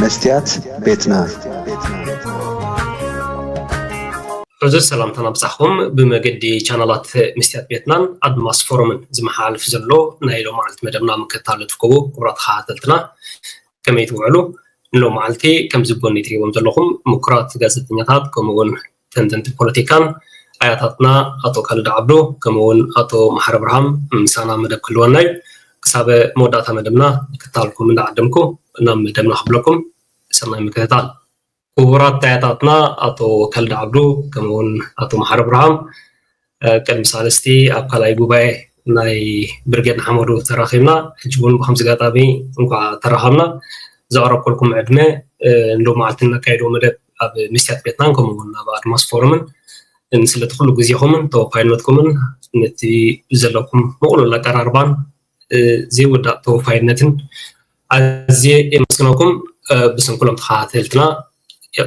መስትያት ቤትና። ሕዙ ሰላምታና ብጻሕኹም ብመገዲ ቻናላት መስትያት ቤትናን ኣድማስ ፎረምን ዝመሓላልፍ ዘሎ ናይ ሎማዓልቲ መደብና ምክትታል ትርከቡ ክቡራት ተኸታተልትና ከመይ ትውዕሉ? ንሎማዓልቲ ከምዚ ጎኒ ትሪእዎም ዘለኹም ምኩራት ጋዜጠኛታት ከምኡ እውን ተንተንቲ ፖለቲካን ኣያታትና ኣቶ ካልድ ዓብዱ ከምኡ እውን ኣቶ መሓሪ ኣብርሃም ምሳና መደብ ክህልወና እዩ። ክሳብ መወዳእታ መደብና ምክትታልኩም እንዳዓደምኩ ናብ መደብና ክብለኩም ሰናይ ምክትታል። ክቡራት ኣያታትና ኣቶ ካልድ ዓብዱ ከምኡ እውን ኣቶ መሓሪ ኣብርሃም ቅድሚ ሳልስቲ ኣብ ካልኣይ ጉባኤ ናይ ብርጌድ ንሓመዱ ተራኺብና። ሕጂ እውን ብከምዚ ኣጋጣሚ እንኳዕ ተራኸብና። ዘቕረብኩልኩም ዕድመ ንሎማዓልቲ ነካይዶ መደብ ኣብ መስትያት ቤትናን ከምኡ እውን ኣብ ኣድማስ ፎረምን ስለቲ ኩሉ ግዜኹምን ተወፋይነትኩምን ነቲ ዘለኩም ምቕሉል ኣቀራርባን ዘይውዳእ ተወፋይነትን ኣዝየ የመስግነኩም። ብስም ኩሎም ተኸታተልትና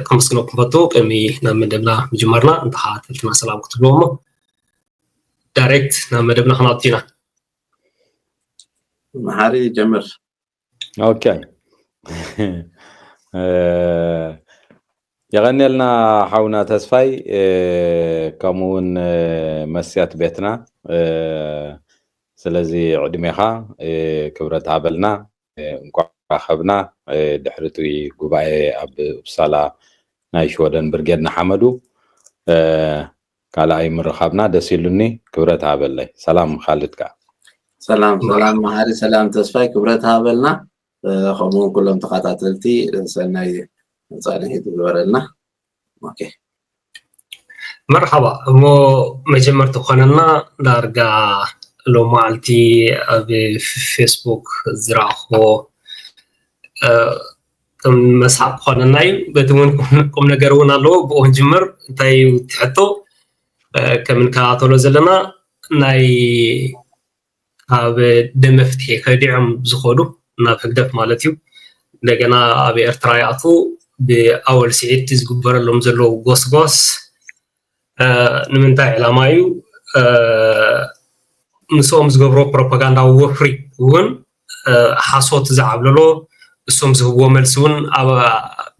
ከመስግነኩም ፈቱ። ቅድሚ ናብ መደብና ምጅማርና ንተኸታተልትና ሰላም ክትብልዎ እሞ ዳይሬክት ናብ መደብና ክነኣቱ ኢና። መሓሪ ጀምር። ኦኬ። የቐንየልና ሓውና ተስፋይ፣ ከምኡ እውን መስትያት ቤትና። ስለዚ ዕድሜኻ ክብረት ሃበልና። እንኳዕ ረኸብና። ድሕሪ እቲ ጉባኤ ኣብ ኡፕሳላ ናይ ሽወደን ብርጌድ ንሓመዱ ካልኣይ ምርኻብና ደስ ኢሉኒ። ክብረት ሃበለይ። ሰላም ካልድ ከኣ። ሰላም ሰላም መሓሪ፣ ሰላም ተስፋይ፣ ክብረት ሃበልና። ከምኡውን ኩሎም ተኸታተልቲ ሰናይ ጻንሒት ይግበረልና። ኦኬ። መርሓባ። እሞ መጀመርቲ ክኾነና ዳርጋ ሎማዓልቲ ኣብ ፌስቡክ ዝረኣኽዎ ከም መስሓቅ ክኾነና እዩ። በቲ እውን ቁም ነገር እውን ኣለዎ። ብኡ ክንጅምር። እንታይ እዩ እቲ ሕቶ? ከም እንከታተሎ ዘለና ናይ ኣብ ደመ ፍትሒ ከዲዖም ዝኸዱ ናብ ህግደፍ ማለት እዩ። እንደገና ኣብ ኤርትራ ይኣትዉ ብኣወል ስዒድ ዝግበረሎም ዘለዉ ጎስጓስ ንምንታይ ዕላማ እዩ? ምስኦም ዝገብሮ ፕሮፓጋንዳዊ ወፍሪ እውን ሓሶት ዝዓብለሎ እሶም ዝህብዎ መልሲ እውን ኣብ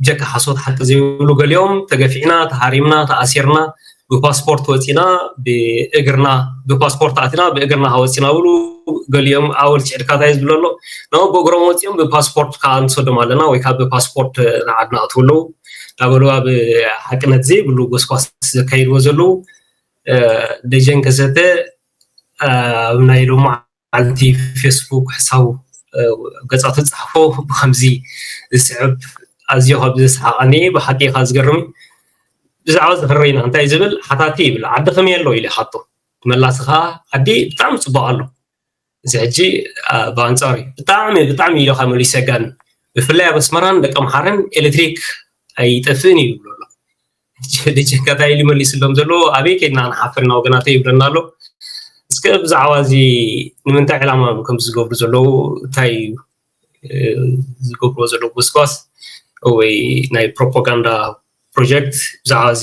ብጀካ ሓሶት ሓቂ ዘይብሉ፣ ገሊኦም ተገፊዕና፣ ተሃሪምና፣ ተኣሲርና፣ ብፓስፖርት ወፂና፣ ብእግርና ብፓስፖርት ኣቲና ብእግርና ወፂና ብሉ፣ ገሊኦም ኣወል ስዒድ ካታይ ዝብሎ ኣሎ። ኖ ብእግሮም ወፂኦም ብፓስፖርት ከዓ ንሰዶም ኣለና ወይ ከዓ ብፓስፖርት ንዓድና ኣትዉ ኣለዉ እናበሉ ኣብ ሓቅነት ዘይብሉ ጎስጓስ ዘካይድዎ ዘለዉ ደጀን ከሰተ ኣብ ናይ ሎማ ዓልቲ ፌስቡክ ሕሳቡ ገጻቱ ዝጸሓፎ ብኸምዚ ዝስዕብ ኣዝዮ ካብ ዘስሓቐኒ ብሓቂ ኢኻ ዝገርም እዩ። ብዛዕባ እዚ ክርኢና እንታይ ዝብል ሓታቲ ይብል ዓዲ ከመይ ኣሎ ኢለ ሓቶ መላሲ ኸዓ ዓዲ ብጣዕሚ ጽቡቕ ኣሎ። እዚ ሕጂ ብኣንጻሩ እዩ ብጣዕሚ ብጣዕሚ ኢሉ ካብ መሊሱ የጋንን ብፍላይ ኣብ ኣስመራን ደቂ ኣምሓራን ኤሌክትሪክ ኣይጠፍእን እዩ ይብሉ ኣሎ። ደጀን ከ እንታይ ኢሉ መሊስሎም ዘሎ ኣበይ ከድና ንሓፍር ኢና ወገናተይ ይብለና ኣሎ። እስከ ብዛዕባ እዚ ንምንታይ ዕላማ ከምዚ ዝገብሩ ዘለዉ እንታይ እዩ ዝገብርዎ ዘለዉ ጎስጓስ ወይ ናይ ፕሮፓጋንዳ ፕሮጀክት ብዛዕባ እዚ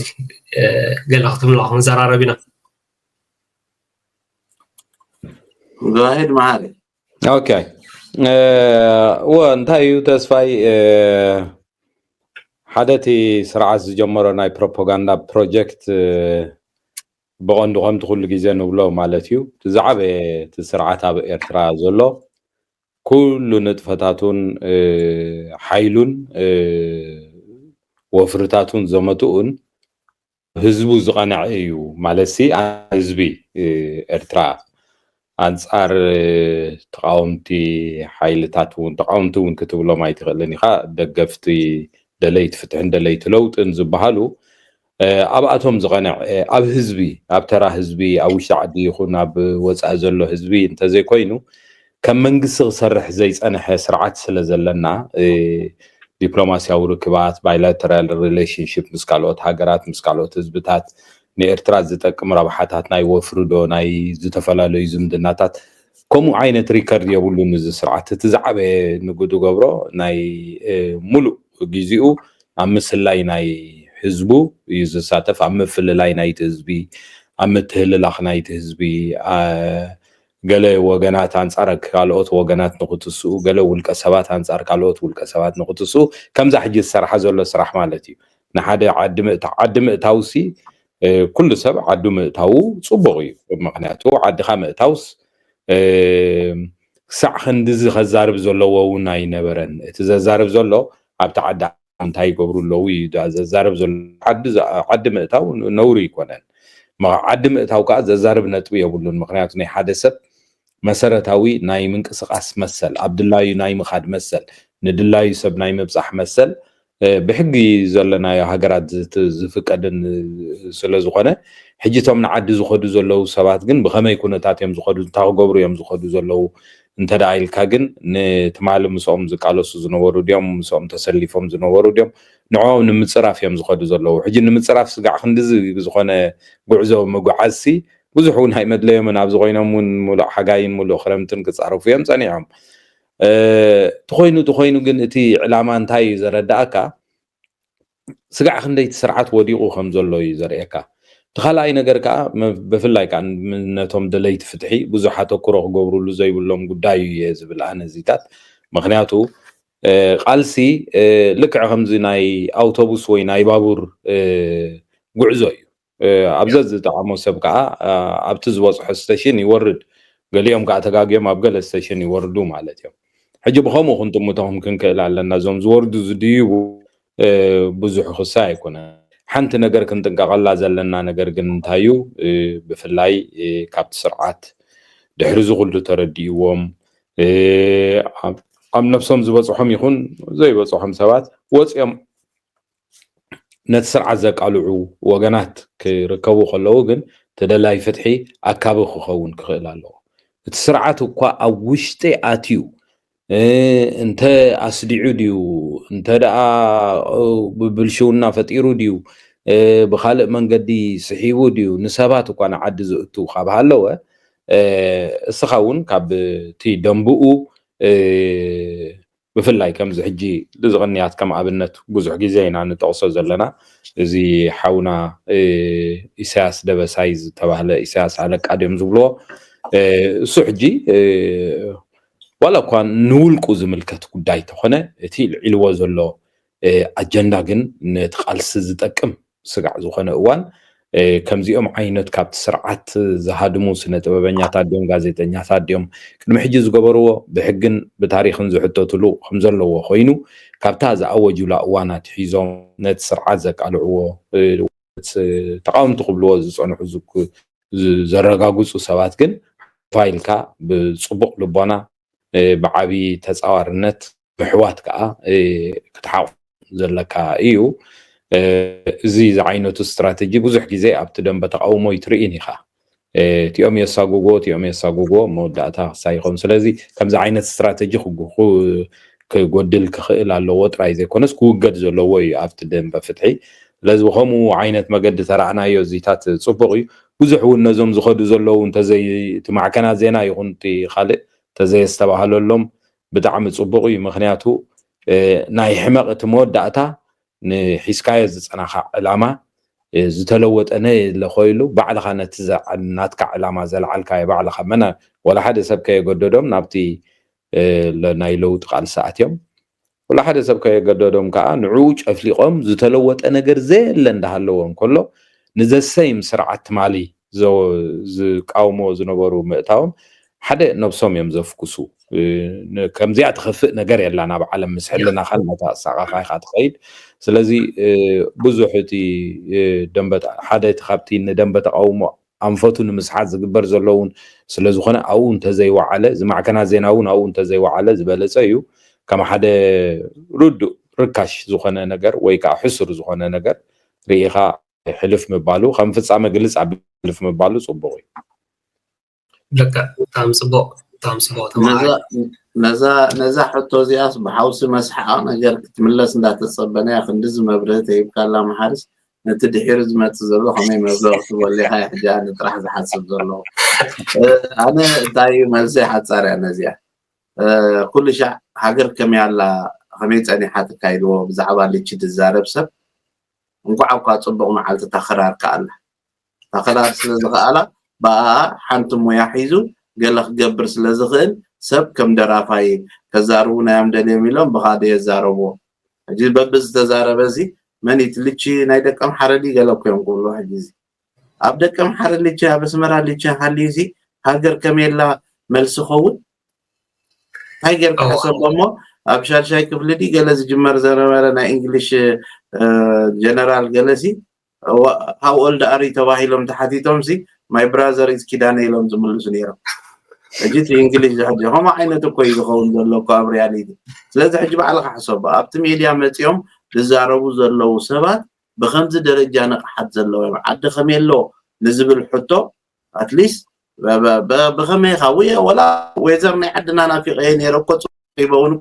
ገለ ክትብልና ክንዘራረብ ኢና። ዛሂድ መሓሪ ኦኬ። እወ እንታይ እዩ ተስፋይ ሓደ እቲ ስርዓት ዝጀመሮ ናይ ፕሮፓጋንዳ ፕሮጀክት ብቐንዱ ከምቲ ኩሉ ግዜ ንብሎ ማለት እዩ እቲ ዝዓበየ እቲ ስርዓት ኣብ ኤርትራ ዘሎ ኩሉ ንጥፈታቱን ሓይሉን ወፍርታቱን ዘመትኡን ህዝቡ ዝቐንዐ እዩ ማለት ሲ ህዝቢ ኤርትራ ኣንጻር ተቃወምቲ ሓይልታት እውን ተቃወምቲ እውን ክትብሎም ኣይትኽእልን ኢኻ ደገፍቲ ደለይቲ ፍትሕን ደለይቲ ለውጥን ዝበሃሉ ኣብኣቶም ዝቐንዕ ኣብ ህዝቢ ኣብ ተራ ህዝቢ ኣብ ውሽጢ ዓዲ ይኹን ኣብ ወፃኢ ዘሎ ህዝቢ እንተዘይኮይኑ ከም መንግስቲ ክሰርሕ ዘይፀንሐ ስርዓት ስለ ዘለና ዲፕሎማስያዊ ርክባት bilateral relationship ምስ ካልኦት ሃገራት ምስ ካልኦት ህዝብታት ንኤርትራ ዝጠቅም ረብሓታት ናይ ወፍሪ ዶ ናይ ዝተፈላለዩ ዝምድናታት ከምኡ ዓይነት ሪከርድ የብሉን እዚ ስርዓት እቲ ዝዓበየ ንግዱ ገብሮ ናይ ሙሉእ ግዜኡ ኣብ ምስላይ ናይ ህዝቡ እዩ ዝሳተፍ ኣብ ምፍልላይ ናይቲ ህዝቢ ኣብ ምትህልላኽ ናይቲ ህዝቢ ገለ ወገናት ኣንጻር ካልኦት ወገናት ንኽትስኡ፣ ገለ ውልቀ ሰባት ኣንጻር ካልኦት ውልቀ ሰባት ንኽትስኡ፣ ከምዛ ሕጂ ዝሰርሓ ዘሎ ስራሕ ማለት እዩ። ንሓደ ዓዲ ምእታ-፣ ዓዲ ምእታውሲ፣ እ፣ ኩሉ ሰብ ዓዱ ምእታዉ ጽቡቕ እዩ። ምኽንያቱ ዓድኻ ምእታውስ፣ እ፣ ክሳዕ ክንድዚ ከዛርብ ዘለዎ እውን ኣይነበረን። እቲ ዘዛርብ ዘሎ ኣብቲ ዓዲ እንታይ ይገብሩ ኣለዉ እዩ ዳ-፣ ዘዛርብ ዘሎ። ዓዲ ዛ-፣ ዓዲ ምእታው ነውሪ ኣይኮነን። ማ-፣ ዓዲ ምእታው ከኣ ዘዛርብ ነጥቢ የብሉን። ምኽንያቱ ናይ ሓደ ሰብ መሰረታዊ ናይ ምንቅስቓስ መሰል፣ ኣብ ድላዩ ናይ ምኻድ መሰል፣ ንድላዩ ሰብ ናይ ምብጻሕ መሰል፣ እ፣ ብሕጊ ዘለናዮ ሃገራት ዝት-፣ ዝፍቀድን ስለ ዝኾነ፣ ሕጂ እቶም ንዓዲ ዝኸዱ ዘለዉ ሰባት ግን ብኸመይ ኩነታት እዮም ዝኸዱ፣ እንታይ ክገብሩ እዮም ዝኸዱ ዘለዉ እንተ ደኣ ኢልካ ግን፣ ንትማሊ ምስኦም ዝቃለሱ ዝነበሩ ድዮም፣ ምስኦም ተሰሊፎም ዝነበሩ ድዮም፣ ንዕኦም ንምጽራፍ እዮም ዝኸዱ ዘለዉ። ሕጂ ንምጽራፍ ስጋዕ ክንድዚ ዝኾነ ጉዕዞ ምጉዓዝሲ ብዙሕ እውን ኣይመድለዮምን። ኣብዚ ኮይኖም እውን ሙሉእ ሓጋይን ሙሉእ ክረምትን ክጻረፉ እዮም ጸኒሖም። እ፣ ተኾይኑ፣ ተኾይኑ ግን እቲ ዕላማ እንታይ እዩ ዘረድኣካ? ስጋዕ ክንደይ እቲ ስርዓት ወዲቑ ከም ዘሎ እዩ ዘርእየካ። እቲ ካልኣይ ነገር ከኣ፣ መ-፣ ብፍላይ ከኣ ም-፣ ነቶም ደለይቲ ፍትሒ ብዙሕ ኣተኩሮ ክገብሩሉ ዘይብሎም ጉዳይ እዩ እየ ዝብል ኣነ እዚታት። ምኽንያቱ፣ እ፣ ቃልሲ፣ እ፣ ልክዕ ከምዚ ናይ ኣውቶቡስ ወይ ናይ ባቡር፣ እ፣ ጉዕዞ እዩ። እ፣ ኣብ ዘዝጠዓሞ ሰብ ከኣ፣ እ፣ ኣብቲ ዝበጽሖ ስቴሽን ይወርድ። ገሊኦም ከኣ ተጋግዮም ኣብ ገለ ስቴሽን ይወርዱ ማለት እዮም። ሕጂ ብኸምኡ ክንጥምቶም ክንክእል ኣለና። እዞም ዝወርዱ ዝድይቡ፣ እ፣ ብዙሕ ክሳይ ኣይኮነን። ሓንቲ ነገር ክንጥንቀቐላ ዘለና ነገር ግን እንታይ እዩ? እ፣ ብፍላይ፣ እ፣ ካብቲ ስርዓት ድሕሪ እዚ ኩሉ ተረዲእዎም፣ እ፣ ኣብ፣ ኣብ ነብሶም ዝበጽሖም ይኹን ዘይበጽሖም ሰባት ወጽዮም ነቲ ስርዓት ዘቃልዑ ወገናት ክርከቡ ከለዉ ግን ተደላይ ፍትሒ ኣካቢ ክኸውን ክኽእል ኣለዎ። እቲ ስርዓት እኳ ኣብ ውሽጢ ኣትዩ፣ እ፣ እንተ ኣስዲዑ ድዩ፣ እንተ ደኣ፣ እ፣ ብብልሽውና ፈጢሩ ድዩ፣ እ፣ ብኻልእ መንገዲ ስሒቡ ድዩ፣ ንሰባት እኳ ንዓዲ ዝእቱ ካብ ሃለወ፣ እ፣ እስኻ እውን ካብ እቲ ደንብኡ፣ እ፣ ብፍላይ ከምዚ ሕጂ እዚ ቅንያት ከም ኣብነት ብዙሕ ግዜ ኢና ንጠቕሶ ዘለና። እዚ ሓውና፣ እ፣ ኢሳያስ ደበሳይ ዝተባህለ፣ ኢሳያስ ኣለቃ ድዮም ዝብልዎ፣ እ፣ እሱ ሕጂ፣ እ፣ ዋላ እኳ ንውልቁ ዝምልከት ጉዳይ ተኾነ፣ እቲ ልዒልዎ ዘሎ፣ እ፣ ኣጀንዳ ግን ነቲ ቃልሲ ዝጠቅም ስጋዕ ዝኾነ እዋን፣ እ፣ ከምዚኦም ዓይነት ካብቲ ስርዓት ዝሃድሙ ስነ ጥበበኛታት ድዮም፣ ጋዜጠኛታት ድዮም፣ ቅድሚ ሕጂ ዝገበርዎ ብሕግን ብታሪኽን ዝሕተትሉ ከም ዘለዎ ኮይኑ፣ ካብታ ዝኣወጁላ እዋን ኣትሒዞም ነቲ ስርዓት ዘቃልዕዎ፣ እ፣ ተቃወምቲ ክብልዎ ዝጸንሑ ዝኩ-፣ ዝ-፣ ዘረጋግጹ ሰባት ግን ፋይልካ ብጽቡቕ ልቦና፣ እ፣ ብዓቢ ተጻዋርነት ምሕዋት ከኣ፣ እ፣ ክትሓቑ ዘለካ እዩ። እ፣ እዚ ዝዓይነቱ ስትራተጂ ብዙሕ ግዜ ኣብቲ ደንበ ተቃውሞ ይትርእን ኢኻ። እ፣ እቲኦም የሳጉጎ፣ እቲኦም የሳጉጎ፣ መወዳእታ ክሳይ ይኸውን። ስለዚ ከምዚ ዓይነት ስትራተጂ ክጉ-፣ ክጎድል ክኽእል ኣለዎ ጥራይ ዘይኮነስ ክውገድ ዘለዎ እዩ ኣብቲ ደንበ ፍትሒ። ስለዚ ብኸምኡ ዓይነት መገዲ ተራእናዮ እዚታት ጽቡቕ እዩ። ብዙሕ እውን ነዞም ዝኸዱ ዘለዉ እንተዘይ-፣ እቲ ማዕከናት ዜና ይኹን እቲ ካልእ እንተዘየስተባህለሎም ብጣዕሚ ጽቡቕ እዩ። ምኽንያቱ፣ እ፣ ናይ ሕመቕ እቲ መወዳእታ ንሒዝካዮ ዝጸናኻ ዕላማ፣ እ፣ ዝተለወጠ ነየለ ኮይሉ ባዕልኻ ነቲ ዘ-፣ ናትካ ዕላማ ዘልዓልካዮ ባዕልኻ መና-፣ ወላ ሓደ ሰብ ከየገደዶም ናብቲ፣ እ፣ ለ-፣ ናይ ለውጢ ቃልሲ ኣትዮም። ወላ ሓደ ሰብ ከየገደዶም ከኣ ንዕኡ ጨፍሊቖም ዝተለወጠ ነገር ዘየለ እንዳሃለዎ እንከሎ ንዘሰይም ስርዓት ትማሊ ዘ-፣ ዝቃወሞ ዝነበሩ ምእታዎም ሓደ ነብሶም እዮም ዘፍኩሱ። እ፣ ን-፣ ከምዚኣ ትኸፍእ ነገር የላን ኣብ ዓለም ምስ ሕልናኻን መተኣሳቓኻ ኢኻ ትኸይድ። ስለዚ፣ እ፣ ብዙሕ እቲ፣ እ፣ ደንበ ተ-፣ ሓደ እቲ ካብቲ ንደንበ ተቃውሞ ኣንፈቱ ንምስሓት ዝግበር ዘሎ እውን ስለ ዝኾነ ኣብኡ እንተዘይወዓለ፣ እዚ ማዕከናት ዜና እውን ኣብኡ እንተዘይወዓለ ዝበለጸ እዩ። ከም ሓደ ርዱእ ርካሽ ዝኾነ ነገር ወይ ከዓ ሕሱር ዝኾነ ነገር ርኢኻ ሕልፍ ምባሉ፣ ከም ፍጻመ ግልጽ ኣቢሉ ሕልፍ ምባሉ ጽቡቕ እዩ። ልክዕ፣ ብጣዕሚ ጽቡቕ፣ ብጣዕሚ ጽቡቕ ተማሃራይ። ነዛ፣ ነዛ፣ ነዛ ሕቶ እዚኣስ ብሓውሲ መስሓቓ ነገር ክትምለስ እንዳተጸበናያ ክንድዚ መብርሂ ተሂብካላ መሓርስ፣ ነቲ ድሒሩ ዝመጽእ ዘሎ ከመይ መብርሂ ክትበሉ ኢኻ? ሕጂ ኣነ ጥራሕ ዝሓስብ ዘለኹ። እ፣ ኣነ እንታይ እዩ መልሰይ ሓጻር እያ ነዚኣ። እ፣ ኩሉ ሻዕ ሃገር ከመይ ኣላ፣ ከመይ ጸኒሓ ተካይድዎ ብዛዕባ ልቺ ዝዛረብ ሰብ፣ እንኳዕ እኳ ጽቡቕ መዓልቲ ታኽራር ከኣላ። ታኽራር ስለ ዝኸኣላ፣ ብኣኣ ሓንቲ ሞያ ሒዙ ገለ ክገብር ስለ ዝኽእል ሰብ ከም ደራፋይ ከዛርቡና እዮም ደልዮም ኢሎም ብኻደ የዛረብዎ። ሕጂ በብዝተዛረበ እዚ መን እዩ ትልቺ ናይ ደቀምሓረ ድዩ ገለ እኮ እዮም ክብሉ። ሕጂ እዚ ኣብ ደቀምሓረ ልቺ ኣብ ኣስመራ ልቺ ሃልዩ እዚ ሃገር ከመየላ መልሲ ኸውን እንታይ ጌርካ ሕሰቦ እሞ ኣብ ሻድሻይ ክፍሊ ድዩ ገለ ዝጅመር ዝነበረ ናይ እንግሊሽ ጀነራል ገለሲ how old are you ተባሂሎም ተሓቲቶም ሲ my brother is ኪዳነ ኢሎም ዝምልሱ ነይሮም። ሕጂ እቲ እንግሊሽ ዝሕጂ ከምኡ ዓይነት እኮ እዩ ዝኸውን ዘሎ እኮ ኣብ ሪያሊቲ። ስለዚ ሕጂ ባዕልካ ሕሰቦ ኣብቲ ሜድያ መፂኦም ዝዛረቡ ዘለዉ ሰባት ብከምዚ ደረጃ ንቕሓት ዘለዎም ዓዲ ከመይ ኣሎ ንዝብል ሕቶ ኣትሊስት ብከመይ ኢኻ ወላ ዌዘር ናይ ዓድና ናፊቐየ ነይረ እኮ ፅቡቅ ይበውን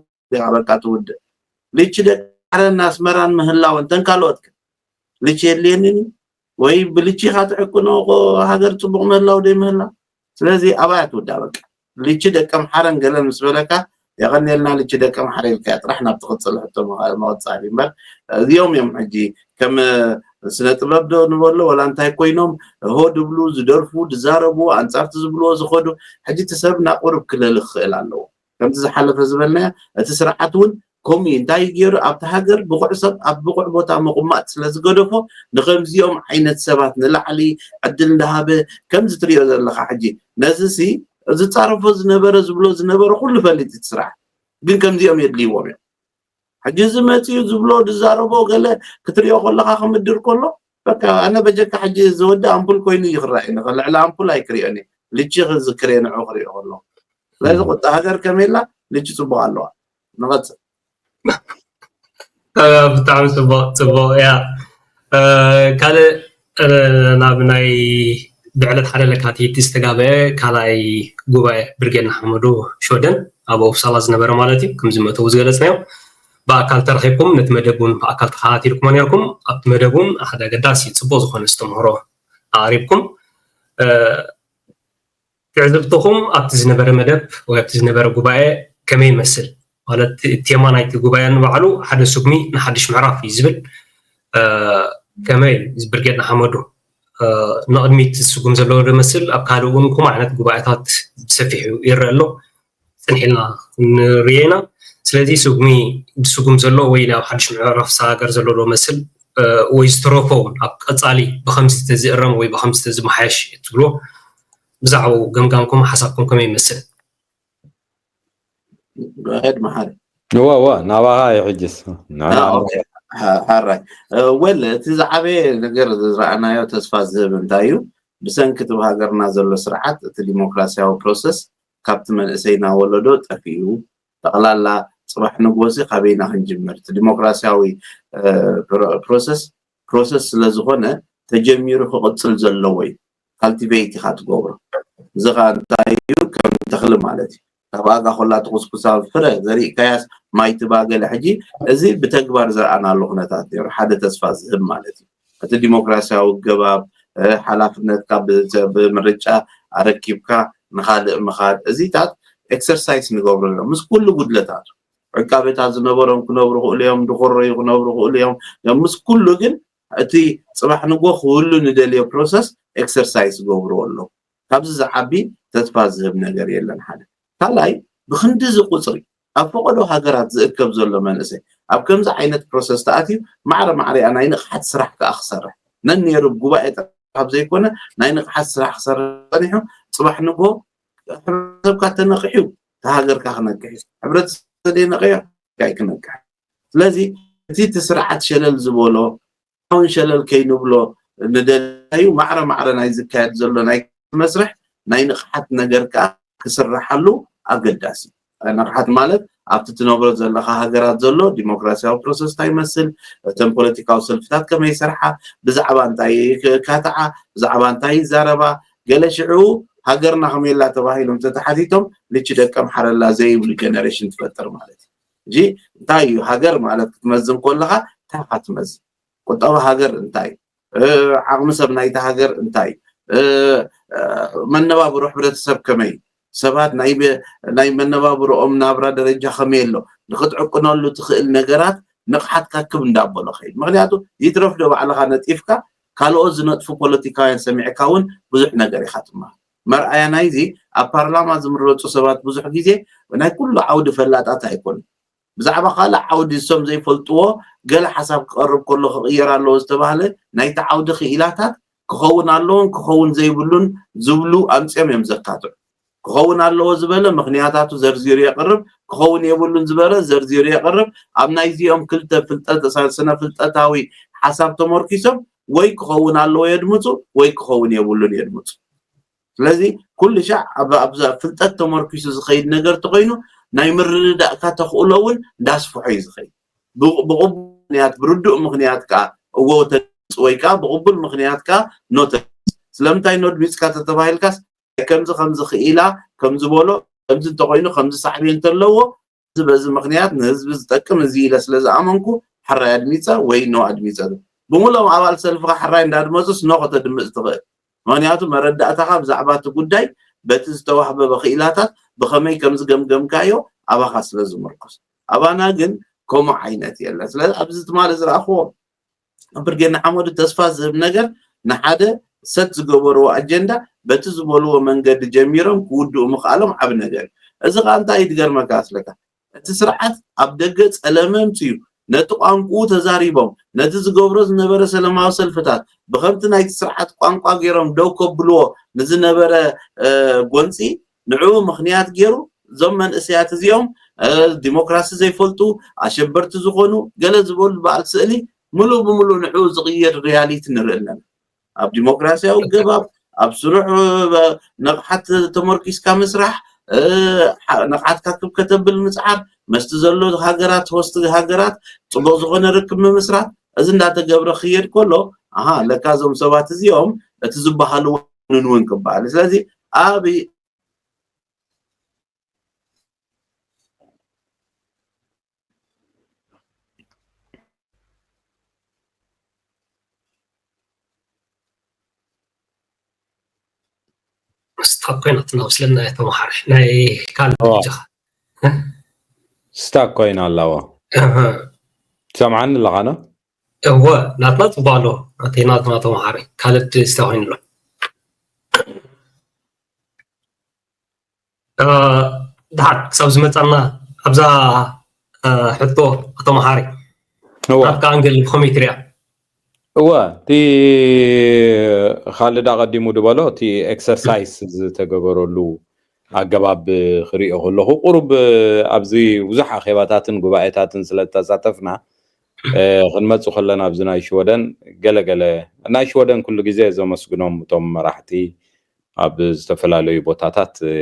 በቃ ትውድእ ልቺ ደቂ ዓረን ኣስመራን ምህላው እንተን ካልኦት ልቺ የድልየንን ወይ ብልቺ ኢኻ ትዕቅኖ ሃገር ፅቡቅ ምህላው ደይ ምህላው ስለዚ ኣባያ ትውዳ በቃ ልቺ ደቀምሓረን ገለን ምስ በለካ የቐንየልና ልቺ ደቀምሓረ ኢልካ ጥራሕ ናብ ትቕፅል ሕቶ መቐፃሊ እምበር እዚኦም እዮም ሕጂ ከም ስነ ጥበብ ዶ ንበሎ ወላ እንታይ ኮይኖም ሆ ድብሉ ዝደርፉ ዝዛረቡ ኣንፃርቲ ዝብልዎ ዝኸዱ ሕጂ እቲ ሰብ ናብ ቁሩብ ክለል ክኽእል ኣለዎ ከምቲ ዝሓለፈ ዝበልናዮ እቲ ስርዓት እውን ከምኡ እዩ እንታይ ገይሩ ኣብቲ ሃገር ብቑዕ ሰብ ኣብ ብቑዕ ቦታ ምቕማጥ ስለ ዝገደፎ ንከምዚኦም ዓይነት ሰባት ንላዕሊ ዕድል እንዳሃበ ከምዚ ትሪኦ ዘለኻ ሕጂ ነዚ ሲ ዝፃረፎ ዝነበረ ዝብሎ ዝነበረ ኩሉ ፈሊጥ እቲ ስርዓት ግን ከምዚኦም የድልይዎም እዮም ሕጂ እዚ መፅኡ ዝብሎ ዝዛረቦ ገለ ክትሪኦ ከለካ ክምድር ከሎ በቃ ኣነ በጀካ ሕጂ ዝወዲ ኣምፑል ኮይኑ እዩ ክረኣይ ንኸ ልዕሊ ኣምፑል ኣይክሪኦን እየ ልቺ ክዝክር እየ ንዑ ክሪኦ ከሎ ስለዚ ቁጣ ሃገር ከመይላ ልቺ ፅቡቅ ኣለዋ ንቐፅል ብጣዕሚ ፅቡቅ ፅቡቅ እያ ካልእ ናብ ናይ ብዕለት ሓደ ለካቲት ዝተጋበአ ካልኣይ ጉባኤ ብርጌድ ንሓመዱ ሸወደን ኣብ ኦፕሳላ ዝነበረ ማለት እዩ ከምዚ መእተዊ ዝገለፅናዮ ብኣካል ተረኪብኩም ነቲ መደብ እውን ብኣካል ተከታቲልኩሞ ነርኩም ኣብቲ መደብ እውን ሓደ ኣገዳሲ ፅቡቅ ዝኮነ ዝተምህሮ ኣቅሪብኩም ትዕዝብትኹም ኣብቲ ዝነበረ መደብ ወይ ኣብቲ ዝነበረ ጉባኤ ከመይ ይመስል ማለት ቴማ ናይቲ ጉባኤ ንባዕሉ ሓደ ስጉሚ ንሓድሽ ምዕራፍ እዩ ዝብል ከመይ ብርጌድ ንሓመዱ ንቕድሚት ዝስጉም ዘለዎ ዝመስል ኣብ ካልእ እውን ከምኡ ዓይነት ጉባኤታት ብሰፊሑ ይረአ ኣሎ ፅንሕ ኢልና ንርኤ ኢና ስለዚ ስጉሚ ዝስጉም ዘሎ ወይ ናብ ሓድሽ ምዕራፍ ዝሰጋገር ዘሎ ዶ መስል ወይ ዝተረፎ እውን ኣብ ቀፃሊ ብከምዚ ተዝእረም ወይ ብከምዚ ተዝመሓየሽ ትብልዎ ብዛዕባኡ ገምጋምኩም ሓሳብኩም ከመይ ይመስል ሄድ መሓሪ እዋ እዋ ናባኻ እዩ ሕጅስ ሓራይ ወል እቲ ዝዓበየ ነገር ዝረኣናዮ ተስፋ ዝህብ እንታይ እዩ ብሰንኪ እቲ ሃገርና ዘሎ ስርዓት እቲ ዲሞክራሲያዊ ፕሮሰስ ካብቲ መንእሰይና ወለዶ ጠፊኡ ጠቕላላ ፅባሕ ንግሆ እዚ ካበይና ክንጅምር እቲ ዲሞክራሲያዊ ፕሮሰስ ፕሮሰስ ስለዝኾነ ተጀሚሩ ክቕፅል ዘለዎ እዩ ካልቲቬት ኢኻ ትገብሮ እዚ ከዓ እንታይ እዩ ከም ተኽሊ ማለት እዩ ካብ ኣጋ ኮላ ትኩስኩሳ ፍረ ዘሪእካያስ ማይ ትባገለ ሕጂ እዚ ብተግባር ዝረኣናሉ ኩነታት ነይሩ ሓደ ተስፋ ዝህብ ማለት እዩ እቲ ዲሞክራሲያዊ ገባብ ሓላፍነትካ ብምርጫ ኣረኪብካ ንካልእ ምኻድ እዚታት ኤክሰርሳይስ ንገብረሎም ምስ ኩሉ ጉድለታቱ ዕቃበታት ዝነበሮም ክነብሩ ክእሉ እዮም ድኮረዩ ክነብሩ ክእሉ እዮም ምስ ኩሉ ግን እቲ ፅባሕ ንጎ ክህሉ ንደልዮ ፕሮሰስ ኤክሰርሳይስ ገብርዎ ኣለዉ ካብዚ ዝዓቢ ተስፋ ዝህብ ነገር የለን ሓደ ካልኣይ ብክንድዚ ቁፅሪ ኣብ ፈቀዶ ሃገራት ዝእከብ ዘሎ መንእሰይ ኣብ ከምዚ ዓይነት ፕሮሰስ ተኣትዩ ማዕረ ማዕሪኣ ናይ ንቕሓት ስራሕ ከዓ ክሰርሕ ነነሩ ጉባኤ ጥራሕ ዘይኮነ ናይ ንቕሓት ስራሕ ክሰርሕ ፀኒሑ ፅባሕ ንጎ ሕብረተሰብካ ተነቂሑ ተሃገርካ ክነቅሕ እዩ ሕብረተሰብ ዘይነቀዮ ክነቅሕ ስለዚ እቲ እቲ ስርዓት ሸለል ዝበሎ እውን ሸለል ከይንብሎ ንደልዩ ማዕረ ማዕረ ናይ ዝካየድ ዘሎ ናይ መስርሕ ናይ ንቕሓት ነገር ከዓ ክስርሓሉ ኣገዳሲ እዩ። ንቕሓት ማለት ኣብቲ ትነብሮ ዘለኻ ሃገራት ዘሎ ዲሞክራሲያዊ ፕሮሰስ እንታይ ይመስል፣ እተን ፖለቲካዊ ሰልፍታት ከመይ ይሰርሓ፣ ብዛዕባ እንታይ ይካትዓ፣ ብዛዕባ እንታይ ይዛረባ፣ ገለ ሽዑ ሃገርና ከመይ ኣላ ተባሂሎም ተተሓቲቶም ልቺ ደቀምሓረ ኣላ ዘይብሉ ጀነሬሽን ትፈጥር ማለት እዩ። ሕጂ እንታይ እዩ ሃገር ማለት ክትመዝን ከለኻ እንታይ ኢኻ ትመዝን? ቁጠባ ሃገር እንታይ ዓቕሚ ሰብ ናይቲ ሃገር እንታይ መነባብሮ ሕብረተሰብ ከመይ ሰባት ናይ መነባብሮኦም ናብራ ደረጃ ከመይ ኣሎ ንክትዕቅነሉ ትኽእል ነገራት ንቕሓትካ ክብ እንዳበሎ ኸይድ ምክንያቱ ይትረፍ ዶ ባዕልኻ ነጢፍካ ካልኦት ዝነጥፉ ፖለቲካውያን ሰሚዕካ እውን ብዙሕ ነገር ኢኻ ትመሃር መርኣያ ናይዚ፣ ኣብ ፓርላማ ዝምረፁ ሰባት ብዙሕ ግዜ ናይ ኩሉ ዓውዲ ፈላጣት ኣይኮኑን። ብዛዕባ ካልእ ዓውዲ እሶም ዘይፈልጥዎ ገለ ሓሳብ ክቐርብ ከሎ ክቕየር ኣለዎ ዝተባህለ ናይቲ ዓውዲ ክኢላታት ክኸውን ኣለዎን ክኸውን ዘይብሉን ዝብሉ ኣምፅኦም እዮም ዘካትዑ። ክኸውን ኣለዎ ዝበለ ምኽንያታቱ ዘርዚሩ የቕርብ፣ ክኸውን የብሉን ዝበለ ዘርዚሩ የቕርብ። ኣብ ናይዚኦም ክልተ ፍልጠት፣ ስነ ፍልጠታዊ ሓሳብ ተመርኪሶም ወይ ክኸውን ኣለዎ የድምፁ ወይ ክኸውን የብሉን የድምፁ። ስለዚ ኩሉ ሻዕ ኣብ ኣብዛ ፍልጠት ተመርኪሱ ዝኸይድ ነገር ተኾይኑ ናይ ምርድዳእካ ተኽእሎ እውን እንዳስፍሖ እዩ ዝኸይድ። ብቕ- ብቕቡል ምኽንያት፣ ብርዱእ ምኽንያት ከዓ እዎ ተድምፅ ወይ ከዓ ብቕቡል ምኽንያት ከዓ ኖ ተድምፅ። ስለምንታይ ኖ ድሚፅካ ተተባሂልካስ ከምዚ ከምዚ ክኢላ ከምዚ በሎ ከምዚ እንተኾይኑ ከምዚ ሳዕቤን እንተለዎ እዚ በዚ ምኽንያት ንህዝቢ ዝጠቅም እዚ ኢለ ስለ ዝኣመንኩ ሕራይ ኣድሚፀ ወይ ኖ ኣድሚፀ። ብምሎም ኣባል ሰልፍኻ ሕራይ እንዳድመፁስ ኖ ከተድምፅ ትኽእል። ምኽንያቱ መረዳእታኻ ብዛዕባ እቲ ጉዳይ በቲ ዝተዋህበ ክኢላታት ብኸመይ ከም ዝገምገምካዮ ኣባኻ ስለ ዝምርኮስ። ኣባና ግን ከምኡ ዓይነት የለን። ስለዚ ኣብዚ ትማሊ ዝረኣኽዎ ኣብ ብርጌድ ንሓመዱ ተስፋ ዝህብ ነገር ንሓደ ሰት ዝገበርዎ ኣጀንዳ በቲ ዝበልዎ መንገዲ ጀሚሮም ክውድኡ ምኽኣሎም ዓቢ ነገር እዩ። እዚ ከዓ እንታይ እዩ ዝገርመካ ኣስለካ? እቲ ስርዓት ኣብ ደገ ጸለመ ኣምጽኡ ነቲ ቋንቋኡ ተዛሪቦም ነቲ ዝገብሮ ዝነበረ ሰላማዊ ሰልፍታት ብከምቲ ናይቲ ስርዓት ቋንቋ ገይሮም ደው ከብልዎ ንዝነበረ ጎንጺ ንዕኡ ምኽንያት ገይሩ እዞም መንእሰያት እዚኦም ዲሞክራሲ ዘይፈልጡ ኣሸበርቲ ዝኾኑ ገለ ዝበሉ በዓል ስእሊ ምሉእ ብምሉእ ንዕኡ ዝቕይር ሪያሊቲ ንርኢ ኣለና። ኣብ ዲሞክራሲያዊ ገባብ ኣብ ስሩዕ ንቕሓት ተመርኪስካ ምስራሕ፣ ንቕሓትካ ክብ ከተብል ምፅዓር፣ መስቲ ዘሎ ሃገራት ሆስት ሃገራት ፅቡቕ ዝኾነ ርክብ ምምስራት፣ እዚ እንዳተገብረ ክየድ ከሎ ኣሃ ለካ እዞም ሰባት እዚኦም እቲ ዝበሃሉ እውን ክበሃል። ስለዚ ኣብ ስታክ ኮይና ትናውስለና እያ ተምሃር ናይ ካልእ እዋ። በጃኻ ስታክ ኮይና ኣለዋ። እህ፣ ትሰምዓኒ ኣለኻ ዶ? እወ ናትና ፅቡቅ ኣሎ ናተይ ናትና ተምሃር ካልድ ስታ ኮይኑሎ እ፣ ድሓር ክሳብ ዝመፃና ኣብዛ እ፣ ሕቶ ኣቶ መሓሪ እዋ ናትካ ኣንግል ብከመይ ትሪኣ እወ እቲ ካልድ ኣቐዲሙ ዝበሎ እቲ ኤክሰርሳይስ ዝተገበረሉ ኣገባብ ክሪኦ ከለኹ ቁሩብ ኣብዚ ብዙሕ ኣኼባታትን ጉባኤታትን ስለ ዝተሳተፍና እ፣ ክንመፁ ከለና ኣብዚ ናይ ሽወደን ገለገለ ናይ ሽወደን ኩሉ ግዜ ዘመስግኖም እቶም መራሕቲ ኣብ ዝተፈላለዩ ቦታታት እ፣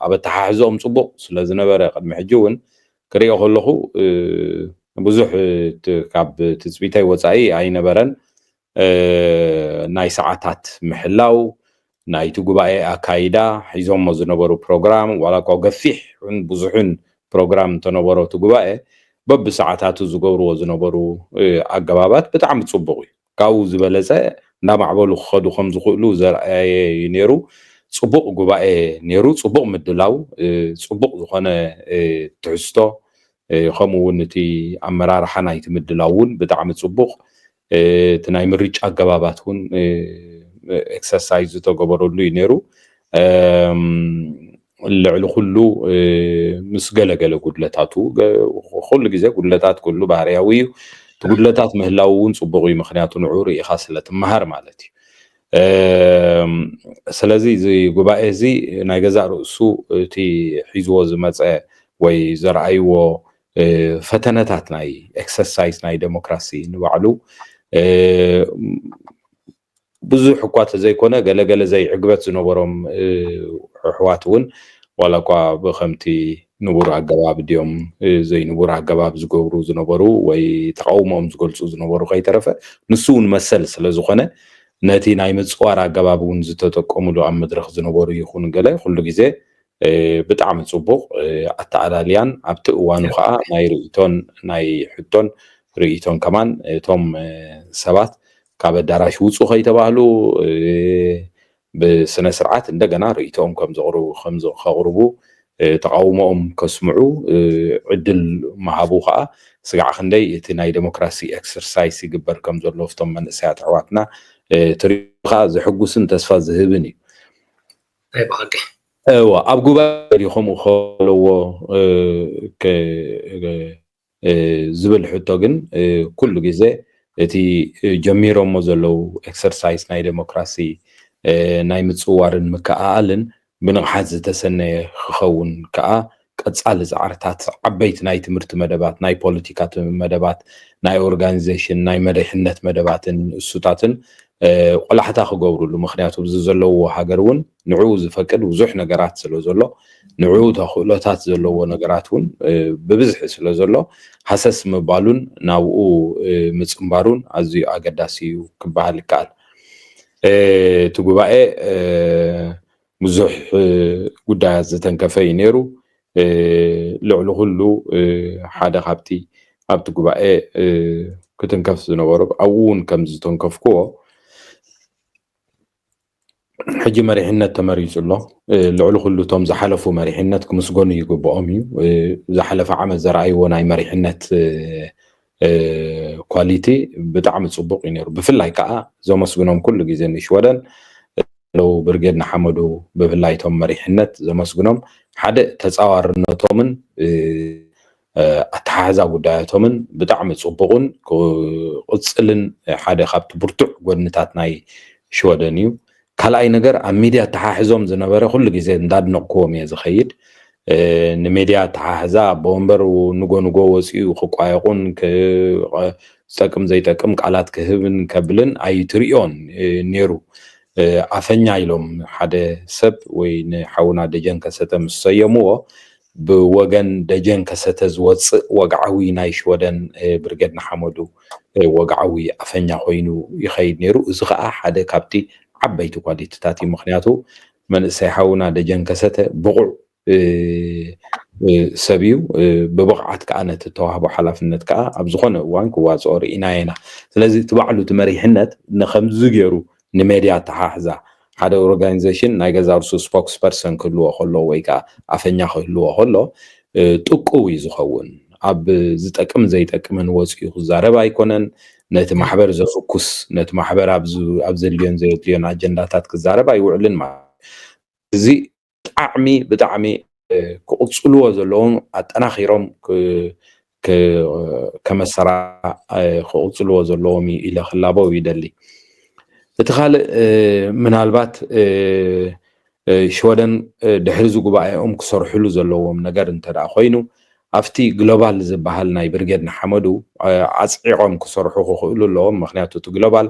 ኣብ ኣተሓሕዝኦም ፅቡቕ ስለ ዝነበረ ቅድሚ ሕጂ እውን ክሪኦ ከለኹ እ፣ ብዙሕ እ፣ ት- ካብ ትፅቢተይ ወፃኢ ኣይነበረን። እ፣ ናይ ሰዓታት ምሕላው ናይቲ ጉባኤ ኣካይዳ ሒዞሞ ዝነበሩ ፕሮግራም ዋላ እኳ ገፊሕ ን ብዙሕን ፕሮግራም እንተነበሮ እቲ ጉባኤ በብሰዓታቱ ዝገብርዎ ዝነበሩ እ፣ ኣገባባት ብጣዕሚ ፅቡቕ እዩ። ካብኡ ዝበለፀ እንዳማዕበሉ ክኸዱ ከም ዝኽእሉ ዘርኣየ እዩ ነይሩ። ፅቡቕ ጉባኤ ነይሩ፣ ፅቡቕ ምድላው፣ እ፣ ፅቡቕ ዝኾነ እ፣ ትሕዝቶ እ፣ ከምኡ እውን እቲ ኣመራርሓ ናይቲ ምድላው እውን ብጣዕሚ ፅቡቕ እ፣ እቲ ናይ ምርጫ ኣገባባት እውን እ፣ ኤክሰርሳይዝ ዝተገበረሉ እዩ ነይሩ። እም፣ ልዕሊ ኩሉ እ፣ ምስ ገለገለ ጉድለታቱ ገ- ኩሉ ግዜ ጉድለታት ኩሉ ባህርያዊ እዩ። እቲ ጉድለታት ምህላው እውን ፅቡቕ እዩ፣ ምክንያቱ ንዑ ርኢኻ ስለ ትመሃር ማለት እዩ። እም፣ ስለዚ እዚ ጉባኤ እዚ ናይ ገዛእ ርእሱ እቲ ሒዝዎ ዝመፀ ወይ ዘርኣይዎ እ፣ ፈተነታት ናይ ኤክሰርሳይዝ ናይ ዴሞክራሲ ንባዕሉ እ፣ ብዙሕ እኳ ተዘይኮነ ገለገለ ዘይዕግበት ዝነበሮም እ፣ ኣሕዋት እውን ዋላ እኳ ብከምቲ ንቡር ኣገባብ ድዮም እ፣ ዘይንቡር ኣገባብ ዝገብሩ ዝነበሩ ወይ ተቃውሞኦም ዝገልፁ ዝነበሩ ከይተረፈ ንሱ እውን መሰል ስለ ዝኾነ ነቲ ናይ ምፅዋር ኣገባብ እውን ዝተጠቀሙሉ ኣብ መድረክ ዝነበሩ ይኹን ገለ ኩሉ ግዜ እ፣ ብጣዕሚ ፅቡቅ እ፣ ኣተኣላልያን ኣብቲ እዋኑ ከዓ ናይ ርእይቶን ናይ ሕቶን ርእይቶን ከማን እቶም እ፣ ሰባት ካብ ኣዳራሽ ውፁ ከይተባህሉ እ፣ ብስነ ስርዓት እንደገና ርእይቶኦም ከም ዘቕርቡ ከም ዘ- ከቕርቡ እ፣ ተቃውሞኦም ከስምዑ እ፣ ዕድል ምሃቡ ከዓ ስጋዕ ክንደይ እቲ ናይ ዴሞክራሲ ኤክሰርሳይስ ይግበር ከም ዘሎ ኣብቶም መንእሰያት ኣሕዋትና እ፣ ትሪኦ ከዓ ዘሕጉስን ተስፋ ዝህብን እዩ። ናይ ብሓቂ እወ ኣብ ጉባኤ ከምኡ ከለዎ ዝብል ሕቶ ግን ኩሉ ግዜ እቲ ጀሚሮሞ ዘለዉ ኤክሰርሳይዝ ናይ ዴሞክራሲ ናይ ምፅዋርን ምክእኣልን ብንቕሓት ዝተሰነየ ክኸውን ከዓ ቀፃሊ ፃዕርታት ዓበይቲ ናይ ትምህርቲ መደባት ናይ ፖለቲካ መደባት ናይ ኦርጋኒዜሽን ናይ መሪሕነት መደባትን እሱታትን ቆላሕታ ክገብሩሉ ምክንያቱ እዚ ዘለዎ ሃገር እውን ንዕኡ ዝፈቅድ ብዙሕ ነገራት ስለ ዘሎ ንዕኡ ተኽእሎታት ዘለዎ ነገራት እውን ብብዝሒ ስለ ዘሎ ሃሰስ ምባሉን ናብኡ ምፅምባሩን ኣዝዩ ኣገዳሲ እዩ ክበሃል ይከኣል። እቲ ጉባኤ ብዙሕ ጉዳያት ዝተንከፈ እዩ ነይሩ። ልዕሊ ኩሉ ሓደ ካብቲ ኣብቲ ጉባኤ ክትንከፍ ዝነበሮ ኣብኡ እውን ከም ዝተንከፍክዎ ሕጂ መሪሕነት ተመሪፁ ኣሎ። ልዕሊ ኩሉ እቶም ዝሓለፉ መሪሕነት ክምስገኑ ይግብኦም እዩ። ዝሓለፈ ዓመት ዘረኣይዎ ናይ መሪሕነት ኳሊቲ ብጣዕሚ ፅቡቅ እዩ ነይሩ። ብፍላይ ከዓ ዘመስግኖም ኩሉ ግዜ ንሽወደን ለው ብርጌድ ንሓመዱ ብፍላይ እቶም መሪሕነት ዘመስግኖም ሓደ ተፃዋርነቶምን ኣተሓሕዛ ጉዳያቶምን ብጣዕሚ ፅቡቅን ክቅፅልን ሓደ ካብቲ ብርቱዕ ጎድንታት ናይ ሽወደን እዩ። ካልኣይ ነገር ኣብ ሚድያ ኣተሓሕዞም ዝነበረ ኩሉ ግዜ እንዳድነቕክዎም እየ ዝኸይድ። ንሜድያ ኣተሓሕዛ ኣቦ ወንበር ንጎ ንጎ ወፂኡ ክቋየቑን ዝጠቅም ዘይጠቅም ቃላት ክህብን ከብልን ኣይትርእዮን ነይሩ። ኣፈኛ ኢሎም ሓደ ሰብ ወይ ንሓውና ደጀን ከሰተ ምስ ሰየምዎ ብወገን ደጀን ከሰተ ዝወፅእ ወግዓዊ ናይ ሽወደን ብርጌድ ንሓመዱ ወግዓዊ ኣፈኛ ኮይኑ ይኸይድ ነይሩ። እዚ ከዓ ሓደ ካብቲ ዓበይቲ ኳሊቲታት እዩ። ምክንያቱ መንእሰይ ሓውና ደጀን ከሰተ ብቑዕ ሰብ እዩ። ብብቕዓት ከዓ ነቲ ተዋህቦ ሓላፍነት ከዓ ኣብ ዝኾነ እዋን ክዋፅኦ ርኢና ኢና። ስለዚ እቲ ባዕሉ እቲ መሪሕነት ንከምዚ ገይሩ ንሜድያ ኣተሓሕዛ ሓደ ኦርጋኒዜሽን ናይ ገዛ ርሱ ስፖክስ ፐርሰን ክህልዎ ከሎ ወይ ከዓ ኣፈኛ ክህልዎ ከሎ ጥቁው እዩ ዝኸውን። ኣብ ዝጠቅም ዘይጠቅምን ወፂኡ ክዛረብ ኣይኮነን። ነቲ ማሕበር ዘፍኩስ ነቲ ማሕበር ኣብ ዘድልዮን ዘየድልዮን ኣጀንዳታት ክዛረብ ኣይውዕልን ማለት እዚ ብጣዕሚ ብጣዕሚ ክቕፅልዎ ዘለዎም ኣጠናኺሮም ከመሰራ ክቕፅልዎ ዘለዎም እዩ ኢለ ክላበው ይደሊ። እቲ ካልእ ምናልባት ሽወደን ድሕሪ እዚ ጉባኤኦም ክሰርሕሉ ዘለዎም ነገር እንተ ኮይኑ ኣብቲ ግሎባል ዝበሃል ናይ ብርጌድ ንሓመዱ ኣፅዒቖም ክሰርሑ ክኽእሉ ኣለዎም። ምክንያቱ እቲ ግሎባል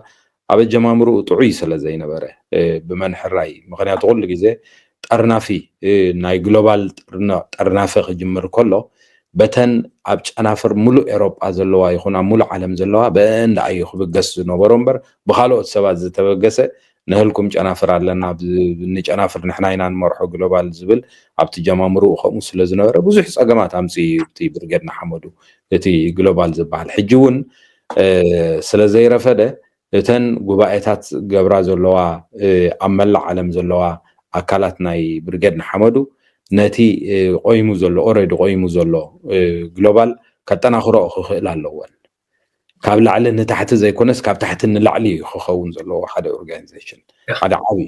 ኣብ ኣጀማምርኡ ጥዑይ ስለ ዘይነበረ ብመንሕራይ ምክንያቱ ኩሉ ግዜ ጠርናፊ ናይ ግሎባል ጠርናፈ ክጅምር ከሎ በተን ኣብ ጨናፍር ሙሉእ ኤሮጳ ዘለዋ ይኹን ኣብ ሙሉእ ዓለም ዘለዋ በአን ደኣ እዩ ክብገስ ዝነበሮ እምበር ብካልኦት ሰባት ዝተበገሰ ንህልኩም ጨናፍር ኣለና ንጨናፍር ንሕና ኢና ንመርሖ ግሎባል ዝብል ኣብቲ ጀማምርኡ ከምኡ ስለ ዝነበረ ብዙሕ ፀገማት ኣምፅኡ እዩ እቲ ብርጌድ ንሓመዱ እቲ ግሎባል ዝበሃል ሕጂ እውን ስለ ዘይረፈደ እተን ጉባኤታት ገብራ ዘለዋ ኣብ መላእ ዓለም ዘለዋ ኣካላት ናይ ብርጌድ ንሓመዱ ነቲ ቆይሙ ዘሎ ኦረዲ ቆይሙ ዘሎ ግሎባል ከጠናኽሮ ክኽእል ኣለወን። ካብ ላዕሊ ንታሕቲ ዘይኮነስ ካብ ታሕቲ ንላዕሊ እዩ ክኸውን ዘለዎ ሓደ ኦርጋኒዜሽን ሓደ ዓብዪ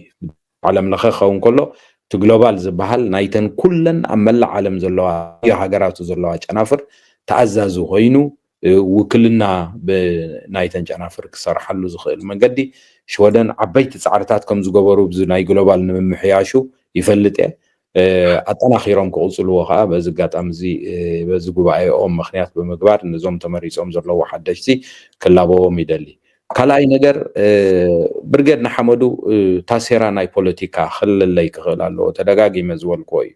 ዓለም ለኸ ክኸውን ከሎ እቲ ግሎባል ዝበሃል ናይተን ኩለን ኣብ መላእ ዓለም ዘለዋ ሃገራቱ ዘለዋ ጨናፍር ተኣዛዚ ኮይኑ ውክልና ናይተን ጨናፍር ክሰርሓሉ ዝኽእል መንገዲ ሽወደን ዓበይቲ ፃዕርታት ከም ዝገበሩ ብዚ ናይ ግሎባል ንምምሕያሹ ይፈልጥ እየ። ኣጠናኺሮም ክቕፅልዎ ከዓ በዚ ኣጋጣሚ እዚ በዚ ጉባኤኦም ምክንያት ብምግባር ነዞም ተመሪፆም ዘለዉ ሓደሽቲ ክላበዎም ይደሊ። ካልኣይ ነገር ብርጌድ ንሓመዱ ታሴራ ናይ ፖለቲካ ክልለይ ክኽእል ኣለዎ ተደጋጊመ ዝበልክዎ እዩ።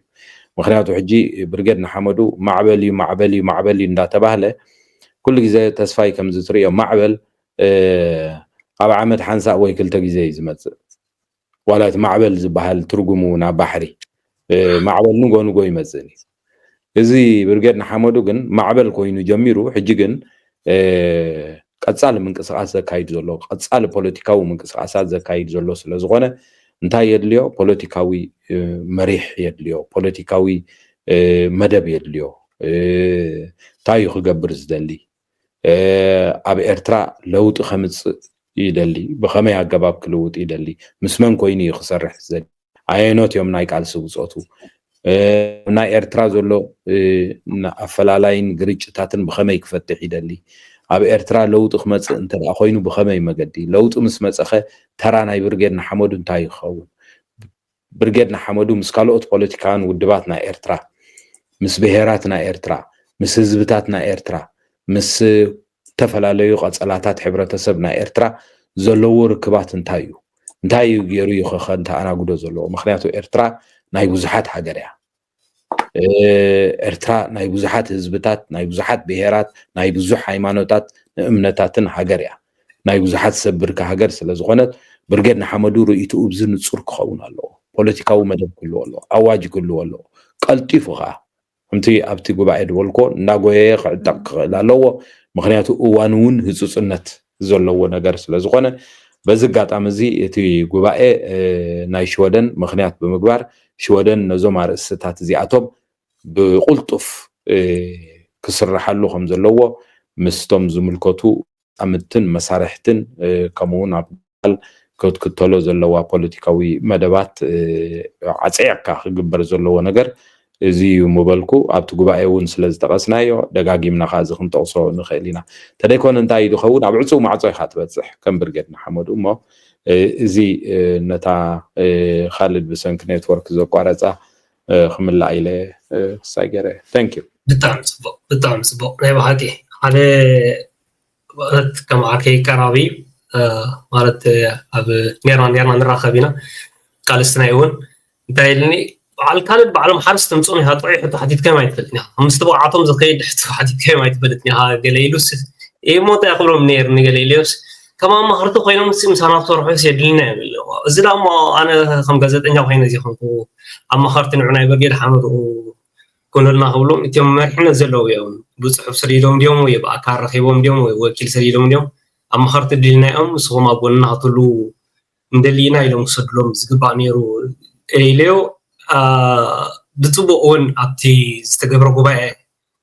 ምክንያቱ ሕጂ ብርጌድ ንሓመዱ ማዕበል እዩ ማዕበል እዩ ማዕበል እዩ እንዳተባህለ ኩሉ ግዜ ተስፋይ ከምዚ ትርእዮ ማዕበል ኣብ ዓመት ሓንሳእ ወይ ክልተ ግዜ እዩ ዝመፅእ። ዋላ እቲ ማዕበል ዝበሃል ትርጉሙ ናብ ባሕሪ ማዕበል ንጎ ንጎ ይመፅእ እዩ። እዚ ብርጌድ ንሓመዱ ግን ማዕበል ኮይኑ ጀሚሩ ሕጂ ግን ቀፃሊ ምንቅስቃስ ዘካይድ ዘሎ ቀፃሊ ፖለቲካዊ ምንቅስቃሳት ዘካይድ ዘሎ ስለ ዝኾነ እንታይ የድልዮ? ፖለቲካዊ መሪሕ የድልዮ፣ ፖለቲካዊ መደብ የድልዮ። እንታይ እዩ ክገብር ዝደሊ? ኣብ ኤርትራ ለውጢ ከምፅእ ይደሊ፣ ብኸመይ ኣገባብ ክልውጥ ይደሊ፣ ምስ መን ኮይኑ እዩ ክሰርሕ ዝደሊ? ኣየኖት እዮም ናይ ቃልሲ ብፆቱ? ናይ ኤርትራ ዘሎ ኣፈላላይን ግርጭታትን ብኸመይ ክፈትሕ ይደሊ? ኣብ ኤርትራ ለውጢ ክመፅእ እንተ ኮይኑ ብኸመይ መገዲ? ለውጢ ምስ መፀኸ ተራ ናይ ብርጌድ ንሓመዱ እንታይ ይኸውን? ብርጌድ ንሓመዱ ምስ ካልኦት ፖለቲካውያን ውድባት ናይ ኤርትራ፣ ምስ ብሄራት ናይ ኤርትራ፣ ምስ ህዝብታት ናይ ኤርትራ፣ ምስ ዝተፈላለዩ ቀፀላታት ሕብረተሰብ ናይ ኤርትራ ዘለዎ ርክባት እንታይ እዩ? እንታይ እዩ ገይሩ ይኸኸ እንተኣናግዶ ዘለዎ? ምክንያቱ ኤርትራ ናይ ብዙሓት ሃገር እያ። ኤርትራ ናይ ብዙሓት ህዝብታት፣ ናይ ብዙሓት ብሄራት፣ ናይ ብዙሕ ሃይማኖታት እምነታትን ሃገር እያ። ናይ ብዙሓት ሰብ ብርኪ ሃገር ስለ ዝኾነት ብርጌድ ንሓመዱ ርእይትኡ ብዚ ንጹር ክኸውን ኣለዎ። ፖለቲካዊ መደብ ክህልዎ ኣለዎ። ኣዋጅ ክህልዎ ኣለዎ። ቀልጢፉ ኸዓ ከምቲ ኣብቲ ጉባኤ ዝበልኮ እናጎየየ ክዕጠቕ ክኽእል ኣለዎ። ምክንያቱ እዋን እውን ህፁፅነት ዘለዎ ነገር ስለ ዝኾነ በዚ ኣጋጣሚ እዚ እቲ ጉባኤ ናይ ሽወደን ምክንያት ብምግባር ሽወደን ነዞም ኣርእስትታት እዚኣቶም ብቁልጡፍ ክስርሓሉ ከም ዘለዎ ምስቶም ዝምልከቱ ኣምትን መሳርሕትን ከምኡ እውን ኣብ ክትክተሎ ዘለዋ ፖለቲካዊ መደባት ዓፀያካ ክግበር ዘለዎ ነገር እዚ እዩ ምበልኩ። ኣብቲ ጉባኤ እውን ስለ ዝጠቐስናዮ ደጋጊምና ከዓ እዚ ክንጠቕሶ ንኽእል ኢና። እንተደይኮነ እንታይ እዩ ዝኸውን? ኣብ ዕፁው ማዕፆ ኢኻ ትበፅሕ ከም ብርጌድ ንሓመዱ እሞ እዚ ነታ ካልድ ብሰንኪ ኔትወርክ ዘቋረፃ ክምላእ ኢለ ክሳይ ገይረ። Thank you። ብጣዕሚ ፅቡቅ፣ ብጣዕሚ ፅቡቅ። ናይ ብሓቂ ሓደ ማለት ከም ዓርከይ ቀራቢ ማለት ኣብ ኔርና ኔርና ንራኸብ ኢና። ቃልስትና እውን እንታይ ኢልኒ በዓል ካልድ በዓሎም ሓርስ ተምፅኦም ኢኻ ጥዑይ ሕቶ ሓቲትካዮም ኣይትፈልጥን ኢኻ። ምስቲ ብቕዓቶም ዝኸይድ ሕቶ ሓቲትካዮም ኣይትፈልጥን ኢኻ ገለ ኢሉስ እሞ እንታይ ክብሎም ነይርኒ ገለ ኢለዮስ ከም ኣማኸርቲ ኮይኖም ሲ ምሳና ክሰርሑ ሲ የድልና እዮም ኣለዎ። እዚ ዳ እሞ ኣነ ከም ጋዜጠኛ ኮይነ እዚ ኮንኩ ኣማኸርቲ ንዑ ናይ ብርጌድ ሓመዱ ኩኑልና ክብሎም እቲኦም መሪሕነት ዘለዉ እዮም። ብፅሑፍ ሰዲዶም ድዮም ወይ ብኣካል ረኺቦም ድዮም ወይ ወኪል ሰዲዶም ድዮም ኣማኸርቲ ድልናዮም ንስኹም ኣብ ጎንና ክትህሉ እንደሊና ኢሎም ክሰድሎም ዝግባእ ነይሩ ኢለዮ። ብፅቡቅ እውን ኣብቲ ዝተገብረ ጉባኤ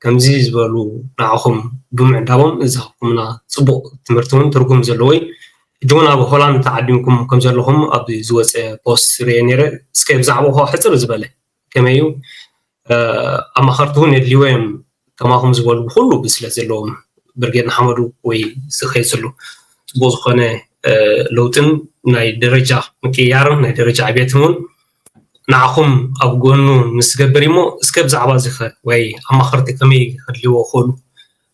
ከምዚ ዝበሉ ንዓኹም ብምዕዳቦም እዚ ሃብኩምና ፅቡቅ ትምህርቲ እውን ትርጉም ዘለዎ እዩ። ሕጂ እውን ኣብ ሆላንድ ተዓዲምኩም ከም ዘለኹም ኣብ ዝወፀ ፖስት ርኤ ነይረ። እስከ ብዛዕባኡ ሕፅር ዝበለ ከመይ እዩ? ኣማኸርቲ እውን የድልይዎ እዮም ከማኹም ዝበሉ ብኩሉ ብስለት ዘለዎም ብርጌድ ንሓመዱ ወይ ዝኸይድ ዘሎ ፅቡቅ ዝኾነ ለውጥን ናይ ደረጃ ምቅያርን ናይ ደረጃ ዕቤትን እውን ንዓኹም ኣብ ጎኑ ምስ ትገብር እሞ እስከ ብዛዕባ እዚ ኸ ወይ ኣማኸርቲ ከመይ ከድልይዎ ክኽእሉ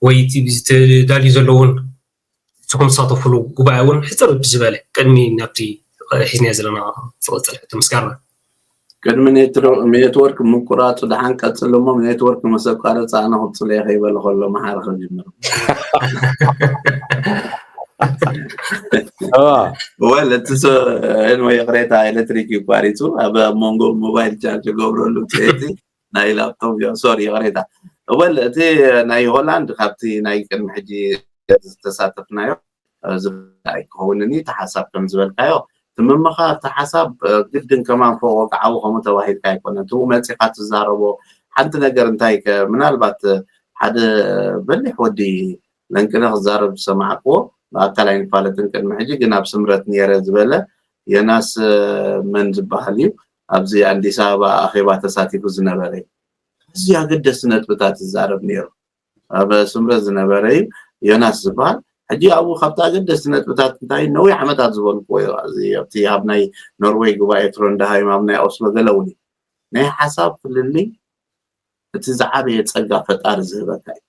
ወይ እቲ ተዳልዩ ዘለውን ንስኹም ትሳተፍሉ ጉባኤ እውን ሕፅር ብዝበለ ቅድሚ ናብቲ ሒዝናዮ ዘለና ዝቕፅል ሕቶ ምስጋና። ቅድሚ ኔትወርክ ምቁራፁ ደሓን ቀፅል እሞ ኔትወርክ ምስ ኣቋረፀ ኣነ ክፅሎ እየ ከይበለ ከሎ መሓሪ ክጅምር ወል እቲ ሰ- ኤንወይ ይቕሬታ ኤሌክትሪክ ይቋሪፁ ኣብ መንጎ ሞባይል ቻርጅ ገብረሉ ፅቲ ናይ ላፕቶፕ እዮም ሶሪ ይቕሬታ ወል እቲ ናይ ሆላንድ ካብቲ ናይ ቅድሚ ሕጂ ዝተሳተፍናዮ ዝብላ ኣይክኸውንን እዩ እቲ ሓሳብ ከም ዝበልካዮ እቲ ምምኻር እቲ ሓሳብ ግድን ከማን ፎቕ ወግዓዊ ከምኡ ተባሂልካ ኣይኮነን ትብኡ መፂኻ ትዛረቦ ሓንቲ ነገር እንታይ ምናልባት ሓደ በሊሕ ወዲ ለንቅነ ክዛረብ ዝሰማዕክዎ ብኣካል ኣይንፋለጥን ቅድሚ ሕጂ ግን ኣብ ስምረት ነይረ ዝበለ ዮናስ መን ዝበሃል እዩ ኣብዚ ኣዲስ ኣበባ ኣኼባ ተሳቲፉ ዝነበረ እዩ ኣዝዩ ኣገደስቲ ነጥብታት ይዛረብ ነይሩ ኣብ ስምረት ዝነበረ እዩ ዮናስ ዝበሃል ሕጂ ኣብኡ ካብቲ ኣገደስቲ ነጥብታት እንታይ ነዊሕ ዓመታት ዝበልክዎ እዩ ኣብቲ ኣብ ናይ ኖርወይ ጉባኤ ትሮንዳሃይም ኣብ ናይ ኦስሎ ገለ እውን እዩ ናይ ሓሳብ ፍልልይ እቲ ዝዓበየ ጸጋ ፈጣሪ ዝህበካ እዩ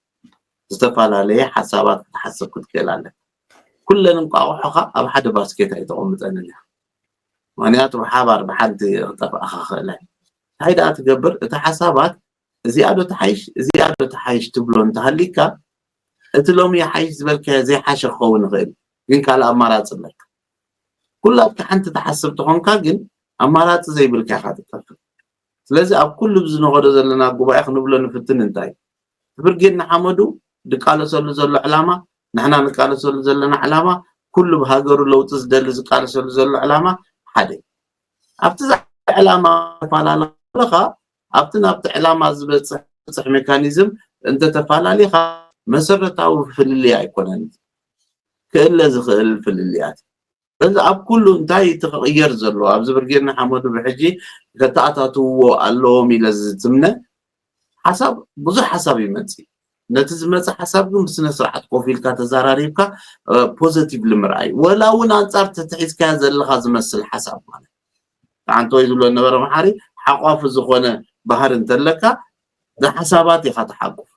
ዝተፈላለየ ሓሳባት ክትሓስብ ክትክእል ኣለካ ኩለን እንቋቑሖኻ ኣብ ሓደ ባስኬት ኣይተቐምጠንን እያ ምክንያቱ ብሓባር ብሓንቲ ክጠፍኣኻ ክእለ እንታይ ደኣ ትገብር እቲ ሓሳባት እዚኣ ዶ ትሓይሽ እዚኣ ዶ ትሓይሽ ትብሎ እንተሃሊካ እቲ ሎሚ ይሓይሽ ዝበልካዮ ዘይሓሸ ክኸውን ይኽእል ግን ካልእ ኣማራፂ ኣለካ ኩላትካ ሓንቲ ትሓስብ ተኾንካ ግን ኣማራፂ ዘይብልካ ኢኻ ትጠፍእ ስለዚ ኣብ ኩሉ ዝንኸዶ ዘለና ጉባኤ ክንብሎ ንፍትን እንታይ እቲ ብርጌድ ንሓመዱ ዝቃለሰሉ ዘሎ ዕላማ ንሕና ንቃለሰሉ ዘለና ዕላማ ኩሉ ብሃገሩ ለውጢ ዝደሊ ዝቃለሰሉ ዘሎ ዕላማ ሓደ ኣብቲ ዕላማ ተፈላለኻ ኣብቲ ናብቲ ዕላማ ዝበፅሕ ሜካኒዝም እንተተፈላለኻ መሰረታዊ ፍልልይ ኣይኮነን ክእለ ዝኽእል ፍልልያት ስለዚ ኣብ ኩሉ እንታይ እቲ ክቕየር ዘለዎ ኣብዚ ብርጌድ ንሓመዱ ብሕጂ ከተኣታትውዎ ኣለዎም ኢለ ዝትምነ ሓሳብ ብዙሕ ሓሳብ ይመጽእ። ነቲ ዝመጽእ ሓሳብ ግን ብስነ ስርዓት ኮፍ ኢልካ ተዘራሪብካ ፖዘቲቭሊ ምርኣይ፣ ወላ እውን ኣንጻር ተትሒዝካዮ ዘለኻ ዝመስል ሓሳብ ማለት ኣንተ ወይ ዝብሎ ነበረ መሓሪ ሓቋፊ ዝኾነ ባህሪ እንተለካ ንሓሳባት ኢኻ ትሓቁፍ።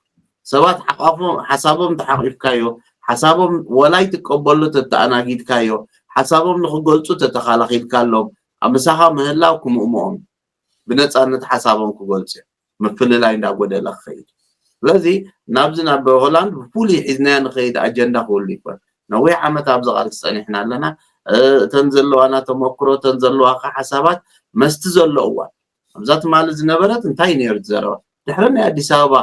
ሰባት ሓቋፎም ሓሳቦም ተሓቂፍካዮ ሓሳቦም ወላይ ትቀበሎ ተተኣናጊድካዮ ሓሳቦም ንክገልፁ ተተኻላኺልካሎም ምሳኻ ምህላው ክምእምኦም ብነፃነት ሓሳቦም ክገልፁ እዮም። ምፍልላይ እንዳጎደለ ክኸይድ ስለዚ ናብዚ ናብ ሆላንድ ብፍሉይ ሒዝናዮ ንኸይድ ኣጀንዳ ክህሉ ይኮን። ነዊሕ ዓመት ኣብዚ ቃልሲ ፀኒሕና ኣለና። እተን ዘለዋና ተመክሮ እተን ዘለዋካ ሓሳባት መስቲ ዘሎ እዋን ኣብዛ ትማሊ ዝነበረት እንታይ ነይሩ ዘረባ ድሕሪ ናይ ኣዲስ ኣበባ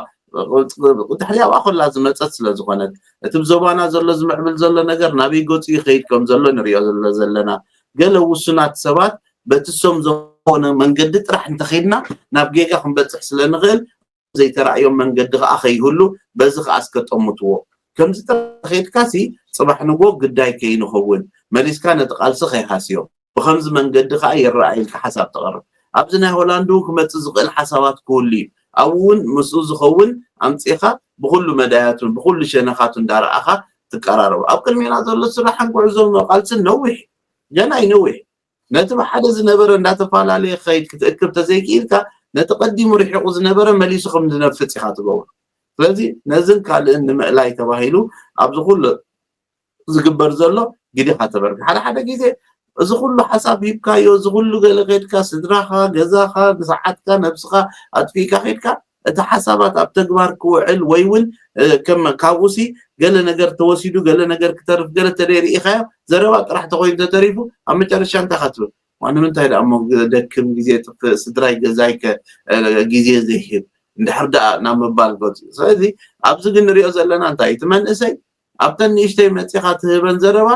ድሕሪ ኣብኣ ኮላ ዝመፀት ስለ ዝኾነት እቲ ብዞባና ዘሎ ዝምዕብል ዘሎ ነገር ናበይ ገፁ ይኸይድ ከም ዘሎ ንሪኦ ዘሎ ዘለና ገለ ውሱናት ሰባት በቲ ሶም ዝኾነ መንገዲ ጥራሕ እንተኸይድና ናብ ጌጋ ክንበፅሕ ስለ ንኽእል ዘይተራእዮም መንገዲ ከዓ ከይህሉ በዚ ከዓ እስከጠምትዎ ከምዚ ጥራሕ ከይድካ ሲ ፅባሕ ንጎ ግዳይ ከይንኸውን መሊስካ ነቲ ቃልሲ ከይሃስዮ ብኸምዚ መንገዲ ከዓ ይረኣይ ኢልካ ሓሳብ ተቕርብ ኣብዚ ናይ ሆላንድ እውን ክመፅእ ዝኽእል ሓሳባት ክህሉ እዩ ኣብኡ እውን ምስኡ ዝኸውን ኣምፂእኻ ብኩሉ መዳያቱን ብኩሉ ሸነኻቱ እንዳረኣኻ ትቀራረቡ ኣብ ቅድሜና ዘሎ ስራሕን ጉዕዞ ቃልስን ነዊሕ ገና ይነዊሕ ነቲ ብሓደ ዝነበረ እንዳተፈላለየ ክኸይድ ክትእክብ ተዘይክኢልካ ነቲ ቀዲሙ ርሒቑ ዝነበረ መሊሱ ከም ዝነፍፅ ኢኻ ትገብሮ ስለዚ ነዝን ካልእን ንምእላይ ተባሂሉ ኣብዚ ኩሉ ዝግበር ዘሎ ግዲኻ ተበርክ ሓደ ሓደ ግዜ እዚ ኩሉ ሓሳብ ሂብካዮ እዚ ኩሉ ገለ ከድካ ስድራኻ ገዛኻ ንሰዓትካ ነብስኻ ኣጥፊእካ ከድካ እቲ ሓሳባት ኣብ ተግባር ክውዕል ወይ እውን ካብኡሲ ገለ ነገር ተወሲዱ ገለ ነገር ክተርፍ ገለ ተደይ ርኢኻዮ ዘረባ ጥራሕ ተኮይኑ ተተሪፉ ኣብ መጨረሻ እንታይ ካ ትብል ዋ ንምንታይ ደኣ እሞ ደክም ግዜ ጥፍእ ስድራይ ገዛይ ከ ግዜ ዘይህብ እንድሕር ደኣ ናብ ምባል ገፁ እዩ ስለዚ ኣብዚ ግን ንሪኦ ዘለና እንታይ እቲ መንእሰይ ኣብተን ንእሽተይ መፂኻ ትህበን ዘረባ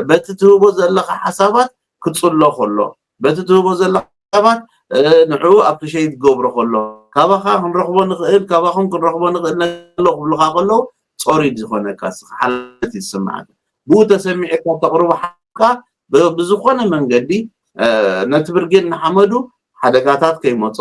በቲ ትህቦ ዘለኻ ሓሳባት ክፅሎ ከሎ በቲ ትህቦ ዘለኻ ሓሳባት ንዕኡ ኣፕሪሼት ክገብሮ ከሎ ካባኻ ክንረኽቦ ንኽእል ካባኹም ክንረኽቦ ንኽእል ነገር ክብሉኻ ከለዉ ፆሪድ ዝኾነካ ስኻ ሓላፍነት ይስምዓካ ብኡ ተሰሚዕካ ተቕርቦ ሓካ ብዝኾነ መንገዲ ነቲ ብርጌድ ንሓመዱ ሓደጋታት ከይመፆ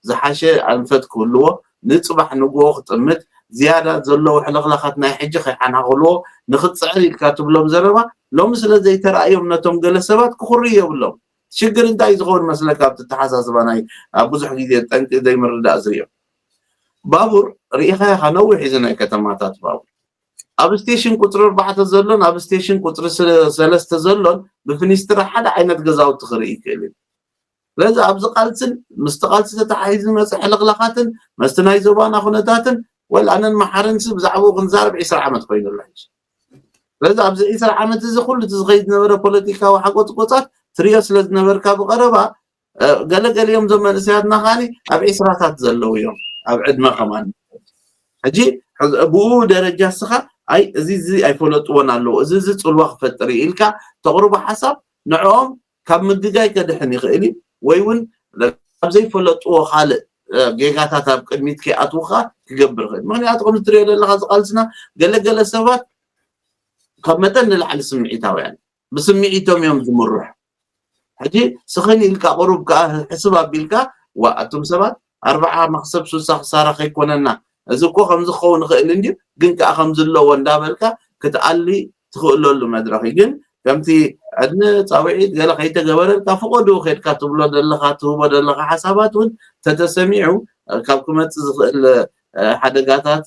ዝሓሸ ኣንፈት ክህልዎ ንፅባሕ ንግሆ ክጥምት ዝያዳ ዘለዉ ሕልኽላኻት ናይ ሕጂ ከይሓናኽልዎ ንኽትፅዕር ኢልካ ትብሎም ዘረባ ሎሚ ስለ ዘይተረኣዮም ነቶም ገለ ሰባት ክኹርዩ የብሎም ሽግር እንታይ ዝኸውን መስለካ ኣብቲ ተሓሳስባ ናይ ኣብ ብዙሕ ግዜ ጠንቂ ዘይምርዳእ ዝሪኦ ባቡር ርኢኻያ ካ ነዊሕ እዚ ናይ ከተማታት ባቡር ኣብ ስቴሽን ቁፅሪ ኣርባዕተ ዘሎን ኣብ ስቴሽን ቁፅሪ ሰለስተ ዘሎን ብፍኒስትራ ሓደ ዓይነት ገዛውቲ ክርኢ ይክእል እዩ ስለዚ ኣብዚ ቃልስን ምስቲ ቃልሲ ተተሓሒዙ ዝመፀ ሕልኽላኻትን መስቲ ናይ ዞባና ኩነታትን ወል ኣነን መሓርን ሲ ብዛዕባኡ ክንዛረብ ዒስራ ዓመት ኮይኑ ኣሎ ሕጂ ስለዚ ኣብዚ ዒስራ ዓመት እዚ ኩሉ እቲ ዝኸይድ ዝነበረ ፖለቲካዊ ሓቆፅቆፃት ትሪኦ ስለ ዝነበርካ ብቐረባ ገለገሊኦም ዞም መንእሰያትና ከዓኒ ኣብ ዒስራታት ዘለዉ እዮም ኣብ ዕድመ ከማን ሕጂ ብኡ ደረጃ ስኻ ኣይ እዚ እዚ ኣይፈለጥዎን ኣለዉ እዚ እዚ ፅልዋ ክፈጥር እዩ ኢልካ ተቕርቦ ሓሳብ ንዕኦም ካብ ምግጋይ ከድሕን ይኽእል እዩ ወይ እውን ካብ ዘይፈለጥዎ ካልእ ጌጋታት ኣብ ቅድሚት ከይኣትዉ ከዓ ክገብር ይኽእል ምክንያቱ ከም ትሪኦ ዘለካ ዝቃልስና ገለገለ ሰባት ካብ መጠን ንላዕሊ ስምዒታውያን ብስምዒቶም እዮም ዝምርሑ ሕጂ ስኽን ኢልካ ቁሩብ ከዓ ሕስብ ኣቢልካ ዋ ኣቱም ሰባት ኣርባዓ መክሰብ ሱሳ ክሳራ ከይኮነና እዚ እኮ ከምዚ ክኸውን ይኽእል እንድዩ ግን ከዓ ከምዚ ኣለዎ እንዳበልካ ክትኣሊ ትኽእለሉ መድረኽ እዩ ግን ከምቲ ዕድመ ፃውዒት ገለ ከይተገበረልካ ፍቐዱ ከድካ ትብሎ ዘለኻ ትህቦ ዘለኻ ሓሳባት እውን ተተሰሚዑ ካብ ክመፅእ ዝኽእል ሓደጋታት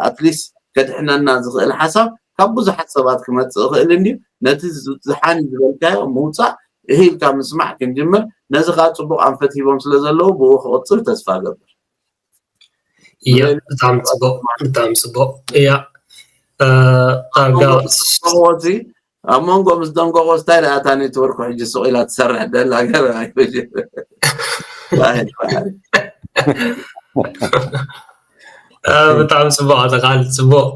ኣትሊስት ከድሕነና ዝኽእል ሓሳብ ካብ ብዙሓት ሰባት ክመፅእ ይኽእል እንድዩ ነቲ ዝሓን ዝበልካዮ ምውፃእ እህ ኢልካ ምስማዕ ክንጅምር ነዚ ከዓ ፅቡቅ ኣንፈት ሂቦም ስለ ዘለዉ ብኡ ክቕፅል ተስፋ ገብር እያ ብጣዕሚ ፅቡቅ ብጣዕሚ ፅቡቅ እያ ዳርጋ ሞት ኣብ መንጎ ምስ ደንቆቆ ስታይ ደኣ እታ ኔትወርክ ሕጂ ሱቕ ኢላ ትሰርሕ ደላ ገር ብጣዕሚ ፅቡቅ ኣተቃል ፅቡቅ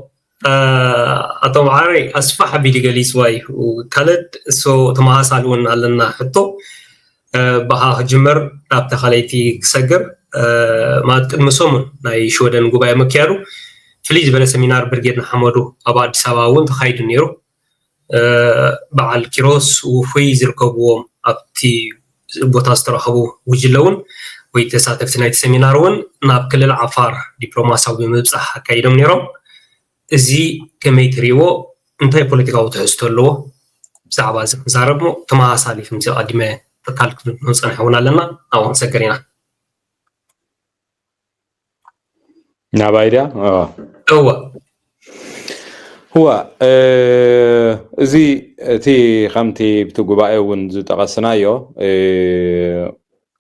ኣቶ መዓረይ ኣስፋሕ ኣቢሉ ገሊፅዋ እዩ ካልድ እሶ ተመሳሳሊ እውን ኣለና ሕቶ ብኻ ክጅምር ናብታ ካልኣይቲ ክሰግር ማለት ቅድሚ ሰሙን ናይ ሽወደን ጉባኤ ምክያዱ ፍልይ ዝበለ ሰሚናር ብርጌድ ንሓመዱ ኣብ ኣዲስ ኣበባ እውን ተኻይዱ ነይሩ በዓል ኪሮስ ውፉይ ዝርከብዎም ኣብቲ ቦታ ዝተረኸቡ ጉጅለ እውን ወይ ተሳተፍቲ ናይቲ ሰሚናር እውን ናብ ክልል ዓፋር ዲፕሎማሲያዊ ብምብፃሕ ኣካይዶም ነይሮም። እዚ ከመይ ትሪእዎ? እንታይ ፖለቲካዊ ትሕዝቶ ኣለዎ? ብዛዕባ እዚ ክንዛረብ እሞ ተመሳሳሊ ከምዚ ቀዲመ ተካል ክንጸንሕ እውን ኣለና። ኣብኡ ክንሰግር ኢና። ናባይ ድያ? እወ እወ። እዚ እቲ ከምቲ ብቲ ጉባኤ እውን ዝጠቐስናዮ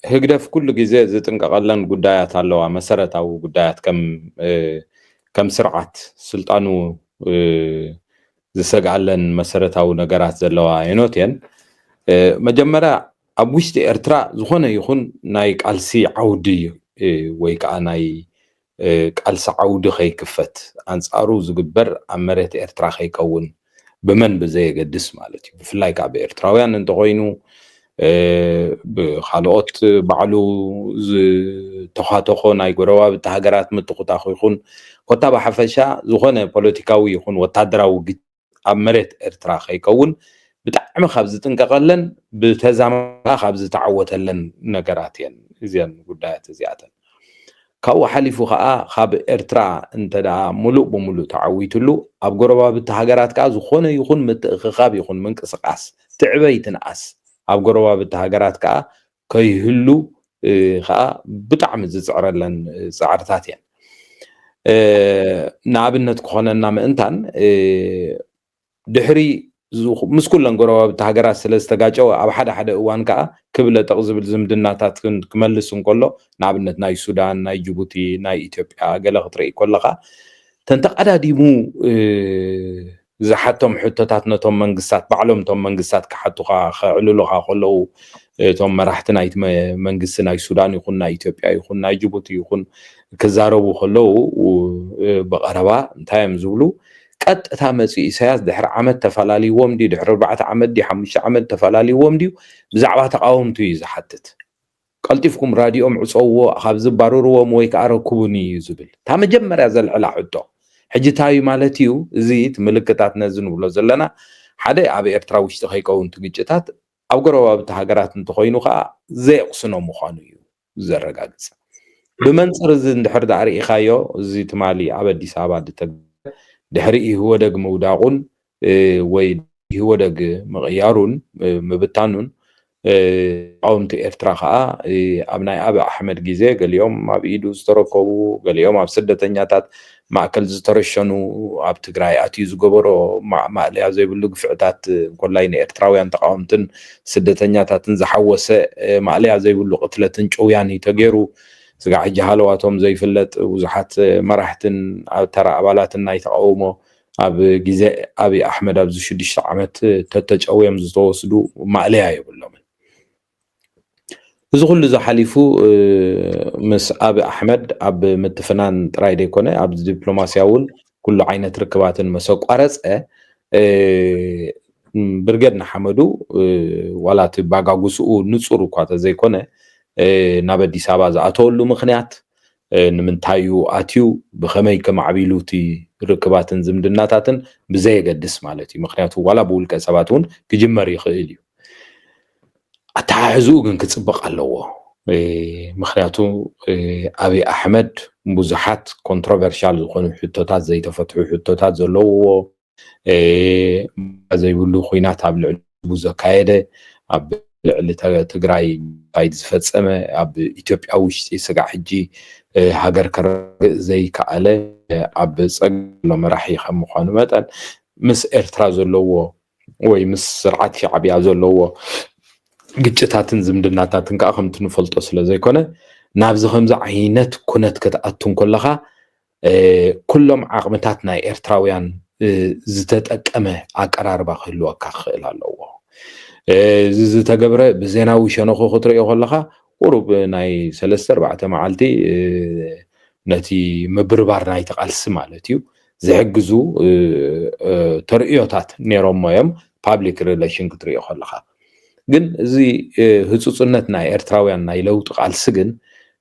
ህግደፍ ኩሉ ግዜ ዝጥንቀቐለን ጉዳያት ኣለዋ። መሰረታዊ ጉዳያት ከም ከም ስርዓት ስልጣኑ ዝሰግኣለን መሰረታዊ ነገራት ዘለዋ የኖት እየን። መጀመርያ ኣብ ውሽጢ ኤርትራ ዝኾነ ይኹን ናይ ቃልሲ ዓውዲ ወይ ከዓ ናይ ቃልሲ ዓውዲ ከይክፈት፣ ኣንፃሩ ዝግበር ኣብ መሬት ኤርትራ ከይከውን ብመን ብዘየገድስ ማለት እዩ። ብፍላይ ከዓ ብኤርትራውያን እንተኮይኑ ብካልኦት ባዕሉ ዝተኳተኮ ናይ ጎረባብቲ ሃገራት ምትኩታኩ ይኹን ኮታ ብሓፈሻ ዝኾነ ፖለቲካዊ ይኹን ወታደራዊ ግጭት ኣብ መሬት ኤርትራ ከይከውን ብጣዕሚ ካብ ዝጥንቀቐለን ብተዛማኻ ካብ ዝተዓወተለን ነገራት እየን እዚን ጉዳያት እዚኣተን። ካብኡ ሓሊፉ ከዓ ካብ ኤርትራ እንተ ደኣ ሙሉእ ብሙሉእ ተዓዊትሉ ኣብ ጎረባብቲ ሃገራት ከዓ ዝኾነ ይኹን ምትእኽኻብ ይኹን ምንቅስቃስ ትዕበይ ትንኣስ ኣብ ጎረባብቲ ሃገራት ከዓ ከይህሉ ከዓ ብጣዕሚ ዝፅዕረለን ፃዕርታት እየን። ንኣብነት ክኾነና ምእንታን ድሕሪ ምስ ኩለን ጎረባብቲ ሃገራት ስለ ዝተጋጨወ ኣብ ሓደ ሓደ እዋን ከዓ ክብለጠቕ ዝብል ዝምድናታት ክመልስ እንከሎ ንኣብነት ናይ ሱዳን፣ ናይ ጅቡቲ፣ ናይ ኢትዮጵያ ገለ ክትርኢ ከለኻ ተንተቀዳዲሙ ዝሓቶም ሕቶታት ነቶም መንግስታት ባዕሎም እቶም መንግስታት ክሓቱኻ ከዕልሉኻ ከለዉ እቶም መራሕቲ ናይቲ መንግስቲ ናይ ሱዳን ይኹን ናይ ኢትዮጵያ ይኹን ናይ ጅቡቲ ይኹን ክዛረቡ ከለዉ ብቐረባ እንታይ እዮም ዝብሉ? ቀጥታ መፂኡ ኢሳያስ ድሕሪ ዓመት ተፈላልይዎም ድዩ ድሕሪ ኣርባዕተ ዓመት ድዩ ሓሙሽተ ዓመት ተፈላልይዎም ድዩ ብዛዕባ ተቃወምቱ እዩ ዝሓትት። ቀልጢፍኩም ራድዮም ዕፀውዎ ካብ ዝባረርዎም ወይ ከዓ ረክቡኒ እዩ ዝብል እታ መጀመርያ ዘልዕላ ሕቶ። ሕጂ እንታይ እዩ ማለት እዩ? እዚ እቲ ምልክታት ነዚ ንብሎ ዘለና ሓደ ኣብ ኤርትራ ውሽጢ ከይከውን እቲ ግጭታት ኣብ ጎረባብቲ ሃገራት እንተኮይኑ ከዓ ዘየቕስኖ ምዃኑ እዩ ዘረጋግፅ። ብመንፅር እዚ እንድሕር ደኣ ርኢኻዮ እዚ ትማሊ ኣብ ኣዲስ ኣበባ ድተገ ድሕሪ ኢህወደግ ምውዳቑን ወይ ኢህወደግ ምቕያሩን ምብታኑን ተቃወምቲ ኤርትራ ከዓ ኣብ ናይ ኣብይ ኣሕመድ ግዜ ገሊኦም ኣብ ኢዱ ዝተረከቡ ገሊኦም ኣብ ስደተኛታት ማእከል ዝተረሸኑ ኣብ ትግራይ ኣትዩ ዝገበሮ ማእለያ ዘይብሉ ግፍዕታት እንኮላይ ንኤርትራውያን ተቃወምትን ስደተኛታትን ዝሓወሰ ማእለያ ዘይብሉ ቅትለትን ጭውያን እዩ ተገይሩ። ስጋዕ ሕጂ ሃለዋቶም ዘይፍለጥ ብዙሓት መራሕትን ኣብ ተራ ኣባላትን ናይ ተቃውሞ ኣብ ግዜ ኣብይ ኣሕመድ ኣብዚ ሽዱሽተ ዓመት ተተጨውዮም ዝተወስዱ ማእለያ የብሎምን። እዚ ኩሉ እዚ ሓሊፉ ምስ ኣብይ ኣሕመድ ኣብ ምትፍናን ጥራይ ዘይኮነ ኣብዚ ዲፕሎማስያ እውን ኩሉ ዓይነት ርክባትን መሰቋረፀ ብርገድ ንሓመዱ ዋላ እቲ ባጋጉስኡ ንፁር እኳ ተዘይኮነ ናብ ኣዲስ ኣበባ ዝኣተወሉ ምክንያት ንምንታይ እዩ ኣትዩ ብከመይ ከማዕቢሉ እቲ ርክባትን ዝምድናታትን ብዘየገድስ ማለት እዩ። ምክንያቱ ዋላ ብውልቀ ሰባት እውን ክጅመር ይኽእል እዩ። ኣተሓሕዝኡ ግን ክፅብቕ ኣለዎ። ምክንያቱ ኣብይ ኣሕመድ ብዙሓት ኮንትሮቨርሻል ዝኾኑ ሕቶታት ዘይተፈትሑ ሕቶታት ዘለውዎ ዘይብሉ ኩናት ኣብ ልዕሊ ህዝቡ ዘካየደ ኣብ ልዕሊ ትግራይ ኖሳይድ ዝፈፀመ ኣብ ኢትዮጵያ ውሽጢ ስጋዕ ሕጂ ሃገር ከረጋግእ ዘይከኣለ ኣብ ፀገም ዘሎ መራሒ ከም ምኳኑ መጠን ምስ ኤርትራ ዘለዎ ወይ ምስ ስርዓት ሻዕብያ ዘለዎ ግጭታትን ዝምድናታትን ከዓ ከምቲ ንፈልጦ ስለ ዘይኮነ ናብዚ ከምዚ ዓይነት ኩነት ክትኣቱ እንከለካ ኩሎም ዓቕምታት ናይ ኤርትራውያን ዝተጠቀመ ኣቀራርባ ክህልወካ ክኽእል ኣለዎ። እዚ ዝተገብረ ብዜናዊ ሸነኹ ክትሪኦ ከለካ ቁሩብ ናይ ሰለስተ ኣርባዕተ መዓልቲ ነቲ ምብርባር ናይቲ ቃልሲ ማለት እዩ ዝሕግዙ ተርእዮታት ነይሮሞ እዮም። ፓብሊክ ሪሌሽን ክትሪኦ ከለካ ግን እዚ ህፁፅነት ናይ ኤርትራውያን ናይ ለውጢ ቃልሲ ግን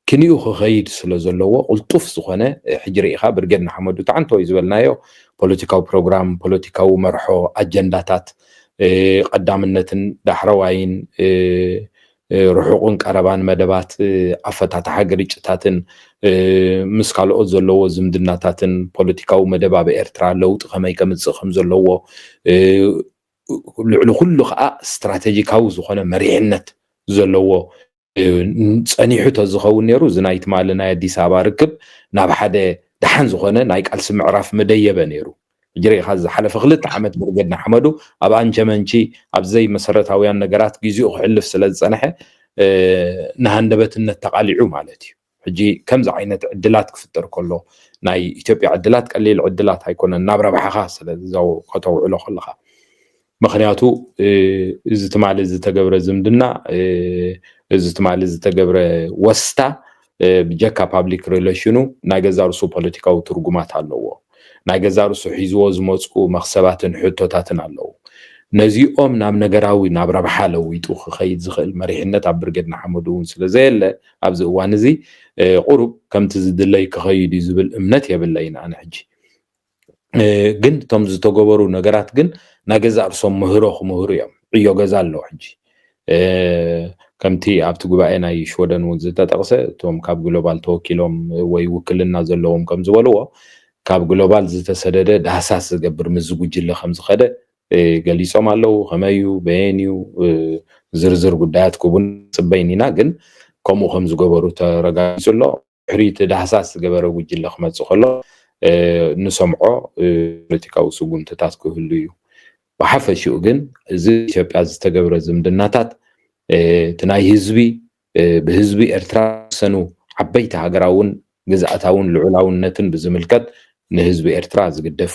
ክንኡ ክኸይድ ስለ ዘለዎ ቅልጡፍ ዝኾነ ሕጂ ርኢኻ ብርጌድ ንሓመዱ ተዓንተወይ ዝበልናዮ ፖለቲካዊ ፕሮግራም፣ ፖለቲካዊ መርሖ፣ ኣጀንዳታት፣ ቀዳምነትን ዳሕረዋይን፣ ርሑቕን ቀረባን መደባት፣ ኣፈታትሓ ግርጭታትን ምስ ካልኦት ዘለዎ ዝምድናታትን ፖለቲካዊ መደብ ኣብ ኤርትራ ለውጢ ከመይ ከምፅእ ከም ዘለዎ፣ ልዕሊ ኩሉ ከዓ ስትራቴጂካዊ ዝኾነ መሪሕነት ዘለዎ ጸኒሑ ተዝኸውን ነይሩ፣ እዚ ናይ ትማሊ ናይ ኣዲስ ኣበባ ርክብ ናብ ሓደ ደሓን ዝኾነ ናይ ቃልሲ ምዕራፍ መደየበ ነይሩ። ሕጂ ርኢኻ ዝሓለፈ ክልተ ዓመት ብርጌድ ንሓመዱ ኣብ ኣንቸመንቺ ኣብ ዘይመሰረታውያን ነገራት ግዜኡ ክሕልፍ ስለ ዝጸንሐ ንሃንደበትነት ተቓሊዑ ማለት እዩ። ሕጂ ከምዚ ዓይነት ዕድላት ክፍጠር ከሎ ናይ ኢትዮጵያ ዕድላት ቀሊል ዕድላት ኣይኮነን ናብ ረብሓኻ ስለ ከተውዕሎ ከለኻ። ምክንያቱ እዚ ትማሊ ዝተገብረ ዝምድና፣ እዚ ትማሊ ዝተገብረ ወስታ ብጀካ ፓብሊክ ሪሌሽኑ ናይ ገዛ ርሱ ፖለቲካዊ ትርጉማት ኣለዎ። ናይ ገዛ ርሱ ሒዝዎ ዝመፁ መክሰባትን ሕቶታትን ኣለዉ። ነዚኦም ናብ ነገራዊ ናብ ረብሓ ለዊጡ ክኸይድ ዝኽእል መሪሕነት ኣብ ብርጌድ ንሓመዱ እውን ስለ ዘየለ ኣብዚ እዋን እዚ ቁሩብ ከምቲ ዝድለይ ክኸይድ እዩ ዝብል እምነት የብለይን ኣነ ሕጂ። ግን እቶም ዝተገበሩ ነገራት ግን ናይ ገዛእ ርሶም ምህሮ ክምህሩ እዮም። ዕዮ ገዛ ኣለዎ ሕጂ። ከምቲ ኣብቲ ጉባኤ ናይ ሽወደን እውን ዝተጠቕሰ እቶም ካብ ግሎባል ተወኪሎም ወይ ውክልና ዘለዎም ከም ዝበልዎ ካብ ግሎባል ዝተሰደደ ዳህሳስ ዝገብር ምስ ጉጅለ ከም ዝኸደ ገሊፆም ኣለዉ። ከመይ እዩ፣ በየን እዩ፣ ዝርዝር ጉዳያት ክቡን ፅበይን ኢና። ግን ከምኡ ከም ዝገበሩ ተረጋጊፁ ኣሎ። ድሕሪ እቲ ዳህሳስ ዝገበረ ጉጅለ ክመፅእ ከሎ ንሰምዖ ፖለቲካዊ ስጉምትታት ክህሉ እዩ። ብሓፈሽኡ ግን እዚ ኢትዮጵያ ዝተገብረ ዝምድናታት እቲ ናይ ህዝቢ ብህዝቢ ኤርትራ ዝሰኑ ዓበይቲ ሃገራውን ግዝኣታውን ልዑላውነትን ብዝምልከት ንህዝቢ ኤርትራ ዝግደፍ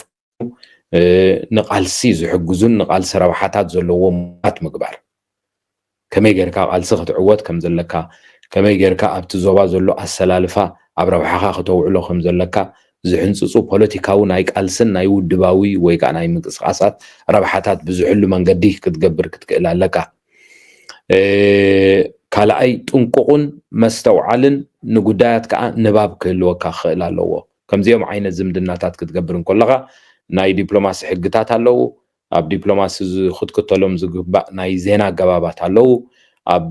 ንቃልሲ ዝሕግዙን ንቃልሲ ረብሓታት ዘለዎም ት ምግባር ከመይ ጌርካ ቃልሲ ክትዕወት ከም ዘለካ፣ ከመይ ጌርካ ኣብቲ ዞባ ዘሎ ኣሰላልፋ ኣብ ረብሓኻ ክተውዕሎ ከም ዘለካ ዝሕንፅፁ ፖለቲካዊ ናይ ቃልስን ናይ ውድባዊ ወይ ከዓ ናይ ምንቅስቃሳት ረብሓታት ብዝሕሉ መንገዲ ክትገብር ክትክእል ኣለካ። ካልኣይ ጥንቁቕን መስተውዓልን ንጉዳያት ከዓ ንባብ ክህልወካ ክኽእል ኣለዎ። ከምዚኦም ዓይነት ዝምድናታት ክትገብር እንከለኻ ናይ ዲፕሎማሲ ሕግታት ኣለዉ። ኣብ ዲፕሎማሲ ክትክተሎም ዝግባእ ናይ ዜና ኣገባባት ኣለዉ። ኣብ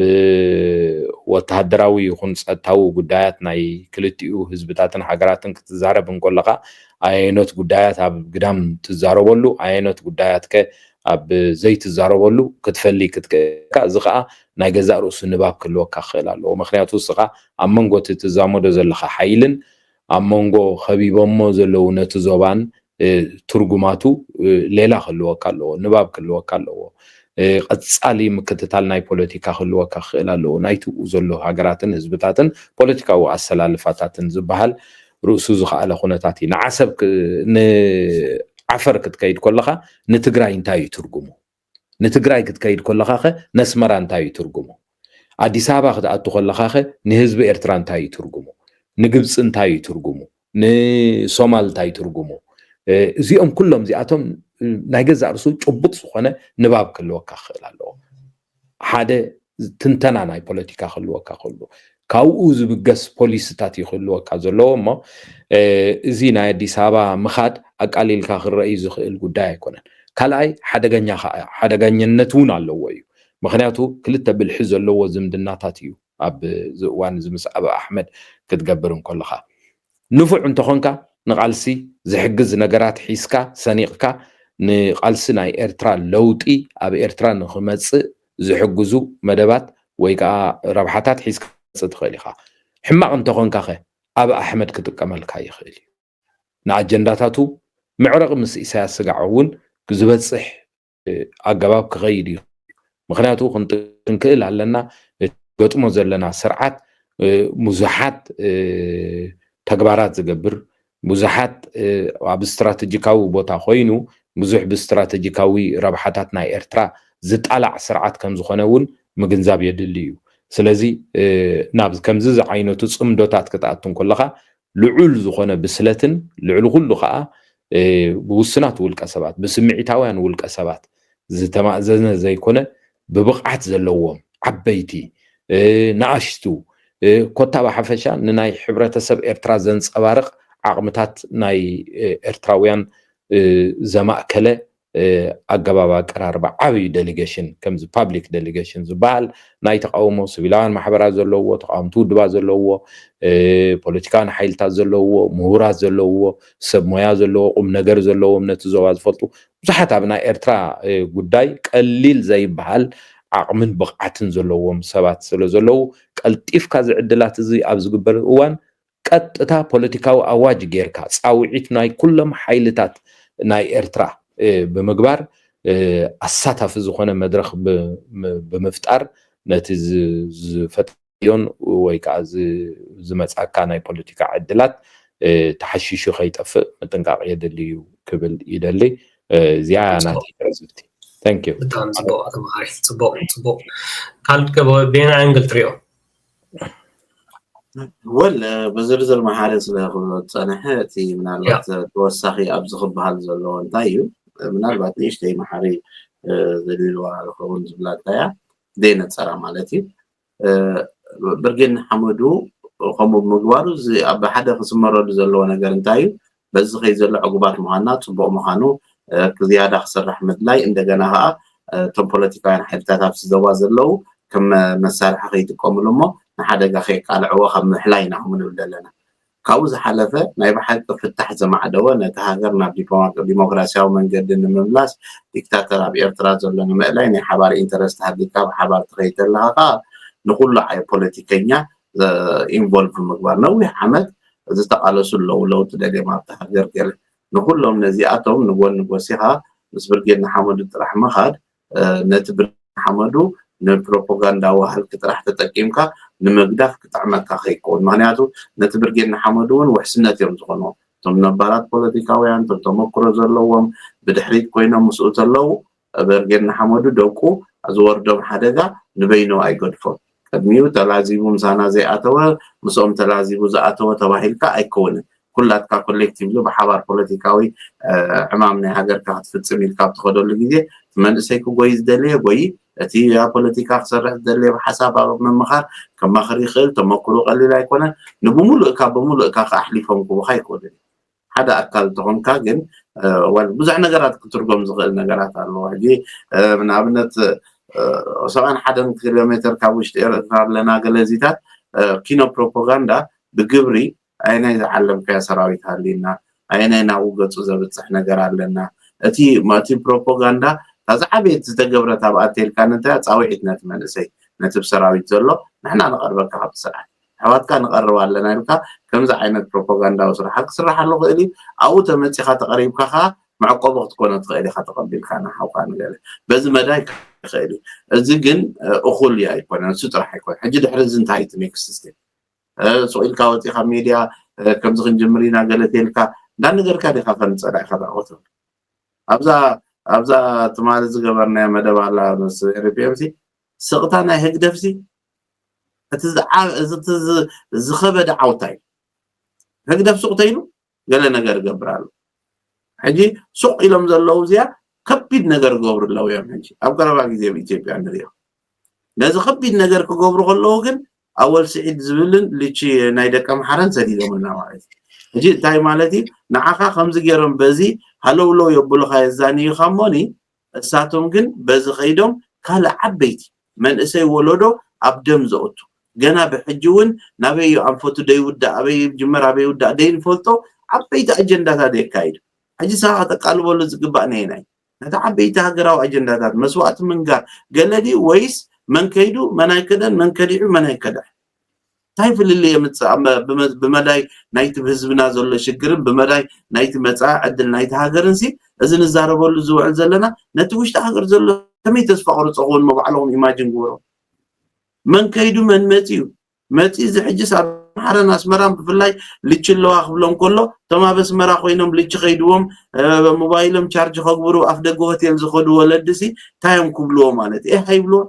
ወተሃደራዊ ይኹን ፀጥታዊ ጉዳያት ናይ ክልቲኡ ህዝብታትን ሃገራትን ክትዛረብ እንከለኻ ኣየኖት ጉዳያት ኣብ ግዳም ትዛረበሉ ኣየኖት ጉዳያት ከ ኣብ ዘይትዛረበሉ ክትፈሊ ክትክእልካ እዚ ከዓ ናይ ገዛእ ርእሱ ንባብ ክህልወካ ክኽእል ኣለዎ። ምክንያቱ እስኻ ኣብ መንጎ እቲ ትዛመዶ ዘለካ ሓይልን ኣብ መንጎ ከቢቦሞ ዘለዉ ነቲ ዞባን ትርጉማቱ ሌላ ክህልወካ ኣለዎ፣ ንባብ ክህልወካ ኣለዎ። ቀፃሊ ምክትታል ናይ ፖለቲካ ክህልወካ ክኽእል ኣለዎ። ናይትኡ ዘሎ ሃገራትን ህዝብታትን ፖለቲካዊ ኣሰላልፋታትን ዝበሃል ርእሱ ዝኸኣለ ኩነታት እዩ። ንዓሰብ ንዓፈር ክትከይድ ከለኻ ንትግራይ እንታይ እዩ ትርጉሙ? ንትግራይ ክትከይድ ከለኻ ኸ ነስመራ እንታይ እዩ ትርጉሙ? ኣዲስ ኣበባ ክትኣቱ ከለኻ ኸ ንህዝቢ ኤርትራ እንታይ እዩ ትርጉሙ? ንግብፂ እንታይ እዩ ትርጉሙ? ንሶማል እንታይ ትርጉሙ? እዚኦም ኩሎም እዚኣቶም ናይ ገዛእ ርሱ ጭቡጥ ዝኾነ ንባብ ክህልወካ ክኽእል ኣለዎ። ሓደ ትንተና ናይ ፖለቲካ ክህልወካ ክህሉ ካብኡ ዝብገስ ፖሊስታት እዩ ክህልወካ ዘለዎ እሞ እዚ ናይ ኣዲስ ኣበባ ምኻድ ኣቃሊልካ ክረኣዩ ዝኽእል ጉዳይ ኣይኮነን። ካልኣይ ሓደገኛ ከዓ ሓደገኛነት እውን ኣለዎ እዩ። ምክንያቱ ክልተ ብልሒ ዘለዎ ዝምድናታት እዩ ኣብዚ እዋን እዚ ምስ ኣብ ኣሕመድ ክትገብር እንከለካ ንፉዕ እንተኾንካ ንቃልሲ ዝሕግዝ ነገራት ሒዝካ ሰኒቕካ ንቃልሲ ናይ ኤርትራ ለውጢ ኣብ ኤርትራ ንክመፅእ ዝሕግዙ መደባት ወይ ከዓ ረብሓታት ሒዝካ ክትመፅእ ትኽእል ኢኻ። ሕማቕ እንተኾንካ ኸ ኣብ ኣሕመድ ክጥቀመልካ ይኽእል እዩ። ንኣጀንዳታቱ መዕረቒ ምስ ኢሳያስ ስጋዕ እውን ዝበፅሕ ኣገባብ ክኸይድ እዩ። ምክንያቱ ክንክእል ኣለና እቲ ገጥሞ ዘለና ስርዓት ብዙሓት ተግባራት ዝገብር ብዙሓት ኣብ ስትራተጂካዊ ቦታ ኮይኑ ብዙሕ ብስትራተጂካዊ ረብሓታት ናይ ኤርትራ ዝጣላዕ ስርዓት ከም ዝኾነ እውን ምግንዛብ የድሊ እዩ። ስለዚ ናብ ከምዚ ዝዓይነቱ ፅምዶታት ክትኣቱ እንከለካ ልዑል ዝኾነ ብስለትን ልዕሊ ኩሉ ከዓ ብውሱናት ውልቀ ሰባት ብስምዒታውያን ውልቀ ሰባት ዝተማእዘነ ዘይኮነ ብብቕዓት ዘለዎም ዓበይቲ ንኣሽቱ ኮታ ብሓፈሻ ንናይ ሕብረተሰብ ኤርትራ ዘንጸባርቕ ዓቕምታት ናይ ኤርትራውያን ዘማእከለ ኣገባብ ኣቀራርባ ዓብዩ ዴሊጌሽን፣ ከምዚ ፓብሊክ ዴሊጌሽን ዝበሃል፣ ናይ ተቃውሞ ሲቪላውያን ማሕበራት ዘለውዎ፣ ተቃወምቲ ውድባት ዘለውዎ፣ ፖለቲካውያን ሓይልታት ዘለውዎ፣ ምሁራት ዘለውዎ፣ ሰብ ሞያ ዘለዎ፣ ቁም ነገር ዘለዎም፣ ነቲ ዞባ ዝፈልጡ ብዙሓት ኣብ ናይ ኤርትራ ጉዳይ ቀሊል ዘይበሃል ዓቕምን ብቕዓትን ዘለዎም ሰባት ስለ ዘለዉ፣ ቀልጢፍካ እዚ ዕድላት እዚ ኣብ ዝግበር እዋን ቀጥታ ፖለቲካዊ ኣዋጅ ጌርካ፣ ጻውዒት ናይ ኩሎም ሓይልታት ናይ ኤርትራ ብምግባር፣ ኣሳታፊ ዝኾነ መድረኽ ብምፍጣር፣ ነቲ ዝፈጠዮን ወይ ከዓ ዝመጻካ ናይ ፖለቲካ ዕድላት ተሓሺሹ ከይጠፍእ ምጥንቃቕ የድሊ እዩ ክብል ይደሊ። እዚኣ ናተይ ትዕዝብቲ። Thank you። ብጣዕሚ ጽቡቕ ኣቶ መሓሪ፣ ጽቡቕ ጽቡቕ። ካልድ ከ በየናይ ኣንግል ትሪኦ? ወል ብዝርዝር መሓሪ ስለ ዝጸንሐ፣ እቲ ምናልባት ተወሳኺ ኣብዚ ክበሃል ዘለዎ እንታይ እዩ፣ ምናልባት ንእሽተይ መሓሪ ዘሊልዋ ዝኸውን ዝብላ እንታይ እያ፣ ዘይነጸራ ማለት እዩ። ብርጌድ ንሓመዱ ከምኡ ብምግባሩ፣ እዚ ኣብ ሓደ ክስመረሉ ዘለዎ ነገር እንታይ እዩ? በዚ ዝኸይድ ዘሎ ዕጉባት ምዃንና፣ ጽቡቕ ምዃኑ፣ ዝያዳ ክስራሕ ምድላይ፣ እንደገና ከዓ እቶም ፖለቲካውያን ሓይልታት ኣብቲ ዞባ ዘለዉ ከም መሳርሒ ከይጥቀምሉ እሞ ንሓደጋ ከየቃልዕዎ ካብ ምሕላይ ኢና ከምኡ ንብል ዘለና። ካብኡ ዝሓለፈ ናይ ብሓቂ ፍታሕ ዘማዕደወ፣ ነቲ ሃገር ናብ ዲሞክራሲያዊ መንገዲ ንምምላስ፣ ዲክታተር ኣብ ኤርትራ ዘሎ ንምእላይ ናይ ሓባር ኢንተረስት ሃሊካ ብሓባር ትኸይድ ተለኻ ከዓ ንኩሉ ዓይ ፖለቲከኛ ኢንቮልቭ ምግባር። ነዊሕ ዓመት ዝተቃለሱ ኣለዉ ለውጢ ደልዮም ኣብቲ ሃገር ገለ። ንኩሎም ነዚኣቶም ንጎኒ ጎሲኻ ምስ ብርጌድ ንሓመዱ ጥራሕ ምኻድ፣ ነቲ ብርጌድ ንሓመዱ ንፕሮፓጋንዳዊ ሃልኪ ጥራሕ ተጠቂምካ ንምግዳፍ ክጥዕመካ ከይከውን። ምክንያቱ ነቲ ብርጌድ ንሓመዱ እውን ውሕስነት እዮም ዝኾንዎ። እቶም ነባራት ፖለቲካውያን፣ እቶም ተመክሮ ዘለዎም፣ ብድሕሪት ኮይኖም ምስኡ ተለዉ፣ ብርጌድ ንሓመዱ ደቁ ዝወርዶም ሓደጋ ንበይኑ ኣይገድፎን። ቅድሚኡ ተላዚቡ ምሳና ዘይኣተወ፣ ምስኦም ተላዚቡ ዝኣተወ ተባሂልካ ኣይከውንን። ኩላትካ ኮሌክቲቭሊ ብሓባር ፖለቲካዊ ዕማም ናይ ሃገርካ ክትፍጽም ኢልካ ኣብ ትኸደሉ ግዜ፣ እቲ መንእሰይ ክጎይ ዝደለየ ጎይ፣ እቲ ኣብ ፖለቲካ ክሰርሕ ዝደለየ ብሓሳብ ኣብ ምምኻር ከማኽር ይኽእል። ተመክሮ ቀሊል ኣይኮነን። ንብሙሉእካ ብሙሉእካ ከኣሕሊፎም ክቡኻ ኣይክእሉን። ሓደ ኣካል ተኾንካ ግን፣ ወል ብዙሕ ነገራት ክትርጎም ዝኽእል ነገራት ኣለዎ። ሕጂ ንኣብነት ሰብዓን ሓደን ኪሎ ሜትር ካብ ውሽጢ ኤርትራ ኣለና ገለ እዚታት ኪኖ ፕሮፓጋንዳ ብግብሪ ኣየናይ ዝዓለምካዮ ሰራዊት ሃልዩና፣ ኣየናይ ናብኡ ገጹ ዘብጽሕ ነገር ኣለና። እቲ እቲ ፕሮፓጋንዳ እታ ዝዓበየት ዝተገብረት ኣብኣ ተልካ እንታይ ጻውዒት ነቲ መንእሰይ ነቲ ብሰራዊት ዘሎ ንሕና ንቐርበካ ካብቲ ስርዓት ኣሕዋትካ ንቐርብ ኣለና ኢልካ ከምዚ ዓይነት ፕሮፓጋንዳዊ ስራሓት ክስራሕ ኣሎ ክእል እዩ። ኣብኡ ተመጺኻ ተቐሪብካ ከዓ መዕቆቢ ክትኮኖ ትኽእል ኢኻ ተቐቢልካ ንሓውካ ንገለ በዚ መዳይ ክኽእል እዩ። እዚ ግን እኹል እዩ ኣይኮነን፣ እሱ ጥራሕ ኣይኮነን። ሕጂ ድሕሪ እዚ እንታይ እቲ ኔክስት ስቴፕ? ሱቕ ኢልካ ወፂኻ ሚድያ ከምዚ ክንጅምር ኢና ገለ ተልካ እንዳነገርካ ዲኻ ከም ፀላኢኻ ተኣወት ኣብዛ ኣብዛ ትማሊ ዝገበርናዮ መደብ ኣላ ምስ ኤርፒኤምሲ ስቕታ ናይ ህግደፍሲ እቲ ዝኸበደ ዓውታ እዩ። ህግደፍ ሱቕ ተይሉ ገለ ነገር ይገብር ኣሎ። ሕጂ ሱቕ ኢሎም ዘለዉ እዚኣ ከቢድ ነገር ይገብሩ ኣለዉ እዮም። ሕጂ ኣብ ቀረባ ግዜ ኣብ ኢትዮጵያ ንሪኦ ነዚ ከቢድ ነገር ክገብሩ ከለዉ ግን ኣወል ስዒድ ዝብልን ልቺ ናይ ደቀ ምሓረን ሰዲዶምና ማለት እዩ። ሕጂ እንታይ ማለት እዩ? ንዓኻ ከምዚ ገይሮም በዚ ሃለውለው የብሉኻ የዛንዩኻ እሞኒ እሳቶም ግን በዚ ከይዶም ካልእ ዓበይቲ መንእሰይ ወለዶ ኣብ ደም ዘእቱ ገና ብሕጂ እውን ናበይ እዩ ኣንፈቱ ደይውዳእ ኣበይ ይጅመር ኣበይ ይውዳእ ደይንፈልጦ ዓበይቲ ኣጀንዳታት የካይዱ። ሕጂ ንስኻ ከተቃልበሉ ዝግባእ ነየናይ ነቲ ዓበይቲ ሃገራዊ ኣጀንዳታት መስዋእቲ ምንጋር ገለ ድዩ ወይስ መን ከይዱ መን ኣይከደን መን ከዲዑ መን ኣይከዳን እንታይ ፍልልይ የምፅእ ብመዳይ ናይቲ ህዝብና ዘሎ ሽግርን ብመዳይ ናይቲ መፃኢ ዕድል ናይቲ ሃገርን ሲ እዚ ንዛረበሉ ዝውዕል ዘለና ነቲ ውሽጢ ሃገር ዘሎ ከመይ ተስፋ ቁርፆ ክውን መባዕልኹም ኢማጅን ግበሮ መን ከይዱ መን መፂኡ መፂ እዚ ሕጅስ ኣብ ኣምሓራን ኣስመራን ብፍላይ ልቺ ኣለዋ ክብሎም ከሎ እቶም ኣብ ኣስመራ ኮይኖም ልቺ ከይድዎም ሞባይሎም ቻርጅ ከግብሩ ኣፍ ደገ ሆቴል ዝኸዱ ወለዲ ሲ እንታይ እዮም ክብልዎ ማለት ኤህ ኣይብልዎ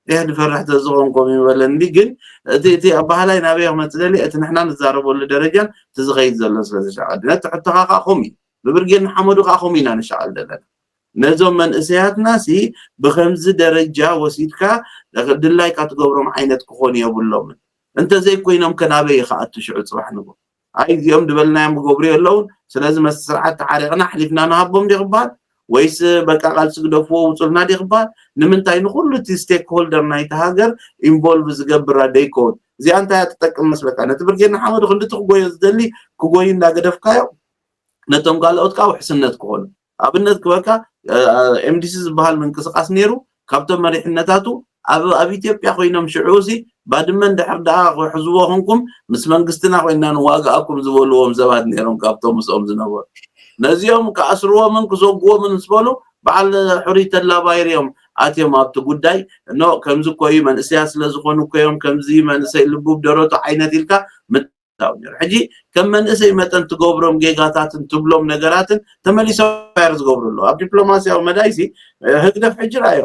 ኤህ ድፈርሕ ተዝኾንኩም ይበለኒ ግን እቲ እቲ ኣባህላይ ናበይ ክመፅእ ደሊ እቲ ንሕና ንዛረበሉ ደረጃን እቲ ዝኸይድ ዘሎ ስለ ዝሸቐል ነቲ ሕቶኻ ከዓ ከምኡ እዩ ብብርጌድ ንሓመዱ ከዓ ከምኡ ኢና ንሸቐል ዘለና ነዞም መንእሰያትና ሲ ብከምዚ ደረጃ ወሲድካ ድላይካ ትገብሮም ዓይነት ክኾኑ የብሎምን እንተዘይኮይኖም ከ ናበይ እዩ ክኣቱ ሽዑ ጽባሕ ንግሆ? ኣይ እዚኦም ዝበልናዮም ክገብሩ የለውን። ስለዚ መስተ ስርዓት ተዓሪቕና ኣሕሊፍና ንሃቦም ድዩ ክበሃል? ወይስ በቃ ቃልሲ ግደፍዎ ውጹልና ድዩ ክበሃል? ንምንታይ ንኹሉ እቲ ስቴክ ሆልደር ናይቲ ሃገር ኢንቮልቭ ዝገብር ደይከውን? እዚኣ እንታይ እያ ትጠቅም መስለካ? ነቲ ብርጌድ ንሓመዱ ክንድቲ ክጎዮ ዝደሊ ክጎዩ እንዳገደፍካዮ ነቶም ካልኦት ከዓ ውሕስነት ክኾኑ። ኣብነት ክበካ ኤምዲሲ ዝበሃል ምንቅስቃስ ነይሩ። ካብቶም መሪሕነታቱ ኣብ ኣብ ኢትዮጵያ ኮይኖም ሽዑ ሲ ባድመ እንድሕር ደኣ ክሕዝዎ ኮንኩም ምስ መንግስትና ኮይና ንዋግኣኩም ዝበልዎም ሰባት ነይሮም ካብቶም ምስኦም ዝነበሩ። ነዚኦም ክኣስርዎምን ክዘግዎምን ምስ በሉ በዓል ሕሩይ ተድላ ባይር እዮም ኣትዮም ኣብቲ ጉዳይ። ኖ ከምዚ እኮ እዩ መንእሰያት ስለ ዝኾኑ እኮ እዮም ከምዚ መንእሰይ ልቡ ብደረቱ ዓይነት ኢልካ ምታው ነይሩ። ሕጂ ከም መንእሰይ መጠን ትገብሮም ጌጋታትን ትብሎም ነገራትን ተመሊሶም ፋየር ዝገብሩ ኣለዉ። ኣብ ዲፕሎማሲያዊ መዳይሲ ህግደፍ ሕጂ ረኣዮ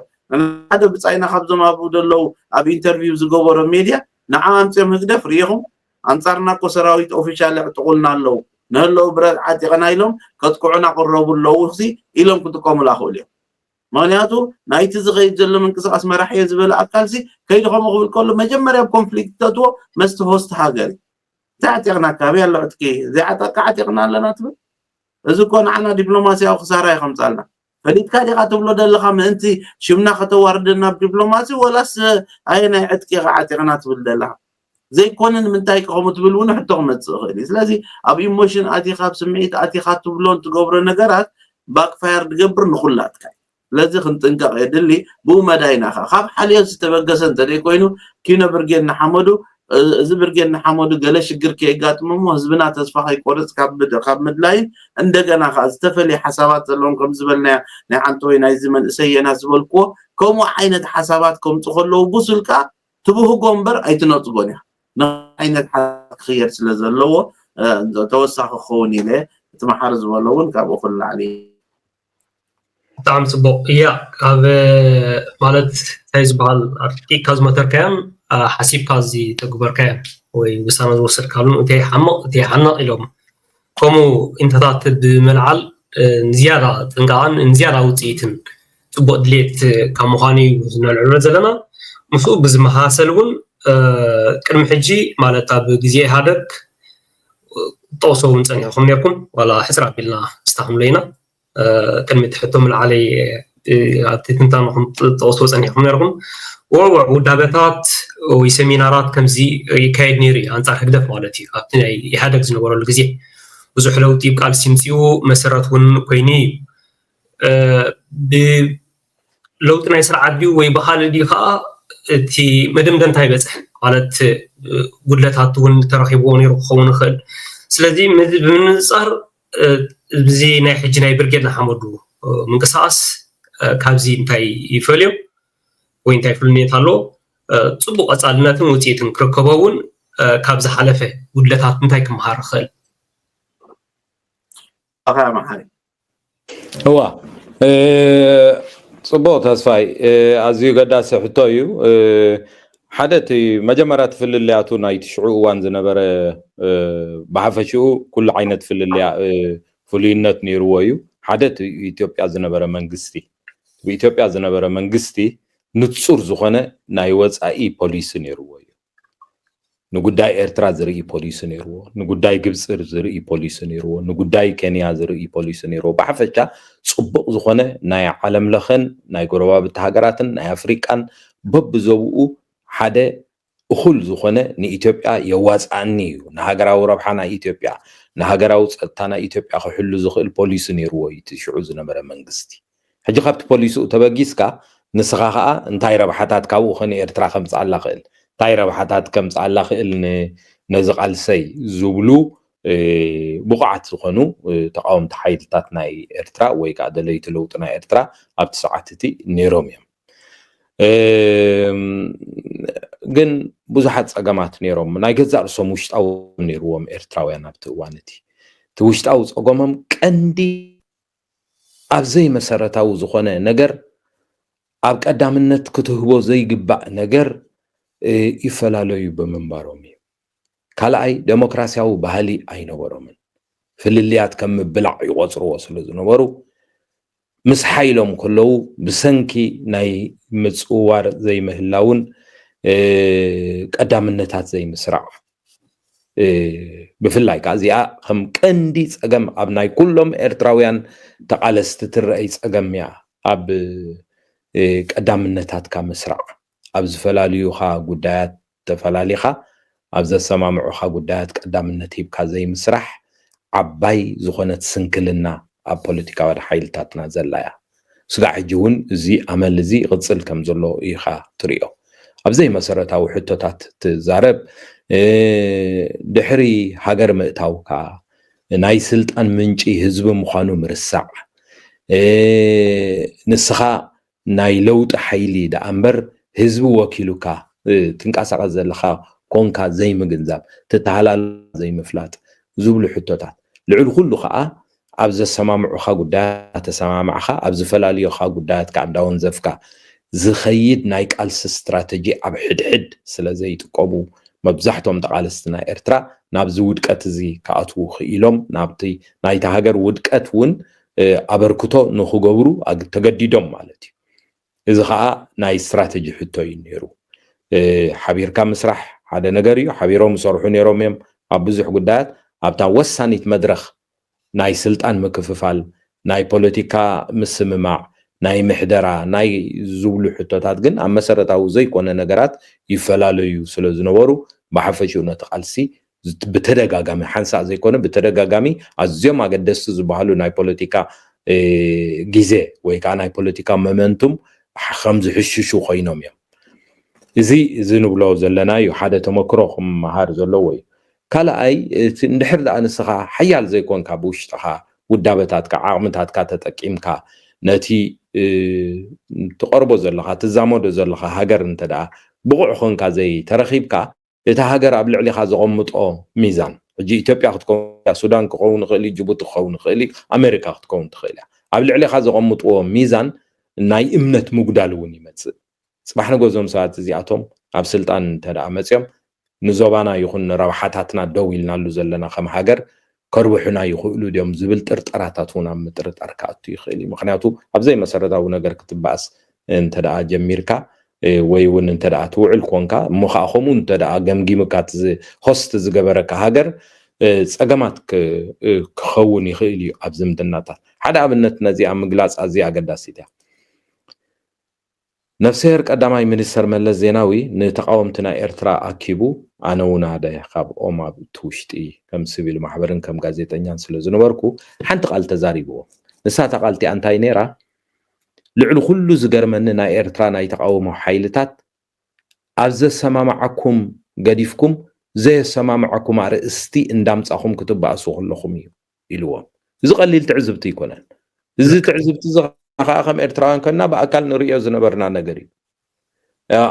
ሓደ ብጻይና ካብዞም ኣብኡ ዘለዉ ኣብ ኢንተርቪው ዝገበሮ ሜድያ ንዓ ኣምፅኦም ህግደፍ ርኢኹም ኣንጻርና እኮ ሰራዊት ኦፊሻል የዕጥቑልና ኣለዉ ንህለዉ ብረት ዓጢቕና ኢሎም ከጥቅዑና ቅረቡ ኣለዉ ሲ ኢሎም ክጥቀሙላ ክእሉ እዮም። ምክንያቱ ናይቲ ዝኸይድ ዘሎ ምንቅስቃስ መራሒ እየ ዝበለ ኣካል ሲ ከይዲ ከምኡ ክብል ከሎ መጀመርያ ኣብ ኮንፍሊክት ተትዎ መስቲ ሆስት ሃገር እዩ። እንታይ ዓጢቕና ኣካባቢ ኣሎ ዕጥቂ ዘይዓጠቅካ ዓጢቕና ኣለና ትብል። እዚ እኮ ንዓና ዲፕሎማሲያዊ ክሳራ እዩ ከምፃልና። ፈሊጥካ ዲኻ ትብሎ ዘለኻ ምእንቲ ሽምና ከተዋርደና ኣብ ዲፕሎማሲ ወላስ ኣየ ናይ ዕጥቂ ኢኻ ዓጢቕና ትብል ዘለኻ? ዘይኮነ ንምንታይ ከምኡ ትብል እውን ሕቶ ክመፅእ ይኽእል እዩ። ስለዚ ኣብ ኢሞሽን ኣቲኻ ኣብ ስምዒት ኣቲኻ ትብሎን ትገብሮ ነገራት ባክፋየር ዝገብር ንኹላትካ እዩ። ስለዚ ክንጥንቀቕ የድሊ። ብኡ መዳይና ኸ ካብ ሓልዮት ዝተበገሰ እንተደይ ኮይኑ ኪኖ ብርጌድ ንሓመዱ እዚ ብርጌድ ንሓመዱ ገለ ሽግር ከየጋጥሞ እሞ ህዝብና ተስፋ ከይቆርፅ ካብ ምድላይ እንደገና ከዓ ዝተፈለየ ሓሳባት ዘለዎም ከም ዝበልናዮ ናይ ሓንቲ ወይ ናይዚ መንእሰይ የና ዝበልክዎ ከምኡ ዓይነት ሓሳባት ከምፁ ከለዉ ብሱል ከዓ ትብህጎ እምበር ኣይትነፅጎን እያ። ንዓይነት ሓሳብ ክኽየድ ስለ ዘለዎ ተወሳኺ ክኸውን ኢለ እቲ መሓሪ ዝበሎ እውን ካብኡ ክላዕሊ ብጣዕሚ ፅቡቅ እያ። ካብ ማለት እንታይ ዝበሃል ኣርቲካ ዝመተርካያን ሓሲብካ እዚ ተግበርካያን ወይ ውሳነ ዝወሰድካሉን እቲ ሓምቕ እቲ ሓናቕ ኢሎም ከምኡ ኢንቶታት ብምልዓል ንዝያዳ ጥንቃቐን ንዝያዳ ውፅኢትን ፅቡቅ ድሌት ካብ ምዃኑ እዩ ዝነልዕሎ ዘለና። ምስኡ ብዝመሳሰል እውን ቅድሚ ሕጂ ማለት ኣብ ግዜ ኢህኣደግ ጠቕሶ እውን ፀኒሕኩም ነርኩም ዋላ ሕፅር ኣቢልና ስታክምሎ ኢና። ቅድሚ እቲ ሕቶ ምልዓለይ ኣብቲ ትንታኖኹም ጠቕስዎ ፀኒሕኩም ነርኩም። ወወዕ ውዳበታት ወይ ሰሚናራት ከምዚ ይካየድ ነይሩ እዩ ኣንፃር ህግደፍ ማለት እዩ። ኣብቲ ናይ ኢህኣደግ ዝነበረሉ ግዜ ብዙሕ ለውጢ ብቃልሲ ምፅኡ መሰረት እውን ኮይኑ እዩ። ብለውጢ ናይ ስርዓት ድዩ ወይ ብካልእ ድዩ ከዓ እቲ መደምደምታ ይበፅሕ ማለት ጉድለታት እውን ተረኪብዎ ነይሩ ክኸውን ይኽእል። ስለዚ ብምንፃር እዚ ናይ ሕጂ ናይ ብርጌድ ንሓመዱ ምንቅስቃስ ካብዚ እንታይ ይፈልዮ ወይ እንታይ ፍልነት ኣሎ? ፅቡቅ ቀፃልነትን ውፅኢትን ክርከቦ እውን ካብ ዝሓለፈ ጉድለታት እንታይ ክመሃር ይኽእል? ኣኸያ መሓሪ እዋ ጽቡቕ ተስፋይ፣ ኣዝዩ ገዳሲ ሕቶ እዩ። ሓደ እቲ መጀመርያ እቲ ፍልልያቱ ናይ ትሽዑ እዋን ዝነበረ ብሓፈሽኡ ኩሉ ዓይነት ፍልልያ ፍሉይነት ነይርዎ እዩ። ሓደ እቲ ኢትዮጵያ ዝነበረ መንግስቲ ብኢትዮጵያ ዝነበረ መንግስቲ ንጹር ዝኾነ ናይ ወጻኢ ፖሊሲ ነይርዎ እዩ። ንጉዳይ ኤርትራ ዝርኢ ፖሊሲ ነይርዎ፣ ንጉዳይ ግብፂ ዝርኢ ፖሊሲ ነይርዎ፣ ንጉዳይ ኬንያ ዝርኢ ፖሊሲ ነይርዎ። ብሓፈሻ ፅቡቕ ዝኾነ ናይ ዓለም ለኸን ናይ ጎረባብቲ ሃገራትን ናይ ኣፍሪቃን በብዞብኡ ሓደ እኹል ዝኾነ ንኢትዮጵያ የዋፅኣኒ እዩ፣ ንሃገራዊ ረብሓ ናይ ኢትዮጵያ፣ ንሃገራዊ ፀጥታ ናይ ኢትዮጵያ ክሕሉ ዝኽእል ፖሊሲ ነይርዎ እዩ እቲ ሽዑ ዝነበረ መንግስቲ። ሕጂ ካብቲ ፖሊሲኡ ተበጊስካ ንስኻ ከዓ እንታይ ረብሓታት ካብኡ ከ ንኤርትራ ከምፅኣላ ክእል እንታይ ረብሓታት ከምፅኣላ ክእል ነዚ ቃልሰይ ዝብሉ ብቑዓት ዝኾኑ ተቃወምቲ ሓይልታት ናይ ኤርትራ ወይ ከዓ ደለይቲ ለውጢ ናይ ኤርትራ ኣብቲ ሰዓት እቲ ነይሮም እዮም። ግን ብዙሓት ፀገማት ነይሮም ናይ ገዛእ ርእሶም ውሽጣዊ ነይርዎም ኤርትራውያን ኣብቲ እዋን እቲ እቲ ውሽጣዊ ፀገሞም ቀንዲ ኣብ ዘይመሰረታዊ ዝኾነ ነገር ኣብ ቀዳምነት ክትህቦ ዘይግባእ ነገር ይፈላለዩ ብምንባሮም እዩ። ካልኣይ ደሞክራሲያዊ ባህሊ ኣይነበሮምን። ፍልልያት ከም ምብላዕ ይቆፅርዎ ስለ ዝነበሩ ምስ ሓይሎም ከለዉ ብሰንኪ ናይ ምፅውዋር ዘይምህላውን ቀዳምነታት ዘይምስራዕ፣ ብፍላይ ከዓ እዚኣ ከም ቀንዲ ፀገም ኣብ ናይ ኩሎም ኤርትራውያን ተቓለስቲ ትረአይ ፀገም እያ። ኣብ ቀዳምነታትካ ምስራዕ፣ ኣብ ዝፈላልዩኻ ጉዳያት ተፈላሊኻ ኣብ ዘሰማምዑኻ ጉዳያት ቀዳምነት ሂብካ ዘይምስራሕ ዓባይ ዝኾነት ስንክልና ኣብ ፖለቲካዊ ሓይልታትና ዘላ እያ። ስጋዕ ሕጂ እውን እዚ ኣመል እዚ ይቕጽል ከም ዘሎ ኢኻ ትሪኦ። ኣብ ዘይመሰረታዊ ሕቶታት ትዛረብ፣ ድሕሪ ሃገር ምእታውካ ናይ ስልጣን ምንጪ ህዝቢ ምዃኑ ምርሳዕ፣ ንስኻ ናይ ለውጢ ሓይሊ ደኣ እምበር ህዝቢ ወኪሉካ ትንቀሳቐስ ዘለኻ ኮንካ ዘይምግንዛብ፣ ትተሃላል ዘይምፍላጥ ዝብሉ ሕቶታት። ልዕሊ ኩሉ ከዓ ኣብ ዘሰማምዑኻ ጉዳያት ተሰማማዕኻ፣ ኣብ ዝፈላልዩኻ ጉዳያት ከዓ እንዳወንዘፍካ ዝኸይድ ናይ ቃልሲ ስትራተጂ ኣብ ሕድሕድ ስለ ዘይጥቀሙ መብዛሕቶም ተቓለስቲ ናይ ኤርትራ ናብዚ ውድቀት እዚ ክኣትዉ ክኢሎም፣ ናብቲ ናይታ ሃገር ውድቀት እውን ኣበርክቶ ንክገብሩ ተገዲዶም ማለት እዩ። እዚ ከዓ ናይ ስትራተጂ ሕቶ እዩ ነይሩ። ሓቢርካ ምስራሕ ሓደ ነገር እዩ። ሓቢሮም ይሰርሑ ነይሮም እዮም ኣብ ብዙሕ ጉዳያት። ኣብታ ወሳኒት መድረኽ ናይ ስልጣን ምክፍፋል፣ ናይ ፖለቲካ ምስምማዕ፣ ናይ ምሕደራ ናይ ዝብሉ ሕቶታት ግን ኣብ መሰረታዊ ዘይኮነ ነገራት ይፈላለዩ ስለ ዝነበሩ ብሓፈሽኡ ነቲ ቃልሲ ብተደጋጋሚ ሓንሳእ ዘይኮነ ብተደጋጋሚ ኣዝዮም ኣገደስቲ ዝበሃሉ ናይ ፖለቲካ ግዜ ወይ ከዓ ናይ ፖለቲካ መመንቱም ከም ዝሕሽሹ ኮይኖም እዮም። እዚ እዚ ንብሎ ዘለና እዩ። ሓደ ተመክሮ ክመሃር ዘለዎ እዩ። ካልኣይ እቲ እንድሕር ደኣ ንስኻ ሓያል ዘይኮንካ ብውሽጥኻ ውዳበታትካ ዓቕምታትካ ተጠቂምካ ነቲ ትቐርቦ ዘለኻ ትዛመዶ ዘለኻ ሃገር እንተ ደኣ ብቑዕ ኮንካ ዘይተረኺብካ እታ ሃገር ኣብ ልዕሊኻ ዘቐምጦ ሚዛን፣ ሕጂ ኢትዮጵያ ክትከውን እያ፣ ሱዳን ክኸውን ይኽእል እዩ፣ ጅቡቲ ክኸውን ይኽእል እዩ፣ ኣሜሪካ ክትከውን ትኽእል እያ። ኣብ ልዕሊኻ ዘቐምጥዎ ሚዛን ናይ እምነት ምጉዳል እውን ይመፅእ። ፅባሕ ንጎ እዞም ሰባት እዚኣቶም ኣብ ስልጣን እንተ ደኣ መፅዮም ንዞባና ይኹን ንረብሓታትና ደው ኢልናሉ ዘለና ከም ሃገር ከርብሑና ይኽእሉ ድዮም ዝብል ጥርጠራታት እውን ኣብ ምጥርጣር ክኣቱ ይኽእል እዩ። ምክንያቱ ኣብ ዘይመሰረታዊ ነገር ክትበኣስ እንተ ደኣ ጀሚርካ ወይ እውን እንተ ደኣ ትውዕል ኮንካ እሞ ከዓ ከምኡ እንተ ደኣ ገምጊምካ እቲ ሆስት ዝገበረካ ሃገር ፀገማት ክኸውን ይኽእል እዩ ኣብ ዝምድናታት። ሓደ ኣብነት ነዚኣ ምግላፅ ኣዝያ ኣገዳሲት እያ። ነፍስሄር ቀዳማይ ሚኒስተር መለስ ዜናዊ ንተቓወምቲ ናይ ኤርትራ ኣኪቡ ኣነ እውን ሓደ ካብኦም ኣብቲ ውሽጢ ከም ስቪል ማሕበርን ከም ጋዜጠኛን ስለ ዝነበርኩ ሓንቲ ቃል ተዛሪብዎ። ንሳ እታ ቃል እቲኣ እንታይ ነይራ? ልዕሊ ኩሉ ዝገርመኒ ናይ ኤርትራ ናይ ተቓውሞ ሓይልታት ኣብ ዘሰማምዓኩም ገዲፍኩም ዘየሰማምዓኩም ኣርእስቲ እንዳምጻኹም ክትበኣሱ ከለኹም እዩ ኢልዎም። እዚ ቀሊል ትዕዝብቲ ኣይኮነን። እዚ ትዕዝብቲ እዚ ከዓ ከም ኤርትራውያን ከና ብኣካል ንርእዮ ዝነበርና ነገር እዩ።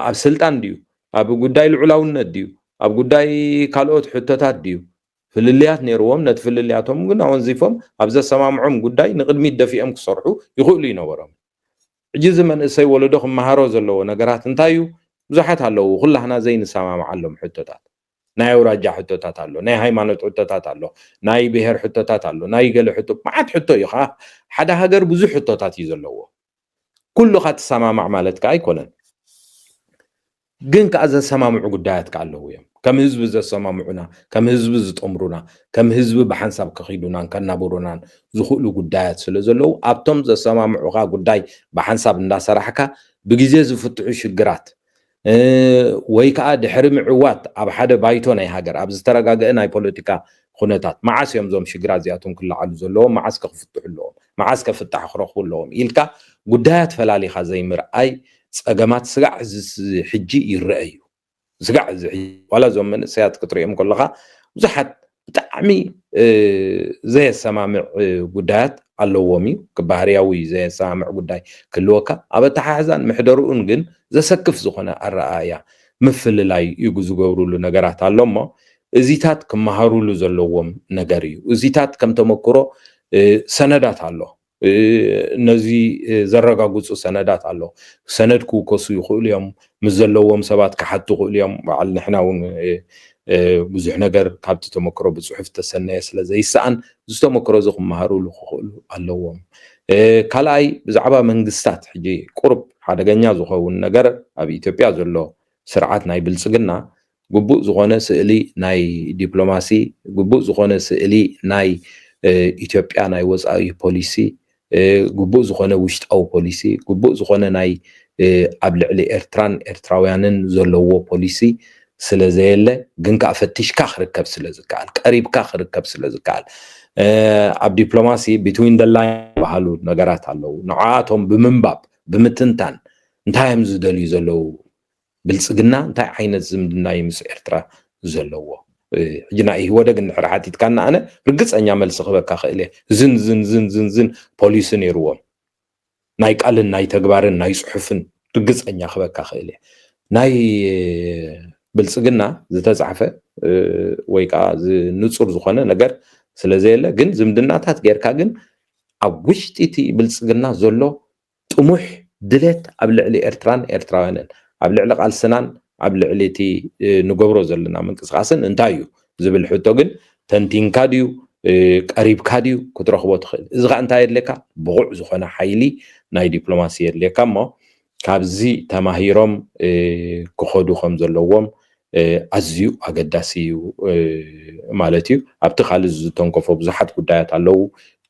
ኣብ ስልጣን ድዩ፣ ኣብ ጉዳይ ልዑላውነት ድዩ፣ ኣብ ጉዳይ ካልኦት ሕቶታት ድዩ፣ ፍልልያት ነይርዎም። ነቲ ፍልልያቶም ግን ኣወንዚፎም ኣብ ዘሰማምዖም ጉዳይ ንቕድሚት ደፊኦም ክሰርሑ ይኽእሉ ይነበሮም። ሕጂ እዚ መንእሰይ ወለዶ ክመሃሮ ዘለዎ ነገራት እንታይ እዩ? ብዙሓት ኣለዉ፣ ኩላህና ዘይንሰማምዓሎም ሕቶታት። ናይ ኣውራጃ ሕቶታት ኣሎ፣ ናይ ሃይማኖት ሕቶታት ኣሎ፣ ናይ ብሄር ሕቶታት ኣሎ፣ ናይ ገለ ሕቶ፣ መዓት ሕቶ እዩ። ከዓ ሓደ ሃገር ብዙሕ ሕቶታት እዩ ዘለዎ። ኩሉ ካ ትሰማማዕ ማለት ከዓ ኣይኮነን። ግን ከዓ ዘሰማምዑ ጉዳያት ከዓ ኣለዉ እዮም። ከም ህዝቢ ዘሰማምዑና፣ ከም ህዝቢ ዝጠምሩና፣ ከም ህዝቢ ብሓንሳብ ከኺዱናን ከናብሩናን ዝኽእሉ ጉዳያት ስለ ዘለዉ ኣብቶም ዘሰማምዑኻ ጉዳይ ብሓንሳብ እንዳሰራሕካ ብግዜ ዝፍትሑ ሽግራት ወይ ከዓ ድሕሪ ምዕዋት ኣብ ሓደ ባይቶ ናይ ሃገር ኣብ ዝተረጋገአ ናይ ፖለቲካ ኩነታት መዓስ እዮም እዞም ሽግራት እዚኣቶም ክለዓሉ ዘለዎም፣ መዓስ ከ ክፍትሑ ኣለዎም፣ መዓስ ከ ፍታሕ ክረኽቡ ኣለዎም ኢልካ ጉዳያት ፈላሊኻ ዘይምርኣይ ፀገማት ስጋዕ እዚ ሕጂ ይረአ እዩ። ስጋዕ እዚ ሕጂ ዋላ እዞም መንእሰያት ክትሪኦም ከለኻ ብዙሓት ብጣዕሚ ዘየሰማምዕ ጉዳያት ኣለዎም እዩ። ባህርያዊ ዘየሰማምዕ ጉዳይ ክህልወካ ኣብ ኣተሓሕዛን ምሕደርኡን ግን ዘሰክፍ ዝኾነ ኣረኣእያ ምፍልላይ እዩ ዝገብሩሉ ነገራት ኣሎ እሞ እዚታት ክመሃሩሉ ዘለዎም ነገር እዩ። እዚታት ከም ተመክሮ ሰነዳት ኣሎ። ነዚ ዘረጋግፁ ሰነዳት ኣሎ። ሰነድ ክውከሱ ይኽእሉ እዮም። ምስ ዘለዎም ሰባት ክሓቱ ይኽእሉ እዮም። በዓል ንሕና እውን ብዙሕ ነገር ካብቲ ተመክሮ ብፅሑፍ ተሰነየ ስለ ዘይሰኣን እዚ ተመክሮ እዚ ክመሃሩሉ ክኽእሉ ኣለዎም። ካልኣይ ብዛዕባ መንግስታት ሕጂ ቁሩብ ሓደገኛ ዝኸውን ነገር ኣብ ኢትዮጵያ ዘሎ ስርዓት ናይ ብልጽግና ግቡእ ዝኾነ ስእሊ ናይ ዲፕሎማሲ፣ ግቡእ ዝኾነ ስእሊ ናይ ኢትዮጵያ ናይ ወፃኢ ፖሊሲ፣ ግቡእ ዝኾነ ውሽጣዊ ፖሊሲ፣ ግቡእ ዝኾነ ናይ ኣብ ልዕሊ ኤርትራን ኤርትራውያንን ዘለዎ ፖሊሲ ስለ ዘየለ፣ ግን ከዓ ፈቲሽካ ክርከብ ስለ ዝከኣል፣ ቀሪብካ ክርከብ ስለ ዝከኣል፣ ኣብ ዲፕሎማሲ between the line ዝበሃሉ ነገራት ኣለዉ። ንዓኣቶም ብምንባብ ብምትንታን እንታይ እዮም ዝደልዩ ዘለዉ፣ ብልጽግና እንታይ ዓይነት ዝምድና እዩ ምስ ኤርትራ ዘለዎ? ሕጂ ናይ ኢህወደግ እንድሕር ሓቲትካና ኣነ ርግጸኛ መልሲ ክበካ ክእል እየ። ዝን ዝን ዝን ዝን ዝን ፖሊሲ ነይርዎም፣ ናይ ቃልን ናይ ተግባርን ናይ ጽሑፍን ርግጸኛ ክበካ ክእል እየ። ናይ ብልጽግና ዝተጻሕፈ ወይ ከዓ ንጹር ዝኾነ ነገር ስለ ዘየለ፣ ግን ዝምድናታት ጌርካ ግን ኣብ ውሽጢ እቲ ብልጽግና ዘሎ ጥሙሕ ድሌት ኣብ ልዕሊ ኤርትራን ኤርትራውያንን፣ ኣብ ልዕሊ ቃልስናን ኣብ ልዕሊ እቲ ንገብሮ ዘለና ምንቅስቃስን እንታይ እዩ ዝብል ሕቶ ግን ተንቲንካ ድዩ ቀሪብካ ድዩ ክትረኽቦ ትኽእል። እዚ ከዓ እንታይ የድልየካ? ብቑዕ ዝኾነ ሓይሊ ናይ ዲፕሎማሲ የድልየካ እሞ ካብዚ ተማሂሮም ክኸዱ ከም ዘለዎም ኣዝዩ ኣገዳሲ እዩ ማለት እዩ። ኣብቲ ካልእ ዝተንከፎ ብዙሓት ጉዳያት ኣለዉ።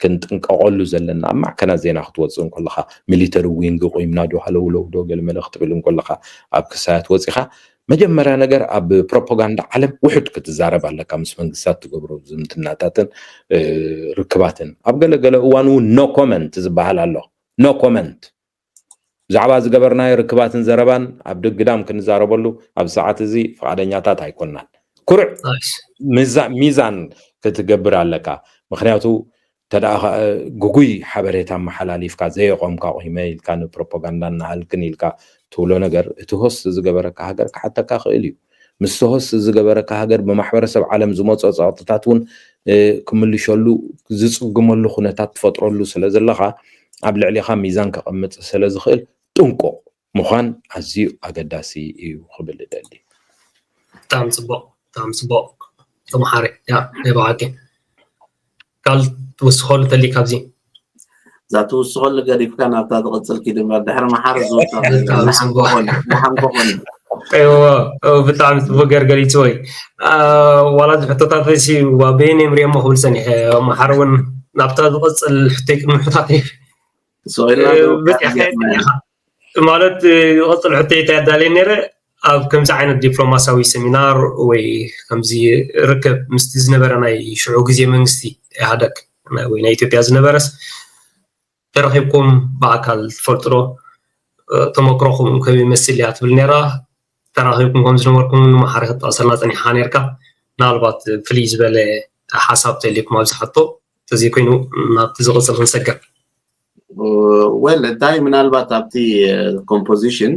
ክንጥንቀቐሉ ዘለና ኣብ ማዕከናት ዜና ክትወፅእ እንከለኻ ሚሊተሪ ዊንግ ቆይምና ዶ ሃለውለው ዶ ገለመለ ክትብል እንከለኻ ኣብ ክሳያት ወፂኻ መጀመርያ ነገር ኣብ ፕሮፓጋንዳ ዓለም ውሑድ ክትዛረብ ኣለካ ምስ መንግስታት ትገብሮ ዝምድናታትን ርክባትን ኣብ ገለገለ እዋን እውን no comment ዝበሃል ኣሎ። No comment ብዛዕባ ዝገበርናዮ ርክባትን ዘረባን ኣብ ድግዳም ክንዛረበሉ ኣብ ሰዓት እዚ ፍቓደኛታት ኣይኮናን። ኩርዕ ሚዛን ክትገብር ኣለካ። ምክንያቱ ተደኣ ግጉይ ሓበሬታ መሓላሊፍካ ዘየቆምካ ቆይመ ኢልካ ንፕሮፓጋንዳ እናሃልክን ኢልካ ትብሎ ነገር እቲ ሆስት ዝገበረካ ሃገር ክሓተካ ክእል እዩ። ምስቲ ሆስት ዝገበረካ ሃገር ብማሕበረሰብ ዓለም ዝመፆ ፀቕጥታት እውን ክምልሸሉ ዝፅግመሉ ኩነታት ትፈጥረሉ ስለ ዘለካ ኣብ ልዕሊኻ ሚዛን ከቐምጥ ስለ ዝኽእል ጥንቁቕ ምዃን ኣዝዩ ኣገዳሲ እዩ ክብል እደሊ። ብጣዕሚ ፅቡቕ ብጣዕሚ ፅቡቕ ተምሓሪ ያ ናይ ብሓቂ ካል ትውስኸሉ ተሊ ካብዚ እዛ ትውስኸሉ ገዲፍካ ናብታ ዝቕፅል ኪድ እምበር ድሕሪ መሓሪ ዝውስኸሉ ብጣዕሚ ፅቡቅ ገር ገሊፅዎ እዩ። ዋላ እዚ ሕቶታት ሲ በየን እዮም ሪኦሞ ክብል ፀኒሐ መሓሪ እውን ናብታ ዝቐፅል ሕቶይ ቅድሚ ሕታት ማለት ዝቐፅል ሕቶይ እንታይ ኣዳልየ ነይረ ኣብ ከምዚ ዓይነት ዲፕሎማሲያዊ ሰሚናር ወይ ከምዚ ርክብ ምስቲ ዝነበረ ናይ ሽዑ ግዜ መንግስቲ ኢህኣደግ ወይ ናይ ኢትዮጵያ ዝነበረስ ተረኺብኩም ብኣካል ትፈልጡ ዶ? ተመክሮኹም ከመይ ይመስል እያ ትብል ነይራ። ተራኺብኩም ከም ዝነበርኩም ንመሓሪ ክትጠቕሰልና ጸኒሕኻ ነይርካ። ምናልባት ፍልይ ዝበለ ሓሳብ ተልዩኩም ኣብዚ ሕቶ፣ ተዘይኮይኑ ናብቲ ዝቕጽል ክንሰግር። ወል እንታይ ምናልባት ኣብቲ ኮምፖዚሽን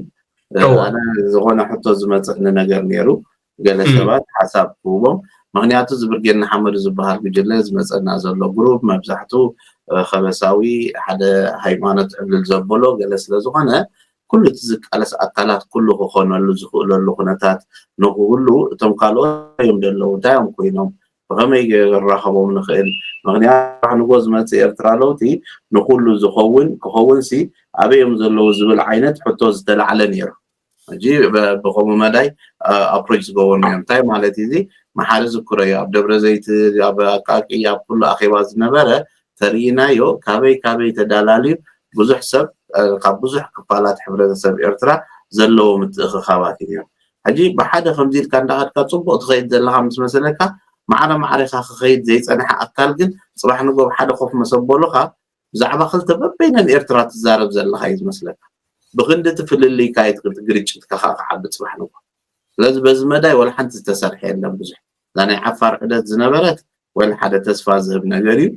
ኣነ ዝኾነ ሕቶ ዝመፅእኒ ነገር ነይሩ። ገለ ሰባት ሓሳብ ክህቦም ምክንያቱ እዚ ብርጌድ ንሓመዱ ዝበሃል ጉጅለ ዝመፀና ዘሎ ግሩፕ መብዛሕቱ ከበሳዊ ሓደ ሃይማኖት ዕብልል ዘበሎ ገለ ስለዝኾነ ኩሉ እቲ ዝቃለስ ኣካላት ኩሉ ክኾነሉ ዝኽእለሉ ኩነታት ንክህሉ እቶም ካልኦት እዮም ዘለዉ እንታይ እዮም ኮይኖም ብኸመይ ክራኸቦም ንኽእል ምክንያቱ ንጎ ዝመፅእ ኤርትራ ለውጢ ንኩሉ ዝኸውን ክኸውን ሲ ኣበይ እዮም ዘለዉ ዝብል ዓይነት ሕቶ ዝተላዕለ ነይሩ ሕጂ ብከምኡ መዳይ ኣፕሮች ዝገበሩ እዮም እንታይ ማለት እዚ መሓሪ ዝክሮ እዩ ኣብ ደብረ ዘይት ኣብ ኣቃቂ ኣብ ኩሉ ኣኼባ ዝነበረ ተርእናዮ ካበይ ካበይ ተዳላልዩ ብዙሕ ሰብ ካብ ብዙሕ ክፋላት ሕብረተሰብ ኤርትራ ዘለዎ ምትእኽኻባት እዮም ሕጂ ብሓደ ከምዚ ኢልካ እንዳኸድካ ፅቡቅ ትኸይድ ዘለካ ምስ መሰለካ ማዕረ ማዕሬካ ክኸይድ ዘይፀንሐ ኣካል ግን ፅባሕ ንጎ ብሓደ ኮፍ መሰበሉካ ብዛዕባ ክልተ በበይነን ኤርትራ ትዛረብ ዘለኻ እዩ ዝመስለካ ብክንዲ እቲ ፍልልይካ ግርጭትካ ከዓ ክዓቢ ፅባሕ ንጎ ስለዚ በዚ መዳይ ወላ ሓንቲ ዝተሰርሐ የለን ብዙሕ እዛ ናይ ዓፋር ዕደት ዝነበረት ወላ ሓደ ተስፋ ዝህብ ነገር እዩ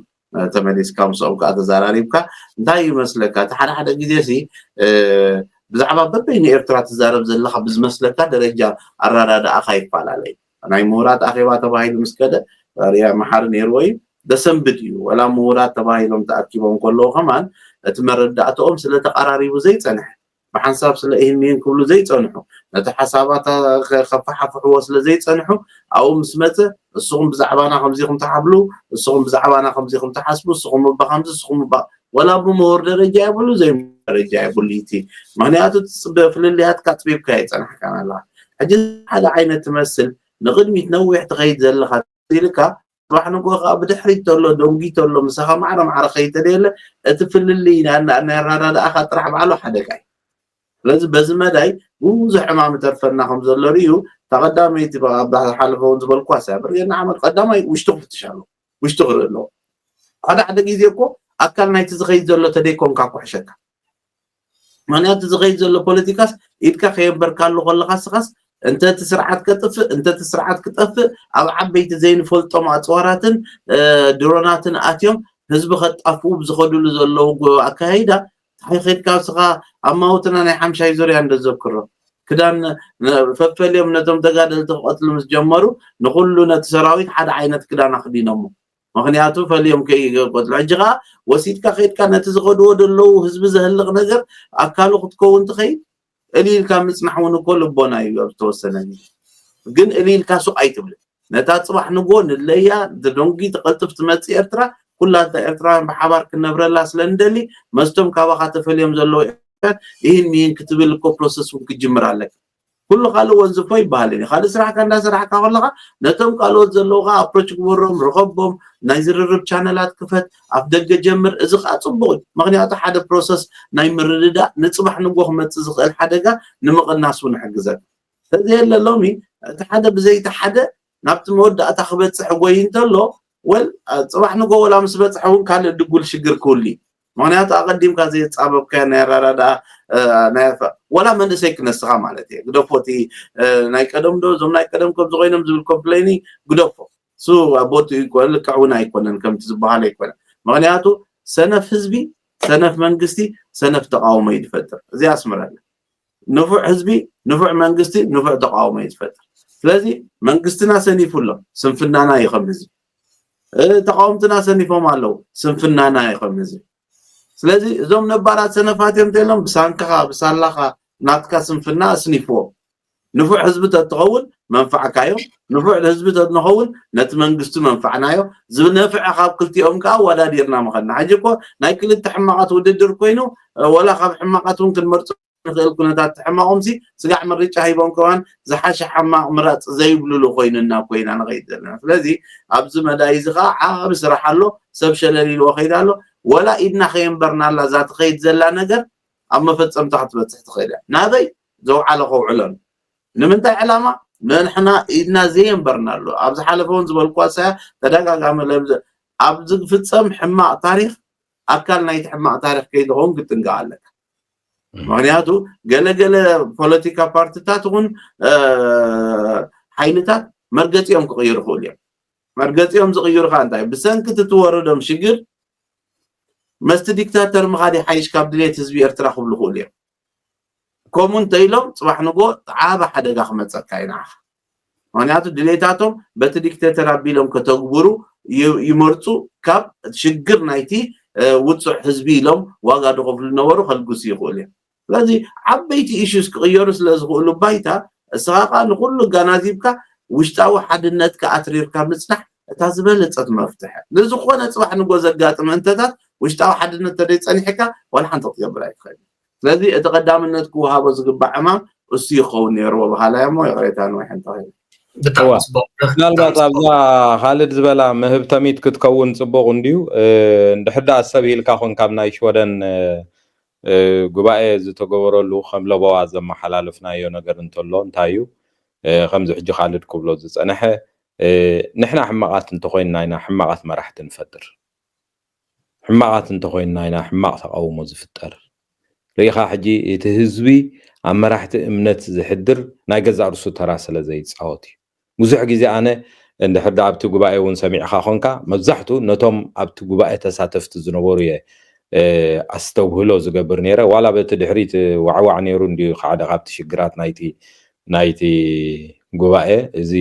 ተመሊስካ ምስኦም ከዓ ተዘራሪብካ እንታይ ይመስለካ እቲ ሓደ ሓደ ግዜ ሲ ብዛዕባ በበይኑ ኤርትራ ትዛረብ ዘለካ ብዝመስለካ ደረጃ ኣረዳድኣካ ይፈላለ እዩ ናይ ምሁራት ኣኼባ ተባሂሉ ምስ ከደ ሪያ መሓሪ ነይርዎ እዩ ደሰንብድ እዩ ወላ ምሁራት ተባሂሎም ተኣኪቦም ከለዉ ከማን እቲ መረዳእተኦም ስለ ተቀራሪቡ ዘይፀንሐ ብሓንሳብ ስለ ይህን ይህን ክብሉ ዘይፀንሑ ነቲ ሓሳባት ከፋሓፍሕዎ ስለ ዘይፀንሑ ኣብኡ ምስ መፀ እስኹም ብዛዕባና ከምዚኹም ትሓብሉ እስኹም ብዛዕባና ከምዚኹም ትሓስቡ እስኹም እባ ከምዚ እስኹም እባ ወላ ብምሁር ደረጃ የብሉ ዘይምሁር ደረጃ የብሉ እቲ ምክንያቱ ፍልልያትካ ኣጥቢብካ ይፀናሕካ ኣለካ ሕጂ ሓደ ዓይነት ትመስል ንቕድሚት ነዊሕ ትኸይድ ዘለኻ ኢልካ፣ ጽባሕ ንግሆ ከዓ ብድሕሪት ተሎ፣ ደንጉይ ተሎ፣ ምሳኻ ማዕረ ማዕረ ከይተደየለ፣ እቲ ፍልልይ ናይ ናይ ኣረዳድኣኻ ጥራሕ ባዕሉ ሓደጋ እዩ። ስለዚ በዚ መዳይ ብዙሕ ዕማም ተርፈና ከም ዘሎ ርእዩ፣ እታ ቀዳመይቲ ኣብ ዝሓለፈ እውን ዝበልኩዋ እያ። ብርጌድ ንሓመዱ ቀዳማይ ውሽጡ ክፍትሽ ኣለዎ፣ ውሽጡ ክርኢ ኣለዎ። ሓደ ሓደ ግዜ እኮ ኣካል ናይቲ ዝኸይድ ዘሎ ተደይኮንካ እኮ ሕሸካ። ምክንያቱ ዝኸይድ ዘሎ ፖለቲካስ ኢድካ ከየንበርካሉ ከለካ ስኻስ እንተ እቲ ስርዓት ከጥፍእ እንተ እቲ ስርዓት ክጠፍእ ኣብ ዓበይቲ ዘይንፈልጦም ኣፅዋራትን ድሮናትን ኣትዮም ህዝቢ ከጣፍኡ ብዝኸድሉ ዘለዉ ኣካይዳ እንታይ ከድካ ስኻ ኣማውትና ናይ ሓምሻይ ዙርያ እንደዘክሮ ክዳን ፈፈልዮም ነቶም ተጋደልቲ ክቐትሉ ምስ ጀመሩ ንኩሉ ነቲ ሰራዊት ሓደ ዓይነት ክዳን ኣክዲኖሞ። ምክንያቱ ፈልዮም ከይቆፅሉ ሕጂ ከዓ ወሲድካ ከይድካ ነቲ ዝኸድዎ ዘለዉ ህዝቢ ዘህልቕ ነገር ኣካሉ ክትከውን ትኸይድ እልልካ ምፅናሕ እውን እኮ ልቦና እዩ ኣብ ዝተወሰነ ግን እልልካ ሱቅ ኣይትብል ነታ ፅባሕ ንጎ ንለያ ደንጊ ትቐልጥፍ ትመፅእ ኤርትራ ኩላታ ኤርትራውያን ብሓባር ክነብረላ ስለ ንደሊ መስቶም ካባካ ተፈልዮም ዘለዉ ይህን ሚህን ክትብል እኮ ፕሮሰስ እውን ክጅምር ኣለካ ኩሉ ካልእ ወንዝፎ ይበሃል እዩ ካልእ ስራሕካ እንዳሰራሕካ ከለካ ነቶም ካልኦት ዘለዉ ከዓ ኣፕሮች ግበሮም ርኸቦም ናይ ዝርርብ ቻነላት ክፈት ኣብ ደገ ጀምር እዚ ከዓ ፅቡቅ እዩ ምክንያቱ ሓደ ፕሮሰስ ናይ ምርድዳእ ንፅባሕ ንጎ ክመፅእ ዝኽእል ሓደጋ ንምቕናስ እውን ይሕግዘካ ተዘየለ ሎሚ እቲ ሓደ ብዘይቲ ሓደ ናብቲ መወዳእታ ክበፅሕ ጎይ እንተሎ ወል ፅባሕ ንጎ ወላ ምስ በፅሐ እውን ካልእ ድጉል ሽግር ክህሉ እዩ ምክንያቱ ኣቐዲምካ ዘይፃበብካዮ ናይ ኣራራዳ ናይ ኣፋ ወላ መንእሰይ ክነስኻ ማለት እየ ግደፎ እቲ ናይ ቀደም ዶ እዞም ናይ ቀደም ከምዚ ኮይኖም ዝብል ኮምፕሌኒ ግደፎ እሱ ቦቱ ልክዕ እውን ኣይኮነን ከምቲ ዝበሃል ኣይኮነን ምክንያቱ ሰነፍ ህዝቢ ሰነፍ መንግስቲ ሰነፍ ተቃውሞ እዩ ዝፈጥር እዚ ኣስምረለ ንፉዕ ህዝቢ ንፉዕ መንግስቲ ንፉዕ ተቃውሞ እዩ ዝፈጥር ስለዚ መንግስትና ሰኒፉ ኣሎ ስንፍናና እዩ ከም ህዝቢ ተቃወምትና ሰኒፎም ኣለዉ ስንፍናና እዩ ከም ህዝቢ ስለዚ እዞም ነባራት ሰነፋት እዮም ተሎም ብሳንካኻ ብሳላኻ ናትካ ስንፍና ኣስኒፍዎም ንፉዕ ህዝቢ ተትኸውን መንፋዕካዮ ንፉዕ ህዝቢ ተንኸውን ነቲ መንግስቲ መንፋዕናዮ ዝነፍዐ ካብ ክልቲኦም ከዓ ኣወዳዲርና ምኸድና ሕጂ እኮ ናይ ክልተ ሕማቓት ውድድር ኮይኑ ወላ ካብ ሕማቓት እውን ክንመርፆ ንኽእል ኩነታት ተሕማቖምሲ ስጋዕ ምርጫ ሂቦም ከማን ዝሓሸ ሓማቕ ምራፅ ዘይብልሉ ኮይኑና ኮይና ንኸይድ ዘለና ስለዚ ኣብዚ መዳይ እዚ ከዓ ዓብ ስራሕ ኣሎ ሰብ ሸለል ኢልዎ ከይድ ኣሎ ወላ ኢድና ከየንበርናላ እዛ ትኸይድ ዘላ ነገር ኣብ መፈፀምታ ክትበፅሕ ትኽእል እያ ናበይ ዘውዓለ ከውዕሎን ንምንታይ ዕላማ ንሕና ኢድና ዘየንበርናሉ ኣብ ዝሓለፈ እውን ዝበልኩዋ ሳያ ተደጋጋሚ ለብዘ ኣብ ዝፍፀም ሕማቕ ታሪክ ኣካል ናይቲ ሕማቕ ታሪክ ከይትኸውን ክትጥንቀቕ ኣለካ ምክንያቱ ገለገለ ፖለቲካ ፓርቲታት እውን ሓይልታት መርገፂኦም ክቕይሩ ይኽእሉ እዮም መርገፂኦም ዝቕይሩ ከዓ እንታይ ብሰንኪ እቲ ትወረዶም ሽግር መስቲ ዲክታተር ምኻድ ይሓይሽ ካብ ድሌት ህዝቢ ኤርትራ ክብሉ ይኽእሉ እዮም ከምኡ እንተኢሎም ፅባሕ ንጎ ዓበ ሓደጋ ክመፀካ እዩ ንዓኻ ምክንያቱ ድሌታቶም በቲ ዲክቴተር ኣቢሎም ከተግብሩ ይመርፁ ካብ ሽግር ናይቲ ውፁዕ ህዝቢ ኢሎም ዋጋ ዝኸፍሉ ነበሩ ከልግሱ ይኽእሉ እዮም ስለዚ ዓበይቲ ኢሹስ ክቕየሩ ስለ ዝኽእሉ ባይታ እስኻ ከዓ ንኩሉ ኣጋናዚብካ ውሽጣዊ ሓድነትካ ኣትሪርካ ምፅናሕ እታ ዝበለፀት መፍትሐ ንዝኾነ ፅባሕ ንጎ ዘጋጥም እንተታት ውሽጣዊ ሓድነት ተደይ ፀኒሕካ ዋላ ሓንቲ ክትገብር ኣይትኽእል ስለዚ እቲ ቀዳምነት ክወሃቦ ዝግባእ ዕማም እሱ ይኸውን ነይርዎ በሃላይ እሞ ይቕሬታ ንውሕ እንተኺሉ ምናልባት ኣብዛ ካልድ ዝበላ ምህብተሚት ክትከውን ፅቡቕ እንድዩ እንድሕዳ ሰብ ኢልካ ኮን ካብ ናይ ሽወደን ጉባኤ ዝተገበረሉ ከም ለበዋ ዘመሓላለፍናዮ ነገር እንተሎ እንታይ እዩ ከምዚ ሕጂ ካልድ ክብሎ ዝፀንሐ ንሕና ሕማቓት እንተኮይንና ኢና ሕማቓት መራሕቲ ንፈጥር ሕማቓት እንተኾይንና ኢና ሕማቕ ተቓውሞ ዝፍጠር። ርኢኻ ሕጂ እቲ ህዝቢ ኣብ መራሕቲ እምነት ዝሕድር ናይ ገዛእ ርእሱ ተራ ስለ ዘይጻወት እዩ። ብዙሕ ግዜ ኣነ እንድሕር ደኣ ኣብቲ ጉባኤ እውን ሰሚዕኻ ኾንካ መብዛሕትኡ ነቶም ኣብቲ ጉባኤ ተሳተፍቲ ዝነበሩ እየ ኣስተብህሎ ዝገብር ነይረ። ዋላ በቲ ድሕሪት ዋዕዋዕ ነይሩ እንድዩ ሓደ ካብቲ ሽግራት ናይቲ ናይቲ ጉባኤ እዚ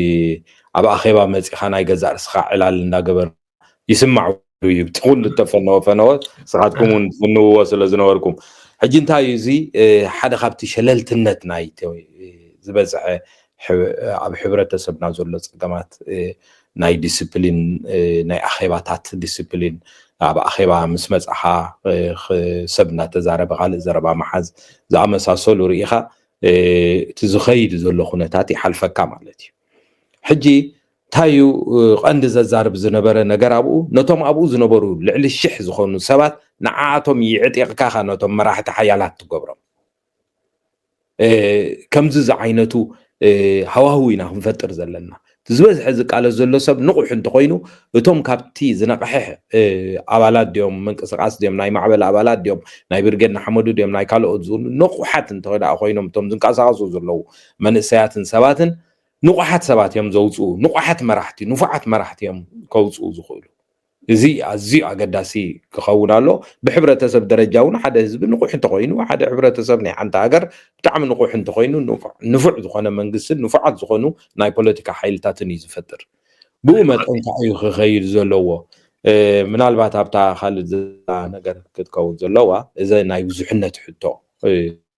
ኣብ ኣኼባ መጺኻ ናይ ገዛእ ርስኻ ዕላል እንዳገበር ይስማዕ እዩ። ብትኹል ዝተፈነወ ፈነወ ስኻትኩም እውን ትፍንውዎ ስለ ዝነበርኩም። ሕጂ እንታይ እዩ እዚ ሓደ ካብቲ ሸለልትነት ናይ ዝበዝሐ ኣብ ሕብረተሰብና ዘሎ ፀገማት ናይ ዲስፕሊን ናይ ኣኼባታት ዲስፕሊን ኣብ ኣኼባ ምስ መፃኻ ሰብ እናተዛረበ ካልእ ዘረባ መሓዝ ዝኣመሳሰሉ ርኢኻ እቲ ዝኸይድ ዘሎ ኩነታት ይሓልፈካ ማለት እዩ። ሕጂ እንታይ እዩ ቀንዲ ዘዛርብ ዝነበረ ነገር? ኣብኡ ነቶም ኣብኡ ዝነበሩ ልዕሊ ሽሕ ዝኾኑ ሰባት ንዓኣቶም ይዕጢቕካ ነቶም መራሕቲ ሓያላት ትገብሮም። ከምዚ ዝዓይነቱ ሃዋህው ኢና ክንፈጥር ዘለና። እቲ ዝበዝሐ ዝቃለስ ዘሎ ሰብ ንቑሕ እንተኾይኑ፣ እቶም ካብቲ ዝነቕሐ ኣባላት ድዮም፣ ምንቅስቃስ ድዮም፣ ናይ ማዕበል ኣባላት ድዮም፣ ናይ ብርጌድ ንሓመዱ ድዮም፣ ናይ ካልኦት ዝብሉ ንቑሓት እንተ ደኣ ኮይኖም፣ እቶም ዝንቀሳቐሱ ዘለዉ መንእሰያትን ሰባትን ንቑሓት ሰባት እዮም ዘውፅኡ። ንቑሓት መራሕቲ፣ ንፉዓት መራሕቲ እዮም ከውፅኡ ዝኽእሉ። እዚ ኣዝዩ ኣገዳሲ ክኸውን ኣሎ። ብሕብረተሰብ ደረጃ እውን ሓደ ህዝቢ ንቑሕ እንተኾይኑ፣ ሓደ ሕብረተሰብ ናይ ሓንቲ ሃገር ብጣዕሚ ንቑሕ እንተኾይኑ፣ ንፉዕ ዝኾነ መንግስትን ንፉዓት ዝኾኑ ናይ ፖለቲካ ሓይልታትን እዩ ዝፈጥር። ብኡ መጠን ከዓ እዩ ክኸይድ ዘለዎ። ምናልባት ኣብታ ካልድ ዘላ ነገር ክትከውን ዘለዋ፣ እዚ ናይ ብዙሕነት ሕቶ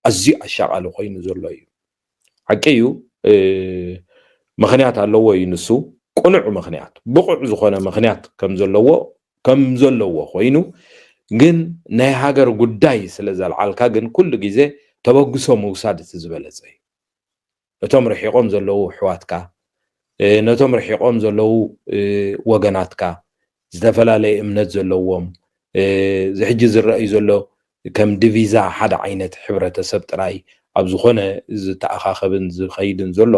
ኣዝዩ ኣሻቓሊ ኮይኑ ዘሎ እዩ። ሓቂ እዩ። ምኽንያት ኣለዎ እዩ ንሱ፣ ቅኑዕ ምኽንያት፣ ብቑዕ ዝኾነ ምኽንያት ከም ዘለዎ ከም ዘለዎ ኮይኑ፣ ግን ናይ ሃገር ጉዳይ ስለ ዘልዓልካ ግን ኩሉ ግዜ ተበግሶ ምውሳድ እቲ ዝበለጸ እዩ። እቶም ርሒቖም ዘለዉ ኣሕዋትካ፣ ነቶም ርሒቖም ዘለዉ ወገናትካ፣ ዝተፈላለየ እምነት ዘለዎም፣ እዚ ሕጂ ዝረኣዩ ዘሎ ከም ዲቪዛ ሓደ ዓይነት ሕብረተሰብ ጥራይ ኣብ ዝኾነ ዝተኣኻኸብን ዝኸይድን ዘሎ፣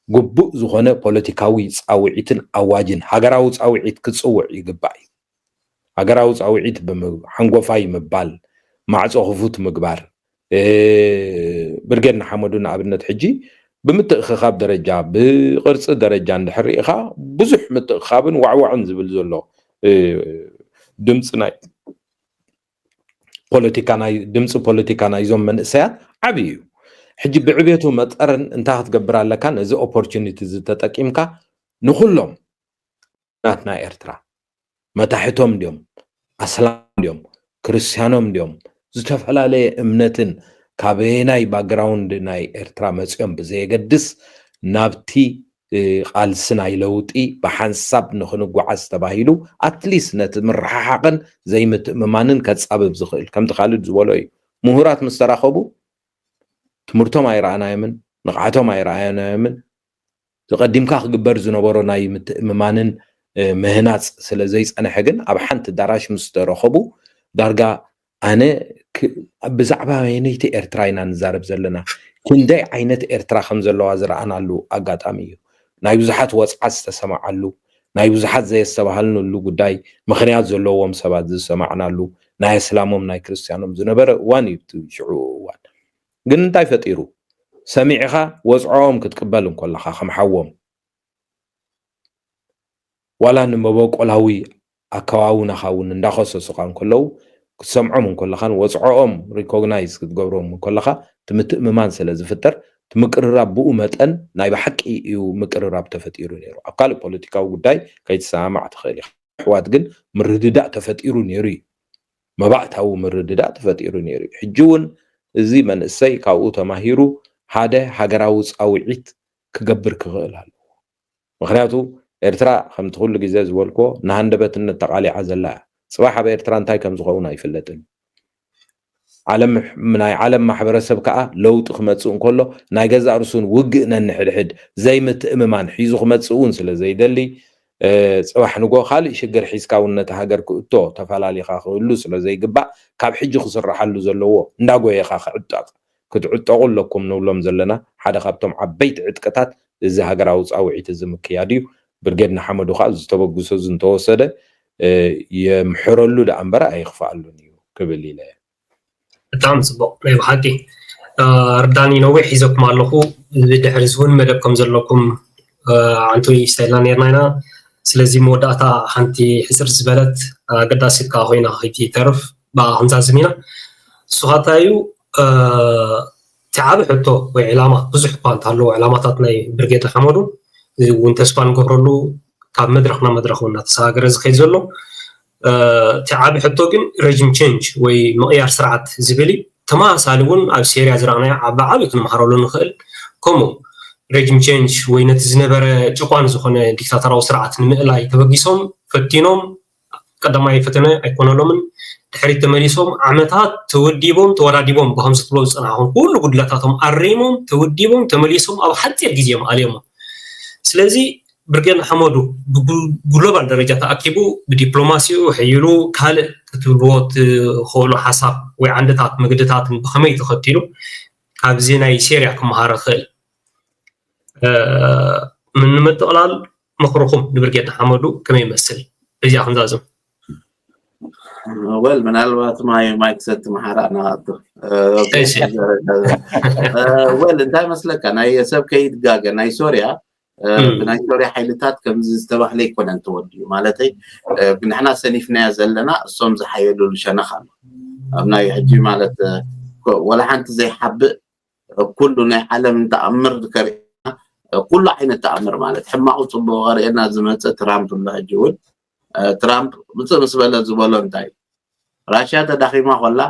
ግቡእ ዝኾነ ፖለቲካዊ ጻውዒትን ኣዋጅን ሃገራዊ ጻውዒት ክጽውዕ ይግባእ እዩ። ሃገራዊ ጻውዒት ሓንጎፋይ ምባል፣ ማዕጾ ክፉት ምግባር፣ ብርጌድ ንሓመዱ ንኣብነት ሕጂ ብምትእኽኻብ ደረጃ፣ ብቕርጺ ደረጃ እንድሕር ርኢኻ፣ ብዙሕ ምትእኽኻብን ዋዕዋዕን ዝብል ዘሎ ድምፂ ናይ ፖለቲካ፣ ናይ ድምፂ ፖለቲካ ናይዞም መንእሰያት ዓብዪ እዩ። ሕጂ ብዕቤቱ መጠርን እንታይ ክትገብር ኣለካ? ነዚ ኦፖርቹኒቲ እዚ ተጠቂምካ ንኹሎም ናትና ኤርትራ፣ መታሕቶም ድዮም፣ ኣስላም ድዮም፣ ክርስትያኖም ድዮም፣ ዝተፈላለየ እምነትን ካበየናይ ባክግራውንድ ናይ ኤርትራ መፂኦም ብዘየገድስ፣ ናብቲ ቃልሲ ናይ ለውጢ ብሓንሳብ ንክንጓዓዝ ተባሂሉ፣ ኣትሊስት ነቲ ምርሕሓቕን ዘይምትእምማንን ከፃብብ ዝኽእል፣ ከምቲ ካልድ ዝበሎ እዩ። ምሁራት ምስ ተራኸቡ ትምህርቶም ኣይረኣናዮምን፣ ንቕሓቶም ኣይረኣናዮምን። ዝቐዲምካ ክግበር ዝነበሮ ናይ ምትእምማንን ምህናፅ ስለ ዘይፀንሐ ግን፣ ኣብ ሓንቲ ኣዳራሽ ምስ ተረኸቡ፣ ዳርጋ ኣነ ብዛዕባ ኣየነይቲ ኤርትራ ኢና ንዛረብ ዘለና? ክንደይ ዓይነት ኤርትራ ከም ዘለዋ ዝረኣናሉ ኣጋጣሚ እዩ። ናይ ብዙሓት ወፅዓት ዝተሰማዓሉ፣ ናይ ብዙሓት ዘየስተባሃልንሉ ጉዳይ ምኽንያት ዘለዎም ሰባት ዝሰማዕናሉ፣ ናይ ኣስላሞም ናይ ክርስትያኖም ዝነበረ እዋን እዩ እቲ ሽዑ እዋን። ግን እንታይ ፈጢሩ? ሰሚዕኻ ወፅዖኦም ክትቅበል እንኮለኻ ከም ሓዎም፣ ዋላ ንመበቆላዊ ኣከዋውናኻ እውን እንዳኸሰሱኻ እንከለዉ ክትሰምዖም እንኮለኻን ወፅዖኦም ሪኮግናይዝ ክትገብሮም እንኮለኻ እቲ ምትእምማን ስለ ዝፍጠር፣ እቲ ምቅርራብ ብኡ መጠን ናይ ብሓቂ እዩ ምቅርራብ ተፈጢሩ ነይሩ። ኣብ ካልእ ፖለቲካዊ ጉዳይ ከይትሰማማዕ ትኽእል ኢኻ። ኣሕዋት ግን ምርድዳእ ተፈጢሩ ነይሩ እዩ። መባእታዊ ምርድዳእ ተፈጢሩ ነይሩ እዩ። ሕጂ እውን እዚ መንእሰይ ካብኡ ተማሂሩ ሓደ ሃገራዊ ፃውዒት ክገብር ክኽእል ኣለዎ። ምኽንያቱ ኤርትራ ከምቲ ኩሉ ግዜ ዝበልክዎ ንሃንደበትነት ተቓሊዓ ዘላ እያ። ፅባሕ ኣብ ኤርትራ እንታይ ከም ዝኸውን ኣይፍለጥን። ዓለም ናይ ዓለም ማሕበረሰብ ከዓ ለውጢ ክመፅእ እንከሎ ናይ ገዛእ ርሱን ውግእ ነንሕድሕድ ዘይምትእምማን ሒዙ ክመፅእ እውን ስለ ዘይደሊ፣ ፅባሕ ንጎ ካልእ ሽግር ሒዝካ እውን ነቲ ሃገር ክእቶ ተፈላሊኻ ክህሉ ስለ ዘይግባእ፣ ካብ ሕጂ ክስረሓሉ ዘለዎ እንዳጎየኻ ክዕጠቕ ክትዕጠቑ ኣለኩም ንብሎም ዘለና ሓደ ካብቶም ዓበይቲ ዕጥቅታት እዚ ሃገራዊ ፃውዒት እዚ ምክያድ እዩ። ብርጌድ ንሓመዱ ከዓ ዝተበግሶ እዚ እንተወሰደ የምሕረሉ ደኣ እምበር ኣየኽፍኣሉን እዩ ክብል ኢለ። ብጣዕሚ ፅቡቕ ናይ ብሓቂ። ርዳኒ ነዊሕ ሒዘኩም ኣለኹ። ብድሕሪ እዚ እውን መደብ ከም ዘለኩም ዓንቱ ይስተልና ነርና ኢና። ስለዚ መወዳእታ ሓንቲ ሕፅር ዝበለት ኣገዳሲት ከዓ ኮይና ከይትተርፍ ብኣ ክንዛዝም ኢና። ንሱ ከዓ እንታይ እዩ? እቲ ዓቢ ሕቶ ወይ ዕላማ፣ ብዙሕ እኳ እንተሃለዎ ዕላማታት ናይ ብርጌድ ንሓመዱ እውን ተስፋ ንገብረሉ፣ ካብ መድረኽ ናብ መድረኽ እውን እናተሰጋገረ ዝኸይድ ዘሎ፣ እቲ ዓቢ ሕቶ ግን ሬጂም ቼንጅ ወይ ምቕያር ስርዓት ዝብል እዩ። ተመሳሳሊ እውን ኣብ ሴርያ ዝረኣናዮ ዓቢ ዓቢ ክንመሃረሉ ንኽእል። ከምኡ ሬጂም ቼንጅ ወይ ነቲ ዝነበረ ጭቋን ዝኾነ ዲክታተራዊ ስርዓት ንምእላይ ተበጊሶም ፈቲኖም፣ ቀዳማይ ፈተነ ኣይኮነሎምን። ድሕሪት ተመሊሶም ዓመታት ተወዲቦም ተወዳዲቦም ብከምዚ ትብሎ ዝፀናሕኹም ኩሉ ጉድለታቶም ኣሪሞም ተወዲቦም ተመሊሶም ኣብ ሓፂር ግዜ እዮም ኣልዮሞ። ስለዚ ብርጌድ ንሓመዱ ብግሎባል ደረጃ ተኣኪቡ ብዲፕሎማሲኡ ሕይሉ ካልእ ክትብልዎ ትኽእሉ ሓሳብ ወይ ዓንድታት መግድታትን ብኸመይ ተኸቲሉ ካብዚ ናይ ሴርያ ክመሃር ይኽእል? ንምጥቕላል ምኽርኹም ንብርጌድ ንሓመዱ ከመይ ይመስል? በዚኣ ክንዛዝም። ወል ምናልባት ማይ ማይ ክሰቲ መሓራ ናቱ ወል እንታይ መስለካ ናይ ሰብ ከይድጋገ ናይ ሶርያ ብናይ ሶርያ ሓይልታት ከምዚ ዝተባህለ ኣይኮነን ተወዲኡ ማለተይ ንሕና ሰኒፍናዮ ዘለና እሶም ዝሓየሉሉ ሸነኽ ኣሎ ኣብ ናይ ሕጂ ማለት ወላ ሓንቲ ዘይሓብእ ኩሉ ናይ ዓለም ተኣምር ከርእየና ኩሉ ዓይነት ተኣምር ማለት ሕማቑ ፅቡቕ ከርእየና ዝመፀ ትራምፕ ኣሎ ሕጂ እውን ትራምፕ ምፅእ ምስ በለ ዝበሎ እንታይ ራሽያ ተዳኺማ ኮላ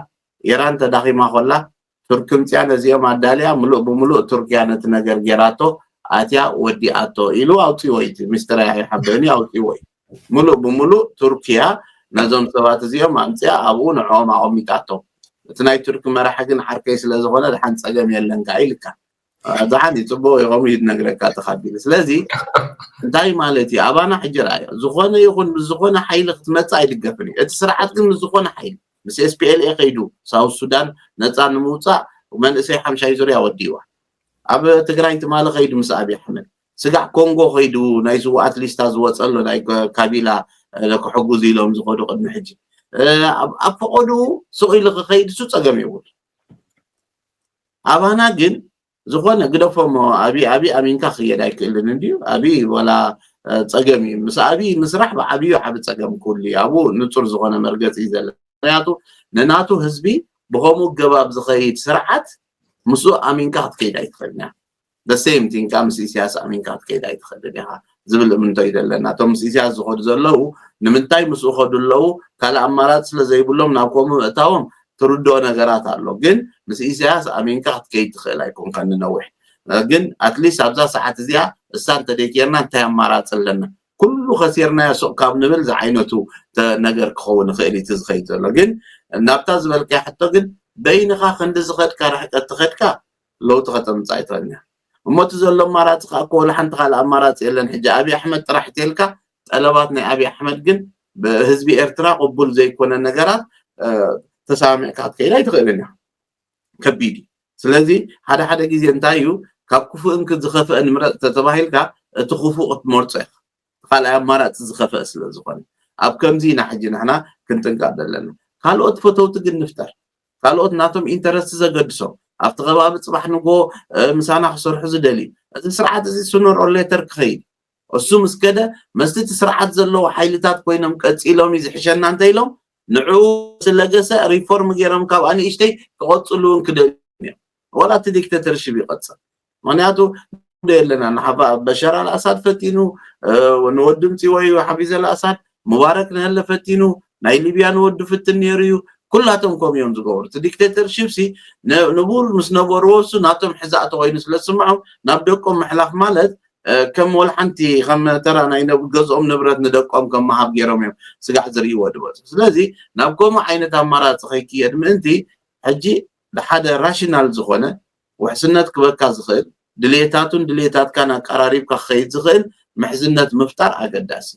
ኢራን ተዳኺማ ኮላ ቱርኪ ምፅያ ነዚኦም ኣዳልያ ምሉእ ብምሉእ ቱርኪያ ነቲ ነገር ጌራቶ ኣትያ ወዲኣቶ ኢሉ ኣውፂዎ እዩ ሚስተር ያሕያ ሓበኒ ኣውፂዎ እዩ ምሉእ ብምሉእ ቱርኪያ ነዞም ሰባት እዚኦም ኣምፅያ ኣብኡ ንዕኦም ኣቐሚጣቶም እቲ ናይ ቱርኪ መራሒ ግን ዓርከይ ስለዝኾነ ድሓን ፀገም የለን ከዓ ኢልካ ድሓን ይፅቡቕ ይኸሙ ይድነግረካ ተኻቢሉ ስለዚ እንታይ ማለት እዩ ኣባና ሕጂ ርኣዮ ዝኾነ ይኹን ምስ ዝኾነ ሓይሊ ክትመፅእ ኣይድገፍን እዩ እቲ ስርዓት ግን ምስ ዝኾነ ሓይሊ ምስ ኤስፒኤልኤ ከይዱ ሳውት ሱዳን ነፃ ንምውፃእ መንእሰይ ሓምሻይ ዙርያ ወዲዋ ኣብ ትግራይ ትማሊ ከይዱ ምስ ኣብይ ኣሕመድ ስጋዕ ኮንጎ ከይዱ ናይ ስውኣት ሊስታ ዝወፀሎ ናይ ካቢላ ክሕጉዝ ኢሎም ዝኸዱ ቅድሚ ሕጂ ኣብ ፈቐዱ ስቕ ኢሉ ክኸይድ እሱ ፀገም የብሉ ኣባና ግን ዝኾነ ግደፎሞ ኣቢ ኣቢ ኣሚንካ ክየድ ኣይክእልን እንድዩ ኣቢ ወላ ፀገም እዩ ምስ ኣቢ ምስራሕ ብዓብዩ ዓቢ ፀገም ኩሉ እዩ ኣብኡ ንፁር ዝኾነ መርገፂ እዩ ዘለና ምክንያቱ ንናቱ ህዝቢ ብኸምኡ ገባብ ዝኸይድ ስርዓት ምስኡ ኣሚንካ ክትከይድ ኣይትኽእልን እያ the same thing ከዓ ምስ ኢሳያስ ኣሚንካ ክትከይድ ኣይትኽእልን ኢኻ ዝብል እምንቶ እዩ ዘለና እቶም ምስ ኢሳያስ ዝኸዱ ዘለዉ ንምንታይ ምስኡ ኸዱ ኣለዉ ካልእ ኣማራፂ ስለ ዘይብሎም ናብ ከምኡ ምእታዎም ትርድኦ ነገራት ኣሎ ግን ምስ ኢሳያስ ኣሚንካ ክትከይድ ትኽእል ኣይኮንካን ንነዊሕ ግን ኣትሊስት ኣብዛ ሰዓት እዚኣ እሳ እንተደይኬርና እንታይ ኣማራፂ ኣለና ኩሉ ከሲርናዮ ሱቕ ካብ ንብል ዝዓይነቱ ነገር ክኸውን ይኽእል እቲ ዝኸይድ ዘሎ ግን ናብታ ዝበልካያ ሕቶ ግን በይንኻ ክንዲ ዝኸድካ ርሕቀት ትኸድካ ለውጢ ከተምፅእ ኣይትኽእልን እሞ እቲ ዘሎ ኣማራፂ ከዓ እኮ ወላ ሓንቲ ካልእ ኣማራፂ የለን ሕጂ ኣብይ ኣሕመድ ጥራሕ ትልካ ጠለባት ናይ ኣብይ ኣሕመድ ግን ብህዝቢ ኤርትራ ቅቡል ዘይኮነ ነገራት ተሰማሚዕካ ክትከይድ ኣይትኽእልን እያ ከቢድ እዩ ስለዚ ሓደ ሓደ ግዜ እንታይ እዩ ካብ ክፉእን ዝኸፍአ ንምረፅ ተተባሂልካ እቲ ክፉእ ክትመርፆ ኢኻ ካልኣይ ኣማራፂ ዝኸፍአ ስለ ዝኾነ ኣብ ከምዚ ኢና ሕጂ ንሕና ክንጥንቀቕ ዘለና ካልኦት ፈተውቲ ግን ንፍጠር ካልኦት ናቶም ኢንተረስት ዘገድሶም ኣብቲ ከባቢ ፅባሕ ንጎ ምሳና ክሰርሑ ዝደልዩ እዚ ስርዓት እዚ ስኖር ኦር ሌተር ክኸይድ እሱ ምስ ከደ መስቲ እቲ ስርዓት ዘለዎ ሓይልታት ኮይኖም ቀፂሎም እዩ ዝሕሸና እንተ ኢሎም ንዕኡ ስለገሰ ሪፎርም ገይሮም ካብ ኣንእሽተይ ክቐፅሉ እውን ክደልዩ እዮም ዋላ እቲ ዲክተተርሽፕ ይቐፅል ምክንያቱ የለና ንሓባ በሻር ኣልኣሳድ ፈቲኑ ንወዲ ምፂወዩ ሓፊዝ ኣልኣሳድ ሙባረክ ንህለ ፈቲኑ ናይ ሊብያ ንወዱ ፍትን ነይሩ እዩ ኩላቶም ከም እዮም ዝገብሩ እቲ ዲክቴተርሽፕ ሲ ንቡር ምስ ነበርዎ እሱ ናቶም ሕዛእ ተኮይኑ ስለ ዝስምዖም ናብ ደቆም ምሕላፍ ማለት ከም ወላ ሓንቲ ከም ተራ ናይ ገዝኦም ንብረት ንደቆም ከም መሃብ ገይሮም እዮም ስጋዕ ዝርእይዎ ዝበፅሑ ስለዚ ናብ ከምኡ ዓይነት ኣማራፂ ከይክየድ ምእንቲ ሕጂ ሓደ ራሽናል ዝኾነ ውሕስነት ክበካ ዝኽእል ድልየታቱን ድልየታትካን ኣቀራሪብካ ክኸይድ ዝኽእል ምሕዝነት ምፍጣር ኣገዳሲ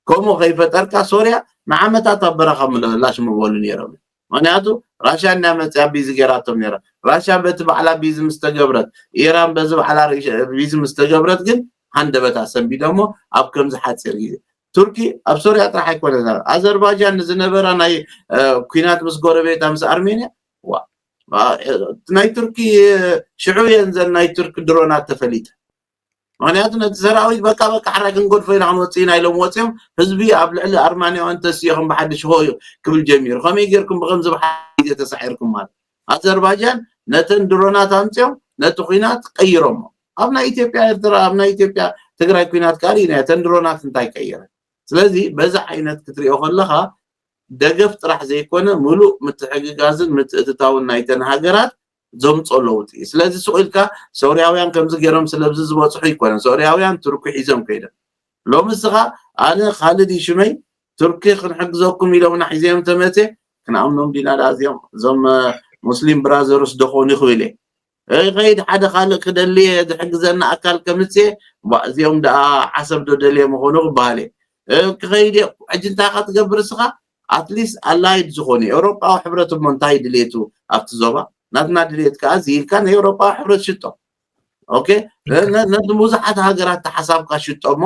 ከምኡ ከይፈጠርካ ሶርያ ንዓመታት ኣብ በረኻ ምላሽ ምበሉ ነይሮም ምክንያቱ ራሽያ እናመፅያ ቢዚ ገይራቶም ነይራ ራሽያ በቲ ባዕላ ቢዚ ምስተገብረት ኢራን በዚ ባዕላ ቢዚ ምስተገብረት ግን ሃንደበት ኣሰንቢዶሞ ኣብ ከምዚ ሓፂር ግዜ ቱርኪ ኣብ ሶርያ ጥራሕ ኣይኮነ ኣዘርባጃን ንዝነበራ ናይ ኩናት ምስ ጎረቤታ ምስ ኣርሜንያ ናይ ቱርኪ ሽዑ እየን ዘን ናይ ቱርኪ ድሮናት ተፈሊጠ ምክንያቱ ነቲ ሰራዊት በቃ በቃ ሕራይ ክንገድፎ ኢና ክንወፅእ ኢና ኢሎም ወፂኦም ህዝቢ ኣብ ልዕሊ ኣርማንያውያን ተስዮ ከም ብሓድሽ ሆ ክብል ጀሚሩ ከመይ ጌርኩም ብከምዚ ብሓ ግዜ ተሳዒርኩም ማለት ኣዘርባጃን ነተን ድሮናት ኣምፅኦም ነቲ ኩናት ቀይሮሞ ኣብ ናይ ኢትዮጵያ ኤርትራ ኣብ ናይ ኢትዮጵያ ትግራይ ኩናት ከዓ ርኢና ተን ድሮናት እንታይ ቀየረ ስለዚ በዚ ዓይነት ክትሪኦ ከለካ ደገፍ ጥራሕ ዘይኮነ ምሉእ ምትሕግጋዝን ምትእትታውን ናይተን ሃገራት ዘምፆ ለውጢ እዩ ስለዚ ሱቕ ኢልካ ሶርያውያን ከምዚ ገይሮም ስለብዚ ዝበፅሑ ይኮነ ሶርያውያን ቱርኪ ሒዞም ከይዶም ሎሚ እስኻ ኣነ ካልድ እዩ ሽመይ ቱርኪ ክንሕግዘኩም ኢሎምና ሒዘዮም ተመፅየ ክንኣምኖም ዲና ደኣ እዚኦም እዞም ሙስሊም ብራዘርስ ዶ ኾኑ ክብል እየ። ይኸይድ ሓደ ካልእ ክደሊ ዝሕግዘና ኣካል ከምፅእ እዚኦም ደኣ ዓሰብ ዶ ደልየ ምኾኑ ክበሃል እየ። ክኸይድ እየ። ሕጂ እንታይ ኢኻ ትገብር እስኻ? ኣትሊስት ኣላይድ ዝኾኑ ኤውሮጳዊ ሕብረት እሞ እንታይ ድሌቱ ኣብቲ ዞባ ናትና ድሌት ከዓ እዚ ኢልካ ናይ ኤውሮጳዊ ሕብረት ሽጦ። ኦኬ፣ ነቲ ብዙሓት ሃገራት ተሓሳብካ ሽጦ እሞ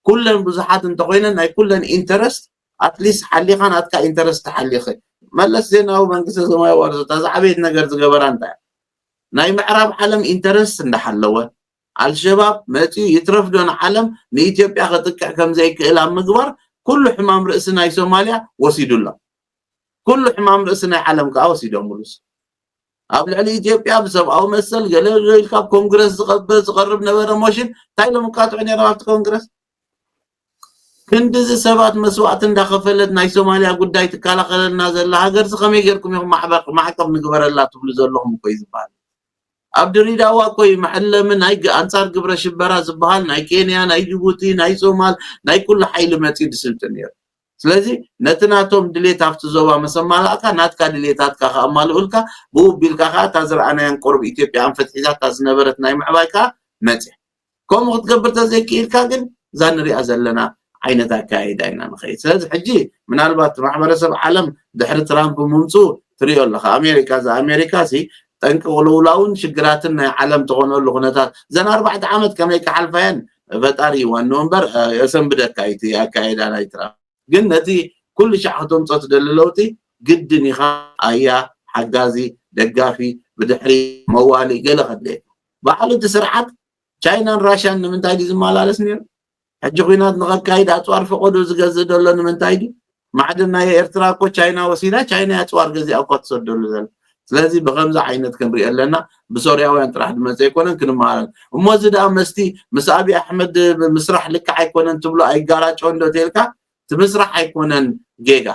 ኩለን ብዙሓት እንተኮይነን ናይ ኩለን ኢንተረስት ኣትሊስት ሓሊኻ ናትካ ኢንተረስት ተሓሊኸ መለስ ዜናዊ መንግስቲ ሰማያዊ ዋርሶታ ዝዓበየት ነገር ዝገበራ እንታይ ናይ ምዕራብ ዓለም ኢንተረስት እንዳሓለወ ኣልሸባብ መፂኡ ይትረፍዶ ንዓለም ንኢትዮጵያ ከጥቅዕ ከምዘይክእል ኣብ ምግባር ኩሉ ሕማም ርእሲ ናይ ሶማልያ ወሲዱሎ። ኩሉ ሕማም ርእሲ ናይ ዓለም ከዓ ወሲዶምሉስ ኣብ ልዕሊ ኢትዮጵያ ብሰብኣዊ መሰል ገለ ኢልካ ኮንግረስ ዝቐርብ ነበረ ሞሽን እንታይ ኢሎም ይቃጥዑ ነይሮም ኣብቲ ኮንግረስ? ክንድዚ ሰባት መስዋእቲ እንዳኸፈለት ናይ ሶማልያ ጉዳይ ትከላኸለልና ዘላ ሃገርሲ ከመይ ጌርኩም ኢኹም ማዕቀብ ንግበረላ ትብሉ ዘለኹም እኮ እዩ ዝበሃል። ኣብ ድሪዳዋ እኮ እዩ መዐለሚ ናይ ኣንፃር ግብረ ሽበራ ዝበሃል ናይ ኬንያ ናይ ጅቡቲ ናይ ሶማል ናይ ኩሉ ሓይሊ መፂኡ ድስልጥን ነይሩ። ስለዚ ነቲ ናቶም ድሌት ኣብቲ ዞባ መሰማላእካ ናትካ ድሌታትካ ከኣማልኡልካ ብኡ ቢልካ ከዓ እታ ዝረኣናያን ቁርብ ኢትዮጵያ ኣንፈት ሒዛታ ዝነበረት ናይ ምዕባይ ከዓ መፅያ ከምኡ ክትገብር ተዘይክኢልካ ግን እዛ ንሪኣ ዘለና ዓይነት ኣካያይዳ ኢና ንኸይድ። ስለዚ ሕጂ ምናልባት ማሕበረሰብ ዓለም ድሕሪ ትራምፕ ምምፁ ትሪኦ ኣለካ። ኣሜሪካ እዛ ኣሜሪካ ሲ ጠንቂ ቅልውላውን ሽግራትን ናይ ዓለም ትኾነሉ ኩነታት እዘን ኣርባዕተ ዓመት ከመይ ክሓልፋየን ፈጣሪ ዋንኡ እምበር የሰንብደካ እዩ እቲ ኣካያይዳ ናይ ትራምፕ። ግን ነቲ ኩሉ ሻዕ ክተምፆ ትደሊ ለውጢ ግድን ኢኻ ኣያ ሓጋዚ ደጋፊ ብድሕሪ መዋሊ ገለ ከድለየካ ባዕሉ እቲ ስርዓት ቻይናን ራሽያን ንምንታይ ድዩ ዝመላለስ ነይሩ? ሕጂ ኩናት ንኸካይድ ኣፅዋር ፈቐዶ ዝገዝእ ዘሎ ንምንታይ ድዩ? ማዕድን ናይ ኤርትራ እኮ ቻይና ወሲዳ ቻይና ኣፅዋር ገዚኣ እኳ ትሰደሉ ዘላ። ስለዚ ብከምዚ ዓይነት ክንሪኦ ኣለና። ብሶርያውያን ጥራሕ ድመፀ ኣይኮነን ክንመሃረን እሞ እዚ ደኣ መስቲ ምስ ኣብይ ኣሕመድ ምስራሕ ልክዕ ኣይኮነን ትብሎ ኣይጋራጮ እንዶ ተልካ እቲ ምስራሕ ኣይኮነን ጌጋ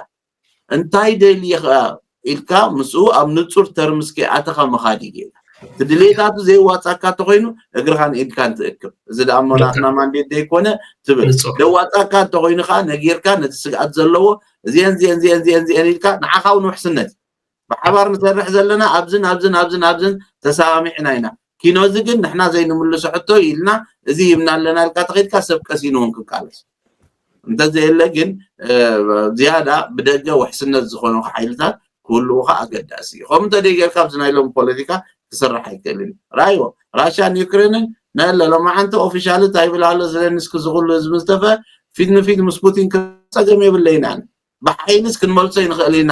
እንታይ ደልየ ኢልካ ምስኡ ኣብ ንጹር ተርምስ ከይኣተኻ ምኻድ እዩ ጌጋ። እቲ ድሌታቱ ዘይዋጻካ እንተኾይኑ እግርኻ ንኢድካ እንትእክብ እዚ ደኣ እሞ ናትና ማንዴት ዘይኮነ ትብል። ዘዋጻካ እንተኾይኑ ከዓ ነጊርካ ነቲ ስግኣት ዘለዎ እዚአን እዚአን እዚአን እዚአን እዚአን ኢልካ ንዓኻ እውን ውሕስነት እዩ። ብሓባር ንሰርሕ ዘለና ኣብዝን ኣብዝን ኣብዝን ኣብዝን ተሰማሚዕና ኢና። ኪኖ እዚ ግን ንሕና ዘይንምልሶ ሕቶ ኢልና እዚ ይብና ኣለና ኢልካ ተኸይድካ ሰብ ቀሲኑ እውን ክቃለስ እንተዘየለ ግን ዝያዳ ብደገ ውሕስነት ዝኾኑ ሓይልታት ክህልውኻ ኣገዳሲ እዩ። ከምኡ እንተደይ ጌርካ ኣብዚ ናይ ሎሚ ፖለቲካ ክስራሕ ኣይክእልን እዩ። ራይዎ ራሽያን ዩክሬንን ነለ ሎማዓንቲ ኦፊሻል እንታይ ይብል ኣሎ ዘለንስኪ ዝኽሉ ህዝቢ ዝተፈ ፊት ንፊት ምስ ፑቲን ጸገም የብለይናን ብሓይልስ ክንመልሶ ይንኽእል ኢና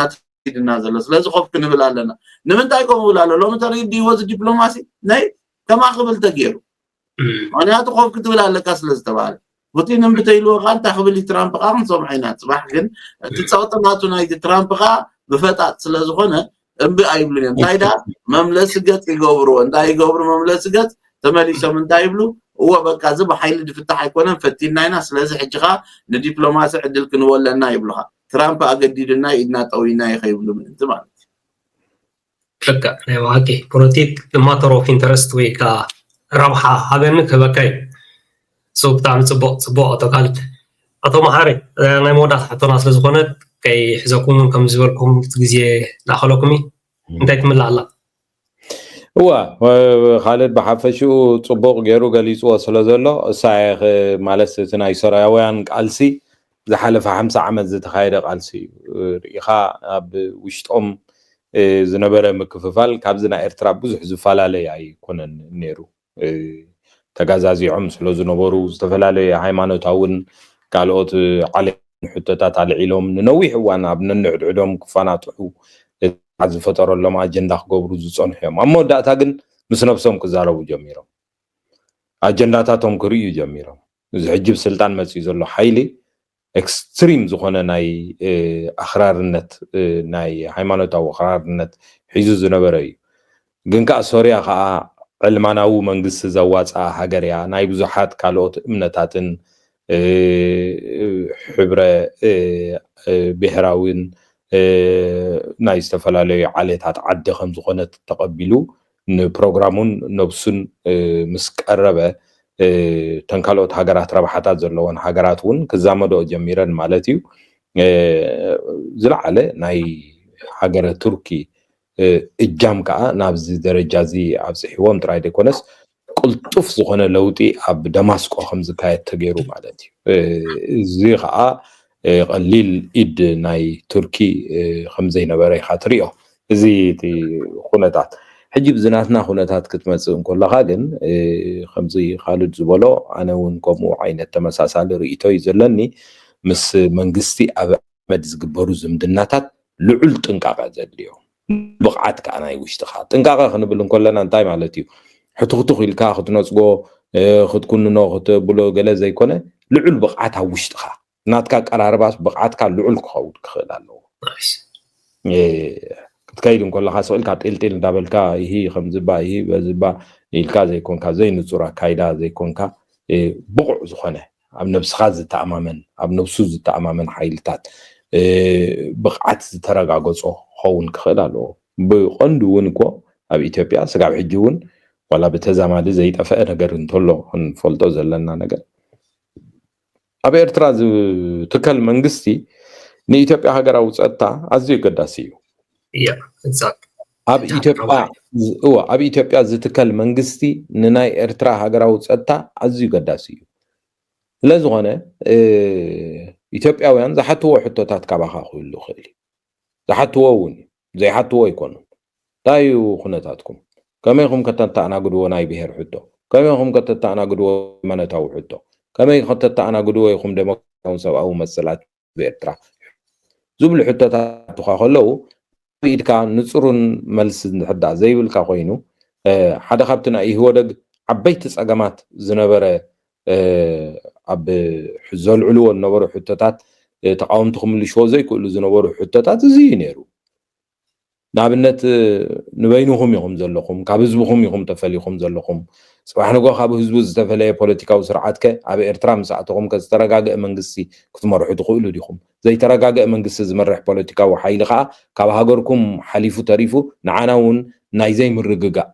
ኢድና ዘሎ ስለዚ ኮፍ ክንብል ኣለና። ንምንታይ ከምኡ ብል ኣሎ ሎሚ ተሪድይዎ እዚ ዲፕሎማሲ ናይ ከማ ክብል ተገይሩ ምክንያቱ ኮፍ ክትብል ኣለካ ስለ ዝተባሃለ ፑቲን እምብተ ኢልዎ ከዓ እንታይ ክብል እዩ ትራምፕ ከዓ ክንሰምዖ ኢና ፅባሕ ግን እቲ ፀቕጢ ናቱ ናይቲ ትራምፕ ከዓ ብፈጣጥ ስለ ዝኾነ እምቢ ኣይብሉን እዮም እንታይ ዳ መምለሲ ገፅ ይገብርዎ እንታይ ይገብሩ መምለሲ ገፅ ተመሊሶም እንታይ ይብሉ እዎ በቃ እዚ ብሓይሊ ድፍታሕ ኣይኮነን ፈቲና ኢና ስለዚ ሕጂ ከዓ ንዲፕሎማሲ ዕድል ክንወለና ይብሉካ ትራምፕ ኣገዲዱና ኢድና ጠዊና ይኸይብሉ ምእንቲ ማለት እዩ ልክዕ ናይ ብሓቂ ፖለቲክ ማተር ኦፍ ኢንተረስት ወይ ከዓ ረብሓ ሃበኒ ክህበካ እዩ። So ብጣዕሚ ፅቡቅ ፅቡቅ ኣቶ ካልድ። ኣቶ መሓሪ ናይ መወዳእታ ሕቶና ስለዝኮነ ከይሕዘኩም እውን ከም ዝበልኩም እቲ ግዜ ዳኸለኩም እዩ። እንታይ ትምላእ ኣላ? እወ ካልድ ብሓፈሽኡ ፅቡቅ ገይሩ ገሊፅዎ ስለ ዘሎ እሳ ማለት እቲ ናይ ሶርያውያን ቃልሲ ዝሓለፈ ሓምሳ ዓመት ዝተኻየደ ቃልሲ እዩ ርኢኻ ኣብ ውሽጦም ዝነበረ ምክፍፋል ካብዚ ናይ ኤርትራ ብዙሕ ዝፈላለይ ኣይኮነን ነይሩ ተጋዛዚዖም ስለ ዝነበሩ ዝተፈላለዩ ሃይማኖታውን ካልኦት ዓለ ሕቶታት ኣልዒሎም ንነዊሕ እዋን ኣብ ነንሕድሕዶም ክፈናጥሑ ዝፈጠረሎም ኣጀንዳ ክገብሩ ዝፀንሑ እዮም ኣብ መወዳእታ ግን ምስ ነብሶም ክዛረቡ ጀሚሮም ኣጀንዳታቶም ክርእዩ ጀሚሮም እዚ ሕጂ ብስልጣን መፅኡ ዘሎ ሓይሊ ኤክስትሪም ዝኾነ ናይ ኣኽራርነት ናይ ሃይማኖታዊ ኣኽራርነት ሒዙ ዝነበረ እዩ ግን ከዓ ሶርያ ከዓ ዕልማናዊ መንግስቲ ዘዋፅኣ ሃገር እያ ናይ ብዙሓት ካልኦት እምነታትን ሕብረ ብሄራዊን ናይ ዝተፈላለዩ ዓሌታት ዓዲ ከም ዝኾነት ተቐቢሉ ንፕሮግራሙን ነብሱን ምስ ቀረበ እተን ካልኦት ሃገራት ረብሓታት ዘለወን ሃገራት እውን ክዛመድኦ ጀሚረን ማለት እዩ ዝለዓለ ናይ ሃገረ ቱርኪ እጃም ከዓ ናብዚ ደረጃ እዚ ኣብፅሕዎም ጥራይ ዘይኮነስ ቅልጡፍ ዝኾነ ለውጢ ኣብ ደማስቆ ከም ዝካየድ ተገይሩ ማለት እዩ። እዚ ከዓ ቀሊል ኢድ ናይ ቱርኪ ከም ዘይነበረ ኢኻ ትሪኦ። እዚ እቲ ኩነታት ሕጂ ብዚ ናትና ኩነታት ክትመፅእ እንከለኻ ግን ከምዚ ካልድ ዝበሎ ኣነ እውን ከምኡ ዓይነት ተመሳሳሊ ርእይቶ እዩ ዘለኒ። ምስ መንግስቲ ኣብ ኣሕመድ ዝግበሩ ዝምድናታት ልዑል ጥንቃቐ ዘድልዮ፣ ብቕዓት ከዓ ናይ ውሽጥኻ ጥንቃቐ ክንብል እንከለና እንታይ ማለት እዩ? ሕቱኽቱኽ ኢልካ ክትነፅጎ ክትኩንኖ ክትብሎ ገለ ዘይኮነ ልዑል ብቕዓት ኣብ ውሽጥኻ ናትካ ኣቀራርባስ ብቕዓትካ ልዑል ክኸውን ክኽእል ኣለዎ። ክትከይድ እንከለካ ስቕ ኢልካ ጢልጢል እንዳበልካ ይሂ ከምዝባ ይሂ በዝባ ኢልካ ዘይኮንካ ዘይንፁር ኣካይዳ ዘይኮንካ ብቑዕ ዝኾነ ኣብ ነብስኻ ዝተኣማመን ኣብ ነብሱ ዝተኣማመን ሓይልታት ብቕዓት ዝተረጋገፆ ክኸውን ክኽእል ኣለዎ። ብቐንዱ እውን እኮ ኣብ ኢትዮጵያ ስጋብ ሕጂ እውን ዋላ ብተዛማዲ ዘይጠፈአ ነገር እንተሎ ክንፈልጦ ዘለና ነገር ኣብ ኤርትራ ዝትከል መንግስቲ ንኢትዮጵያ ሃገራዊ ፀጥታ ኣዝዩ ኣገዳሲ እዩ። ኣብ ኢትዮጵያ ዝትከል መንግስቲ ንናይ ኤርትራ ሃገራዊ ፀጥታ ኣዝዩ ኣገዳሲ እዩ። ስለዝኾነ ኢትዮጵያውያን ዝሓትዎ ሕቶታት ካባኻ ክህሉ ይኽእል እዩ። ዝሓትዎ እውን እዩ፣ ዘይሓትዎ ኣይኮኑን። እንታይ እዩ ኩነታትኩም? ከመይ ኢኹም ከተተኣናግድዎ ናይ ብሄር ሕቶ? ከመይ ኢኹም ከተተኣናግድዎ ሃይማኖታዊ ሕቶ? ከመይ ከተተኣናግድዎ ኢኹም ደሞክራሲያውን ሰብኣዊ መሰላት ብኤርትራ ዝብሉ ሕቶታት ክሓቱኻ ከለዉ ኢድካ ንፁሩን መልሲ እንድሕር ዘይብልካ ኮይኑ ሓደ ካብቲ ናይ ኢህወደግ ዓበይቲ ፀገማት ዝነበረ ኣብ ዘልዕልዎ ዝነበሩ ሕቶታት ተቃወምቲ ክምልሽዎ ዘይክእሉ ዝነበሩ ሕቶታት እዚ እዩ ነይሩ። ንኣብነት ንበይንኹም ኢኹም ዘለኹም፣ ካብ ህዝብኹም ኢኹም ተፈሊኹም ዘለኹም። ፅባሕ ንጎ ካብ ህዝቡ ዝተፈለየ ፖለቲካዊ ስርዓት ከ ኣብ ኤርትራ ምስ ኣተኹም ከ ዝተረጋገአ መንግስቲ ክትመርሑ ትኽእሉ ዲኹም? ዘይተረጋገአ መንግስቲ ዝመርሕ ፖለቲካዊ ሓይሊ ከዓ ካብ ሃገርኩም ሓሊፉ ተሪፉ ንዓና እውን ናይ ዘይምርግጋእ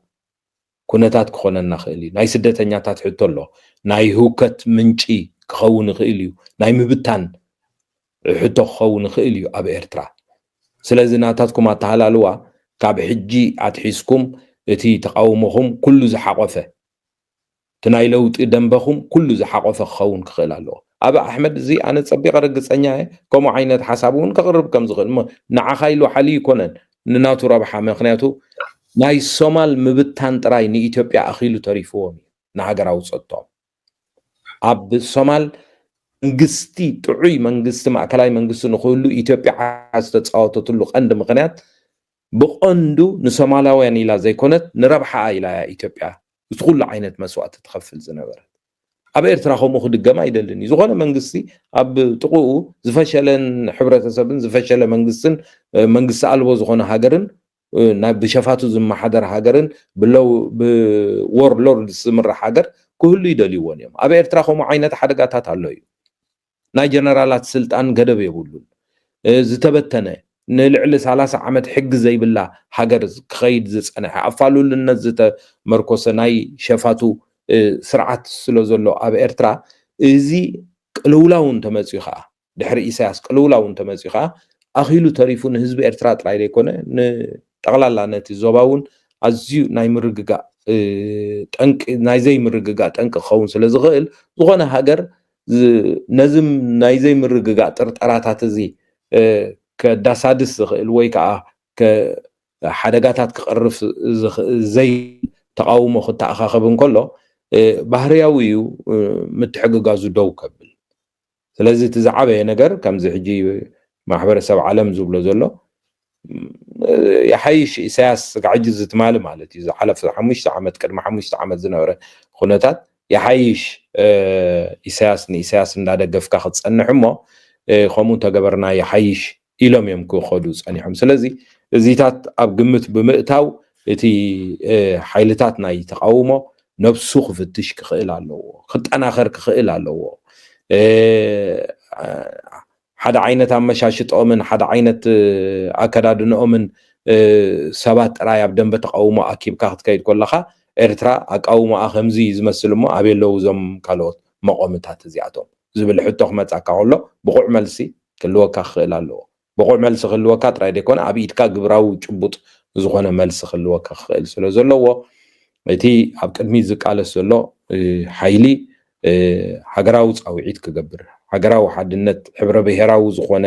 ኩነታት ክኾነና ይኽእል እዩ። ናይ ስደተኛታት ሕቶ ኣሎ። ናይ ህውከት ምንጪ ክኸውን ይኽእል እዩ። ናይ ምብታን ሕቶ ክኸውን ይኽእል እዩ ኣብ ኤርትራ። ስለዚ ናታትኩም ኣተሃላልዋ ካብ ሕጂ ኣትሒዝኩም እቲ ተቃውሞኹም ኩሉ ዝሓቆፈ እቲ ናይ ለውጢ ደንበኹም ኩሉ ዝሓቆፈ ክኸውን ክኽእል ኣለዎ። ኣብ ኣሕመድ እዚ ኣነ ጸቢቐ ርግጸኛ እየ ከምኡ ዓይነት ሓሳብ እውን ከቕርብ ከም ዝኽእል እሞ ንዓኻ ኢሉ ሓልዩ ይኮነን ንናቱ ረብሓ ምክንያቱ ናይ ሶማል ምብታን ጥራይ ንኢትዮጵያ ኣኺሉ ተሪፍዎም እዩ ንሃገራዊ ጸጥቶም ኣብ ሶማል መንግስቲ ጥዑይ መንግስቲ ማእከላይ መንግስቲ ንክህሉ ኢትዮጵያ ዝተፃወተትሉ ቀንዲ ምክንያት ብቐንዱ ንሶማላውያን ኢላ ዘይኮነት ንረብሓኣ ኢላ እያ ኢትዮጵያ እቲ ኩሉ ዓይነት መስዋእቲ ትኸፍል ዝነበረት። ኣብ ኤርትራ ከምኡ ክድገም ኣይደልን እዩ። ዝኾነ መንግስቲ ኣብ ጥቕኡ ዝፈሸለን ሕብረተሰብን ዝፈሸለ መንግስትን መንግስቲ ኣልቦ ዝኾነ ሃገርን ብሸፋቱ ዝመሓደር ሃገርን ብለው ብወርሎርድስ ዝምራሕ ሃገር ክህሉ ይደልይዎን እዮም። ኣብ ኤርትራ ከምኡ ዓይነት ሓደጋታት ኣሎ እዩ። ናይ ጀነራላት ስልጣን ገደብ የብሉን። ዝተበተነ ንልዕሊ ሰላሳ ዓመት ሕጊ ዘይብላ ሃገር ክኸይድ ዝፀንሐ ኣብ ፋሉልነት ዝተመርኮሰ ናይ ሸፋቱ ስርዓት ስለ ዘሎ ኣብ ኤርትራ እዚ ቅልውላው እንተመፅኡ ከዓ ድሕሪ ኢሳያስ ቅልውላው እንተመፅኡ ከዓ ኣኺሉ ተሪፉ ንህዝቢ ኤርትራ ጥራይ ዘይኮነ ንጠቕላላ ነቲ ዞባ እውን ኣዝዩ ናይ ምርግጋእ ጠንቂ ናይ ዘይምርግጋእ ጠንቂ ክኸውን ስለ ዝኽእል ዝኾነ ሃገር ነዚ ናይ ዘይምርግጋእ ጥርጠራታት እዚ ከዳሳድስ ዝኽእል ወይ ከዓ ሓደጋታት ክቐርፍ ዘይ ተቃውሞ ክተኣኻኸብ እንከሎ ባህርያዊ እዩ ምትሕግጋዙ ደው ከብል። ስለዚ እቲ ዝዓበየ ነገር ከምዚ ሕጂ ማሕበረሰብ ዓለም ዝብሎ ዘሎ ይሓይሽ ኢሳያስ ስጋዕ ሕጂ እዚ ትማሊ ማለት እዩ ዝሓለፈ ሓሙሽተ ዓመት ቅድሚ ሓሙሽተ ዓመት ዝነበረ ኩነታት ይሓይሽ ኢሳያስ ንኢሳያስ እንዳደገፍካ ክትፀንሕ እሞ ከምኡ እንተገበርና ይሓይሽ ኢሎም እዮም ክኸዱ ፀኒሖም። ስለዚ እዚታት ኣብ ግምት ብምእታው እቲ ሓይልታት ናይ ተቃውሞ ነብሱ ክፍትሽ ክኽእል ኣለዎ፣ ክጠናኸር ክኽእል ኣለዎ። ሓደ ዓይነት ኣመሻሽጥኦምን ሓደ ዓይነት ኣከዳድንኦምን ሰባት ጥራይ ኣብ ደንበ ተቃውሞ ኣኪብካ ክትከይድ ከለኻ ኤርትራ ኣቃውሞኣ ከምዚ እዩ ዝመስል እሞ ኣበይ ኣለዉ እዞም ካልኦት መቆምታት እዚኣቶም ዝብል ሕቶ ክመጻካ ከሎ ብቑዕ መልሲ ክህልወካ ክኽእል ኣለዎ። ብቑዕ መልሲ ክህልወካ ጥራይ ዘይኮነ ኣብ ኢድካ ግብራዊ ጭቡጥ ዝኾነ መልሲ ክህልወካ ክኽእል ስለ ዘለዎ እቲ ኣብ ቅድሚት ዝቃለስ ዘሎ ሓይሊ ሃገራዊ ፃውዒት ክገብር፣ ሃገራዊ ሓድነት፣ ሕብረ ብሄራዊ ዝኾነ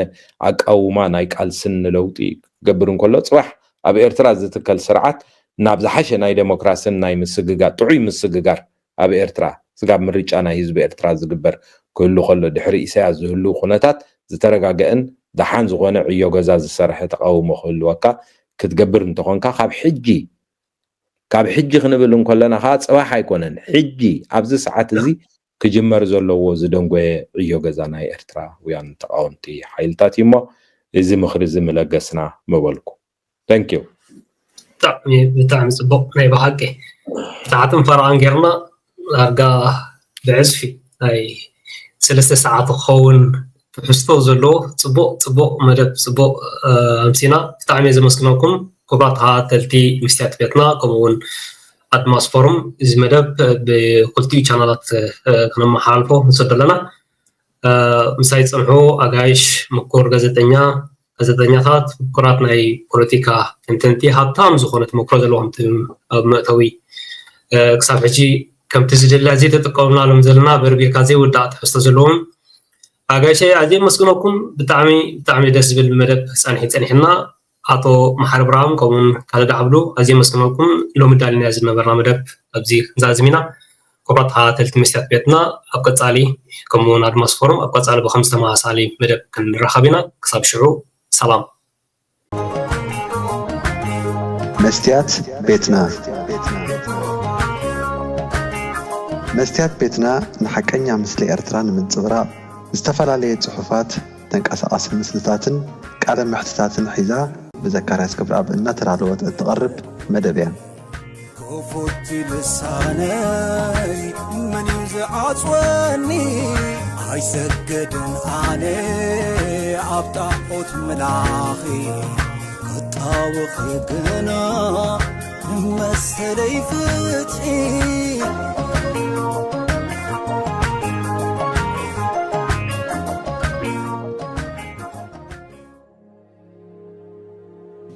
ኣቃውማ ናይ ቃልስን ንለውጢ ክገብር እንከሎ፣ ፅባሕ ኣብ ኤርትራ ዝትከል ስርዓት ናብ ዝሓሸ ናይ ዴሞክራስን ናይ ምስግጋር፣ ጥዑይ ምስግጋር ኣብ ኤርትራ፣ ስጋብ ምርጫ ናይ ህዝቢ ኤርትራ ዝግበር ክህሉ ከሎ፣ ድሕሪ ኢሳያስ ዝህሉ ኩነታት ዝተረጋገአን ደሓን ዝኾነ ዕዮ ገዛ ዝሰርሐ ተቃውሞ ክህልወካ ክትገብር እንተኾንካ፣ ካብ ሕጂ ካብ ሕጂ ክንብል እንከለና ከዓ ፅባሕ ኣይኮነን፣ ሕጂ ኣብዚ ሰዓት እዚ ክጅመር ዘለዎ ዝደንጎየ ዕዮ ገዛ ናይ ኤርትራውያን ተቃወምቲ ሓይልታት እዩ እሞ፣ እዚ ምኽሪ እዚ ምለገስና ምበልኩ። Thank you። ብጣዕሚ ብጣዕሚ ፅቡቅ ናይ ብሓቂ። ሰዓትን ፈረቓን ጌርና ዳርጋ ብዕፅፊ ናይ ሰለስተ ሰዓት ክኸውን ትሕዝቶ ዘለዎ ፅቡቅ ፅቡቅ መደብ ፅቡቅ ኣምሲና። ብጣዕሚ እየ ዘመስግነኩም ክቡራት ተኸታተልቲ መስትያት ቤትና፣ ከምኡ እውን ኣድማስ ፎርም። እዚ መደብ ብክልቲኡ ቻናላት ክነመሓላልፎ ንሰዶ ኣለና። ምሳይ ዝፀንሑ ኣጋይሽ ምኩር ጋዜጠኛ፣ ጋዜጠኛታት፣ ምኩራት ናይ ፖለቲካ ተንተንቲ፣ ሃብታም ዝኾነ ተመክሮ ዘለዎም ኣብ መእተዊ ክሳብ ሕጂ ከምቲ ዝድለ ዘይተጠቀምናሎም ዘለና በርቢርካ ዘይውዳእ ትሕዝቶ ዘለዎም ኣጋይሸይ ኣዝየ መስግነኩም። ብጣዕሚ ብጣዕሚ ደስ ዝብል መደብ ፃንሒ ፀኒሕና። ኣቶ መሓሪ ብርሃም ከምኡውን ካልድ ዓብዱ ኣዝየ መስግነኩም። ሎሚ ዳሊና ዝነበርና መደብ ኣብዚ ክንዛዝም ኢና። ክቡራት ተኸታተልቲ መስትያት ቤትና ኣብ ቀፃሊ ከምኡውን ኣድማስ ፎረም ኣብ ቀፃሊ ብከምዚ ተመሳሳሊ መደብ ክንራኸብ ኢና። ክሳብ ሽዑ ሰላም። መስትያት ቤትና መስትያት ቤትና ንሓቀኛ ምስሊ ኤርትራ ንምንጽብራቕ ዝተፈላለየ ጽሑፋት፣ ተንቀሳቓሲ ምስልታትን ቃለ መሕትታትን ሒዛ ብዘካርያስ ክብረኣብ እናተዳለወት እትቐርብ መደብ እያ። ክፉት ልሳነይ መን እዩ ዝዓጽወኒ? ኣይሰግድን ኣነ ኣብ ጣዖት ምላኺ ክጣወኺ ግና መሰለይ ፍትሒ